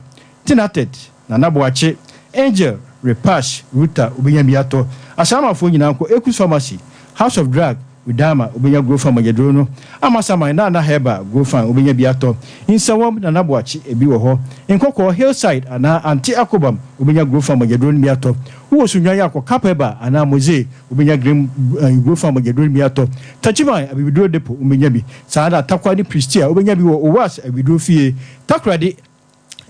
Tinated, Nana Boakye, Angel, Repash, Ruta, wobɛnya bi atɔ. Asaamafoɔ nyinaa nkɔ Ekus Pharmacy, House of Drug, Udama, wobɛnya Grofan mogyaduro no. Amasaman, Nana Herbal, Grofan, wobɛnya bi atɔ. Nsawam, Nana Boakye, ebi wɔ hɔ. Nkɔkɔɔ, Hillside anaa Ante Akobam, wobɛnya Grofan mogyaduro no bi atɔ. Wowɔ Sunnwan a, kɔ Cap Herbal anaa Mose, wobɛnya Green Grofan mogyaduro no bi atɔ. Takyiman, Abibiduro Depot, wobɛnya bi. Saa ara na Tarkwa ne Prestea, wobɛnya bi wɔ Owas Abibiduro Fie. Takoradi,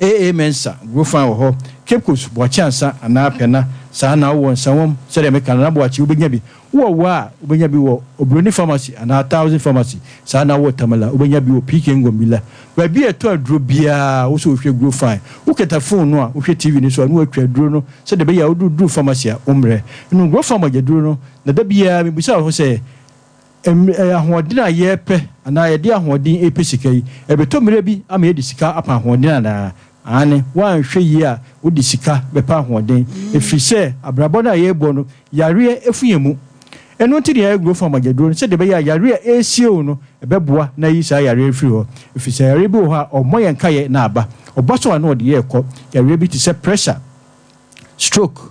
AA Mensah, Grofan wɔ hɔ, Cape Coast, Boakye Ansa anaa Pɛna, saa na wowɔ Nsawam, sɛdeɛ meka no, na Boakye wobɛnya bi. Wowɔ Wa a, wobɛnya bi wɔ Obroni Pharmacy anaa Thousand Pharmacy, saa na wowɔ Tamale a, wobɛnya bi wɔ PK Ngomila. Baabi a ɛtɔ aduro biara, wo sɛ wohwɛ Grofan. Wokita phone no a, wohwɛ TV no so a, na woatwa aduro no sɛdeɛ ɛbɛyɛ a woduru pharmacy a, wommrɛ. Nom Grofan mogyaduro no, na da biara mebisa wo ho sɛ, Ɛyɛ ahoɔden a yɛrepɛ anaa yɛde ahoɔden repɛ sika yi, ɛbɛtɔ mmerɛ bi ama yɛde sika apɛ ahoɔden anaa? Aane, woanhwɛ yie a wode sika bɛpɛ ahoɔden, ɛfiri sɛ abrabɔ no a yɛrebɔ no, yareɛ afu yɛn mu. Ɛno nti na yɛayɛ Growth Farm agyaduro no sɛdeɛ ɛbɛyɛ a yareɛ a ɛresie wo no, ɛbɛboa na ayi saa yareɛ no afiri hɔ. Ɛfiri sɛ yareɛ bi wɔ hɔ a ɔmmɔ yɛn nkaeɛ na aba, ɔba so a na ɔde yɛn rekɔ. Yareɛ bi te sɛ pressure, stroke,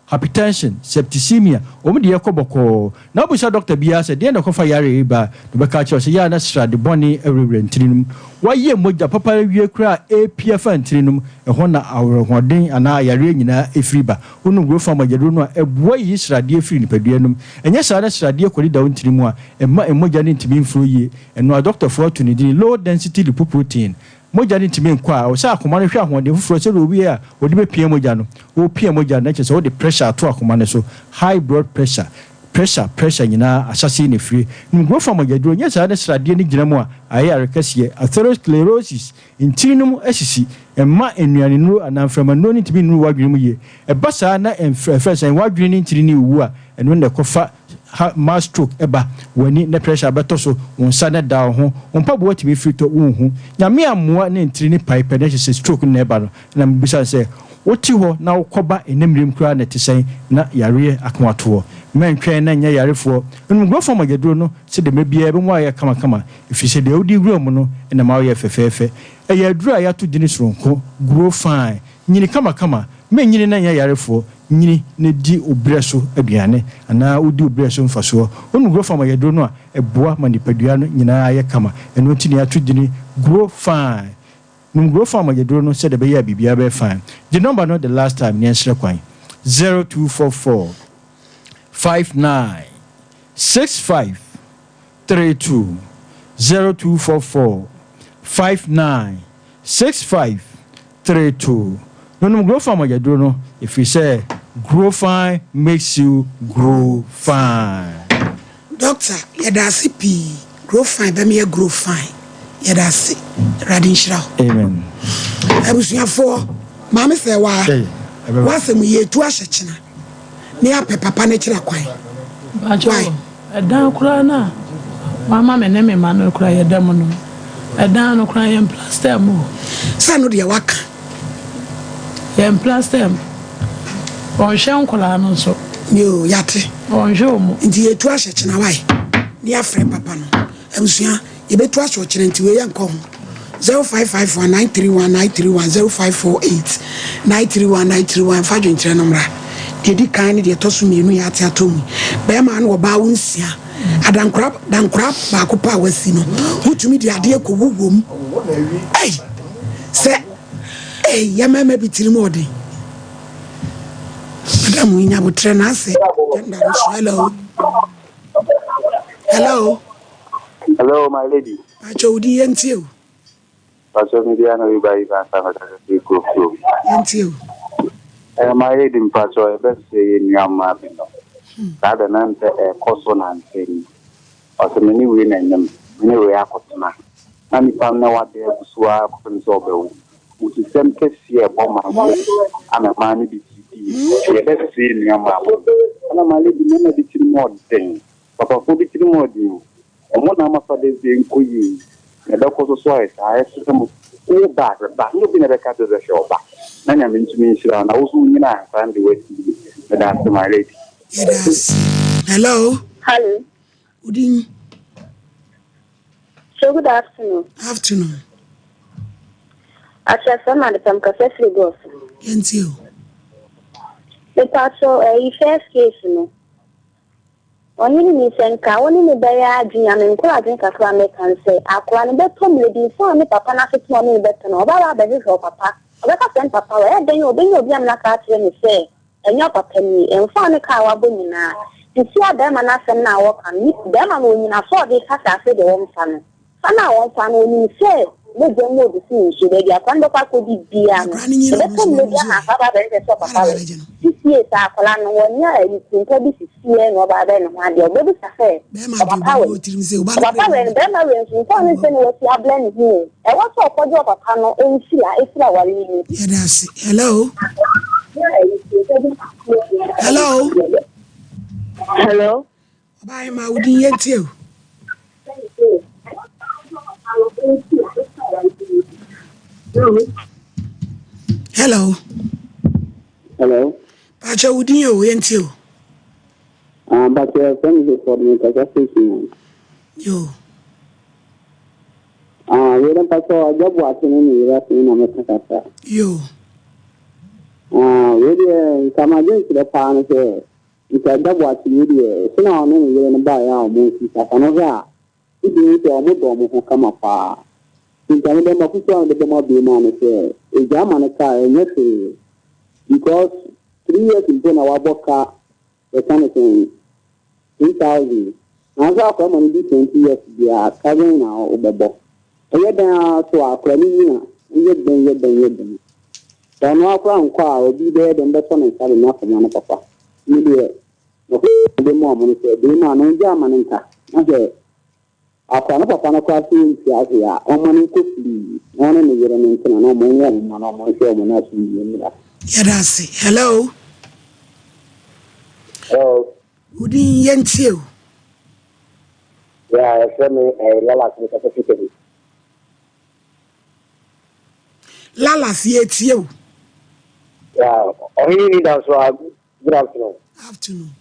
Hypertension, septicemia, wɔn deɛ ɛkɔ bɔkɔɔ. Na wobisa dɔkta biara sɛ deɛn na ɛkɔfa yareɛ yi ba a, na ɔbɛka akyerɛ wo sɛ yɛ a na srade bɔne awurawura ntini no mu. Woayɛ mogya papa awie koraa a ɛrepia fa ntini no mu, ɛhɔ na awerɛhoɔden anaa yareɛ nyinaa firi ba. Wonom Grofan mogyaduro no a, ɛboa yiyi sradeɛ firi nipadua no mu. Ɛnyɛ saa na sradeɛ kɔdeda wo ntini mu a, ɛmma mogya no ntumi mforo yie. Ɛno a dɔktafoɔ ato ne din low density lipoprotein. Mogya no ntumi nkɔ a, ɛwɔ sɛ akoma no hwɛ ahoɔden foforɔ sɛdeɛ obi a ɔde bɛpia mogya no. Wopia mogya no na kyerɛ sɛ wode pressure ato akoma no so, high blood pressure. Pressure, pressure nyinaa ahyɛaseɛ yi na ɛfiri. Nom growth hormone aduro, nyɛ saa ne sradeɛ no gyina mu a, ayɛ yare kɛseɛ. Atherosclerosis, ntini no mu asisi, ɛmma nnuanennuro anaa mframannuro no ntumi nnuru w'adwene mu yie. Ɛba saa na ɛmfrɛ sɛn, w'adwene ne ntini no rewu a, ɛno na ɛkɔfa ha ma stroke ba, w'ani ne pressure bɛtɔ so, wo nsa na ɛda wo ho, wo mpaboa tumi firi tɔ, wonhu. Nyame ammoa ne ntini no pae pɛ na ɛhyɛ sɛ stroke no na ɛba no. Ɛna mebisa no sɛ, Wote hɔ na wokɔba ɛnnɛ mmerɛm koraa na ɛte sɛn na yareɛ ako ato hɔ? Mɛntwɛn na nyɛ yarefoɔ. Nom Grofa mogyaduro no sɛdeɛ mmerɛ biara ɛbɛma woayɛ kamakama, ɛfiri sɛ deɛ wode wura mu no na ɛma woyɛ fɛfɛɛfɛ. Ɛyɛ aduro a yɛato dini soronko, Grow Fine. Nyini kamakama. Mɛnyini na nyɛ yarefoɔ. Nyini na di wo berɛ so aduane anaa wodi wo berɛ so mfasoɔ. Wonom Grofa mogyaduro no a, ɛboa ma nipadua no nyinaa yɛ kama. Ɛno nti na yɛato dini Grow Fine. Nom grow farm agyaduro no sɛdeɛ ɛbɛyɛ a biribiara bɛyɛ fine. Gye number no the last time na yɛnsrɛ kwan. 0244 59 65 32 0244 59 65 32 Nonom grow farm agyaduro no ɛfiri sɛ grow fine makes you grow fine. Doctor yɛdaase pii grow fine bɛmeyɛ grow fine yɛdaase awurade nhyira wo. Amen. Abusuafoɔ maame sɛ waa wasɛm yi yɛtu ahyɛ kyena ne apɛ papa no kyerɛ kwan. Why? Ɛdan koraa no a wama me ne me mma no koraa yɛda mu no ɛdan no koraa yɛn plaster mu o. Sɛ no deɛ waka. Yɛn plaster mu. Ɔnhwɛ nkwadaa no nso. Yoo yate. Ɔnhwɛ wɔn. Nti yɛtu ahyɛ kyena wae ne yɛafrɛ papa no. Abusua yɛbɛtu ahyɛ ɔkyena nti wei yɛnkɔ ho. 0551 931 931 0548 931 931 fa adwenkyerɛ no mmra. Deɛ ɛdi kan ne deɛ ɛtɔ so mmienu yɛ ate atɔ mu yi. Bɛrima ne ɔbaa wo nsia. Adankora dankora baako pɛ a wasi no wotumi de adeɛ kɔ wuwom. Ei sɛ ei yɛ mmarima bi tirim ɔden. Madam yi nyabotrɛ na asɛ gender no so. Hello. Hello. Hello, my lady. Pacho wodi yɛn tie o. Pacho mi di ano iba iba nsa na kasa fi kuro kuro. Yɛn tie o. Eh, my lady mpacho ebe se ye nua ma bi no. Saa da na mpɛ ɛkɔ so na nsɛn. Ɔsɛ me ne wei na ɛnyam, me ne wei akɔtena. Na nipa no na wade agu so ara kɔpem sɛ ɔbɛwo. Mususɛm kɛseɛ ɛbɔ man ho ama mmaa no bi ti di. Yɛbɛsɛ yɛ nua maa mo. Ɛna my lady mmarima bi tirim ɔden. Papafoɔ bi tirim ɔden o. Ɔmo na ama Father's Day nkɔ yie yi. Na ɛbɛkɔ so so ayɛ saa. Ɛsɛ sɛ mo wo ba a ba. Nyɛ obi na ɛbɛka sɛ bɛhwɛ wo ba. Na Nyame ntumi nhyira wo. Na wo nso wo nyini a nkwadaa no de wo asi yie. Meda ase my lady. Yɛda ase. Hello. Hello. Wo din? So good afternoon. Afternoon. Akyerɛsɛm adepam kasa firi Gɔs. Yɛntie o. Mepatro ɛyi first case no. Ɔne ne ni sɛ nka wo ne ne bɛyɛ adwene a me nkora adwene kakra mɛka ne sɛ akora no bɛtɔ mmerɛ bi nsa a ne papa no asetena ɔne ne bɛtɔ no ɔbɛba abɛhwehwɛ ɔpapa ɔbɛka sɛ ne papa wɔ ɛyɛ dɛn a ɔbɛnya obi amena ka akyerɛ ne sɛ Ɛnyɛ ɔpapa nie, ɛmfa ne ka a wabɔ nyinaa. Sisi a bɛɛma no asɛm no a ɔɔka no, bɛɛma no ɔnyina so a ɔde ka sɛ afei deɛ wɔmfa no. Fa no a wɔmfa no, ɔnim sɛ mogya mu ɔdu sen nsuo, baabi a akwadaa no bɛkɔ akɔdi biara no, ɛbɛtɔ mmerɛ bi ama akwadaa ba abɛhwehwɛ sɛ ɔpapa wɔ. Sisie sɛ akwadaa no, wɔnyɛ anitirimpɔ bi sisiɛ na ɔba abɛyɛ ne ho adeɛ, ɔbɛbisa sɛ ɔpapa wɔ. Ɔpapa wɔ no, bɛɛma wei nso, mfa no sɛ ne wasi ablɛ ne ho o, ɛwɔ sɛ ɔkɔgye ɔpapa no nhyira ɛfiri awareɛ yi mu. Yɛda ase. Hello. Hello. Hello. Ɔbaa ma wo din yɛntie o. Hello. Hello. Pakyɛ wo din o yɛntie o. Ah, Pakyɛ fɛn mi sɛ mi kasa station. Yo. Ah, wei no pakyɛ ɔgya bu ase ne ne yere ase na mɛka kasa. Yo. Ah, wei deɛ nka m'adwene kyerɛ paa no sɛ nka agya bu ase wei deɛ sɛ na ɔne ne yere no baeɛ a ɔmo nsi kasa no hwɛ a wotumi hu sɛ ɔmo dɔ ɔmo ho kama paa. Nka me dɛ m'afotu a mede bɛma beema ne sɛ egya ama no kaa ɛnyɛ hwee because 3 years mpo na wabɔ ka yɛka no sɛn 2000 nanso akɔrɔ ma no di 20 years biara ka bɛn na wobɛbɔ. Ɛyɛ dɛn ara so a, akwadaa no nyin a, woyɛ dɛn yɛ dɛn yɛ dɛn. Sɛ ɔno ara koraa ankɔ a, obi bɛyɛ dɛn bɛsɔ ne nsa de no akɔma no papa. Me deɛ, m'afotu a mede ma wɔn ne sɛ, barima no, ɔngyaa ma no nka, na sɛ akwadaa no papa no koraa se ɔntua hwee a, ɔmma no nkɔ firii, na ɔne ne yere no ntena, na wɔnwo wɔn mma na wɔnhwɛ wɔn na asomdwoeɛ mmra. Yɛda ase. Hello. Hello. Wo din yɛntie o. Yeah, yɛfrɛ me eh, Lalas, mekasa fi Kadi. Lalas, yɛtie o. Yeah, ɔhene ni da so a, good afternoon. Afternoon.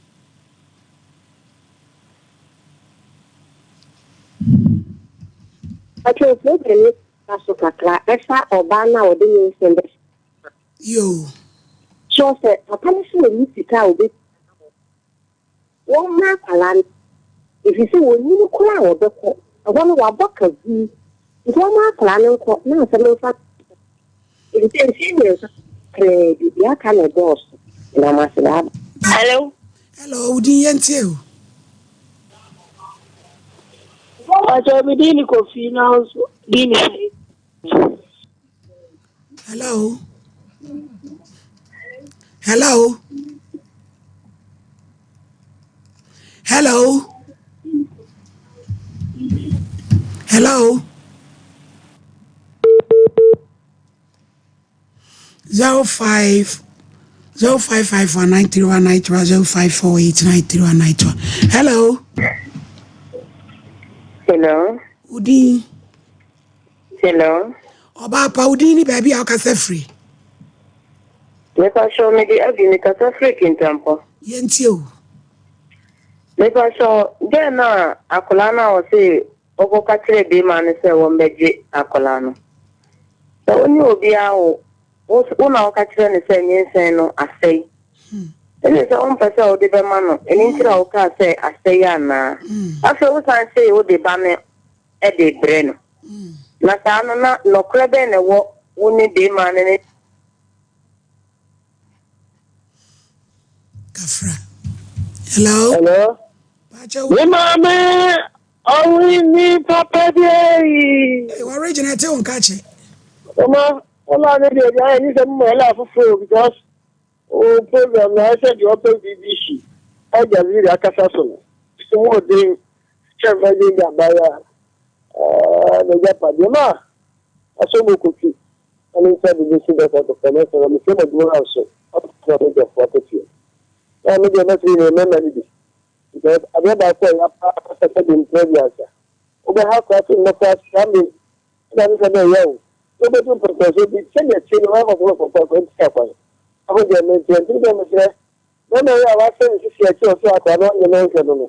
Pakyɛw program yi ba so kakra ɛfa ɔbaa no a ɔde ne nsɛm bɛhyɛ. Yoo. Kyerɛ sɛ papa no sɛ ɔnni sika a ɔbɛtua Wɔmma akwadaa no, ɛfiri sɛ wɔnyini koraa a wɔbɛkɔ, ɛhɔ no wɔabɔ ka hunu, nti wɔmma akwadaa no nkɔ na asɛm no mfa ɛfiri sɛ mfeɛ mmiɛnsa kakraa bi, deɛ aka no ɛdɔɔso. Meda mo ase, bye bye. Hello. Hello, wo din yɛn tie o. Ɔkyɛ mi din ni Kofi na nso din ni sɛ. Hello. Hello. Hello. Hello. 05 0551931931 0548931931. Hello. Hello. Udin. Hello. Ɔbaa pa wo din ne baabi a wokasa firi. Mepakyɛw mede Abby mekasa firi Kintampo. Yɛntie o. Mepakyɛw girl no a akwadaa no a ɔse ɔkɔka kyerɛ bema no sɛ wɔmbɛgye akwadaa no. Sɛ wo ne obi awo wo na woka kyerɛ no sɛ nyinsɛn no asɛe. Ɛne sɛ wompɛ sɛ wode bɛma no ɛno nti na wokaa sɛ asɛe anaa. Afei wosan se wode ba no de rebrɛ no. Na saa no, na nɔkorɛ bɛn na ɛwɔ wo ne beema no ne. Kafra. Hello. Hello. Me maame ɔwe ni papa bi eyi. Ee, wɔregyina ɛte wo nka kye. Ɔma ɔla ne deɛ deɛ ayɛ ne sɛ mo ɛla foforɔ because o program na ayɛ sɛ deɛ ɔpɛ BBC Al Jazeera akasa so no mu ɔden kyɛ virgin da abaayewa a n'agyapadeɛ ma asɔ mu kotwi na ne nsa de bɛsi dɔkta kɔkɔɔ no sɛ na mesɛ m'adwuma no nso ɔtena me dɔfo akatua na me deɛ mɛsɛ ne mɛma no bi because adeɛ baako a ɛyɛ paa sɛ sɛ de mpɛ aduasa wobɛha koraa sɛ mmɔfra saa me ɛna ne sɛ na ɛyɛ o wobɛdu mpɛmpɛnsoɔ bi sɛdeɛ tie no wɔakɔ so bɛkɔkɔ akɔ ntia kwan ɛho deɛ menteɛ nti deɛ mesrɛ Bɛrima yi a wasɛ ne sisi akyi a ɔsɛ akwadaa no ɔnyɛ no nhwɛ no no,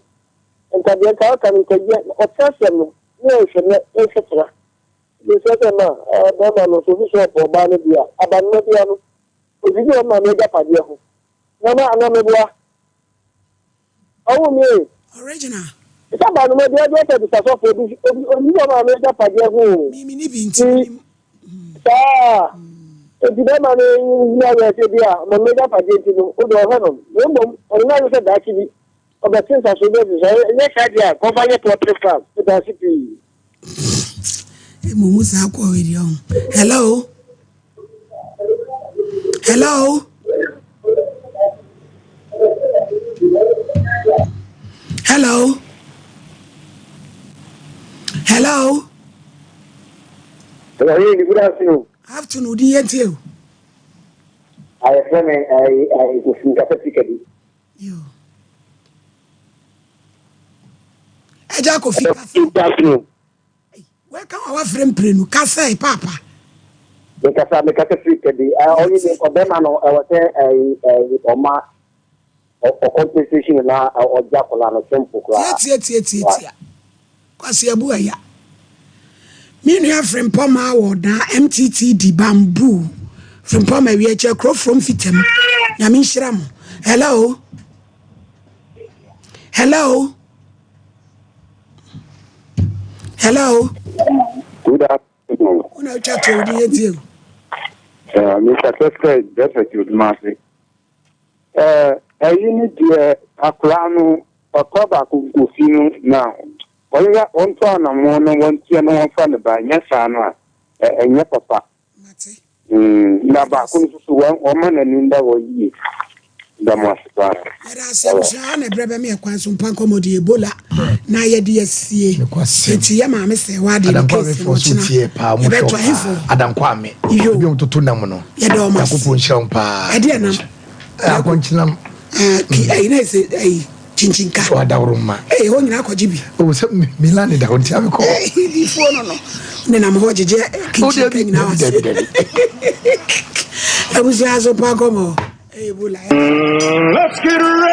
nka deɛ nka ɔka no nka yɛ, ɔte asɛm no ne ɔnhwɛ no nhwɛ tra. Mesrɛ sɛ ma bɛrima no sɛ obi sɛ ɔpɛ ɔbaa no deɛ a, abanoma biara no, ɔdidi wɔn maame agyapadeɛ ho. Na ma anaa meboa? Ɔwo me ee. Original. Sɛ abanoma biara deɛ ɔpɛ bisa sɔfo obi obi ɔdidi wɔn maame agyapadeɛ ho o. Me me ni bi nti menim. Saa nti bɛrima no nyina yɛ sɛ bi a ɔma m'agyapadeɛ nti no wode ɔhwɛ no na mmom ɔno no ayɛ sɛ daakye bi ɔbɛte nsaso bi adi sɛ ɛnyɛ saa deɛ a kɔfa yɛ poultry farm meda ase pii. Mumu saa kɔ wei deɛ ɔho. Hello. Hello. Hello. Hello. Hello, hey, good afternoon. Afternoon, di yɛn tie o. Ayɛfrɛ me ɛyi ɛyi Kofi Nkasa Sikadi. Yo. Ɛgya Kofi kasa. Good afternoon. Wɛka wa wafrɛ mprenu kasa yi paapa. Mekasa mekasa firi kadi. Ɔyi de ɔbɛma no ɛwɔ sɛ ɛyi ɛyi ɔma ɔ compensation na ɔgya akwadaa no simple koraa. Tie tie tie tie. Kwasi abu aya. Me nua Frimpong wɔ daa MTTD bamboo. Frimpong awia kyɛ kuro from fitam. Nyame nhyira mo. Hello. Hello. Hello. Good afternoon. Una utwa to odi yɛ tie o. Mr. Kɛsɛ Joseph Odumase. Ɛyi ne deɛ akwadaa no papa baako Kofi no na. Wɔnyɛ wɔnto anamɔn na wɔntua na wɔmfa no ba, nyɛ saa no a, ɛ ɛnyɛ papa. Mm, na baako no nso so, wɔn wɔmma n'ani nda hɔ yie. Meda mo ase paa. Yɛda ase abusua ha na ɛbrɛ bɛma yɛ kwan so mpa nkɔmmɔ de Ebola na yɛde asie nti yɛ maame sɛ wade ne case no ɔkyena yɛbɛto ahemfo Adankwame yo ebi ɔmo toto nam no yɛda ɔmo ase Nyankopɔn nhyira wɔn paa ɛdeɛ nam akɔnkyenam ɛyi na ɛsɛ ɛyi Kyinkyin ka. Wɔ adaworo mma. Ee, hɔ nyinaa kɔgye bi. O sɛ Milan da hɔ nti abɛkɔ. Difoɔ no no nenam hɔ gyegye kyinkyin ka nyinaa wase. Dabi dabi. Abusua so pa nkɔmɔ. Ebola. Let's get ready.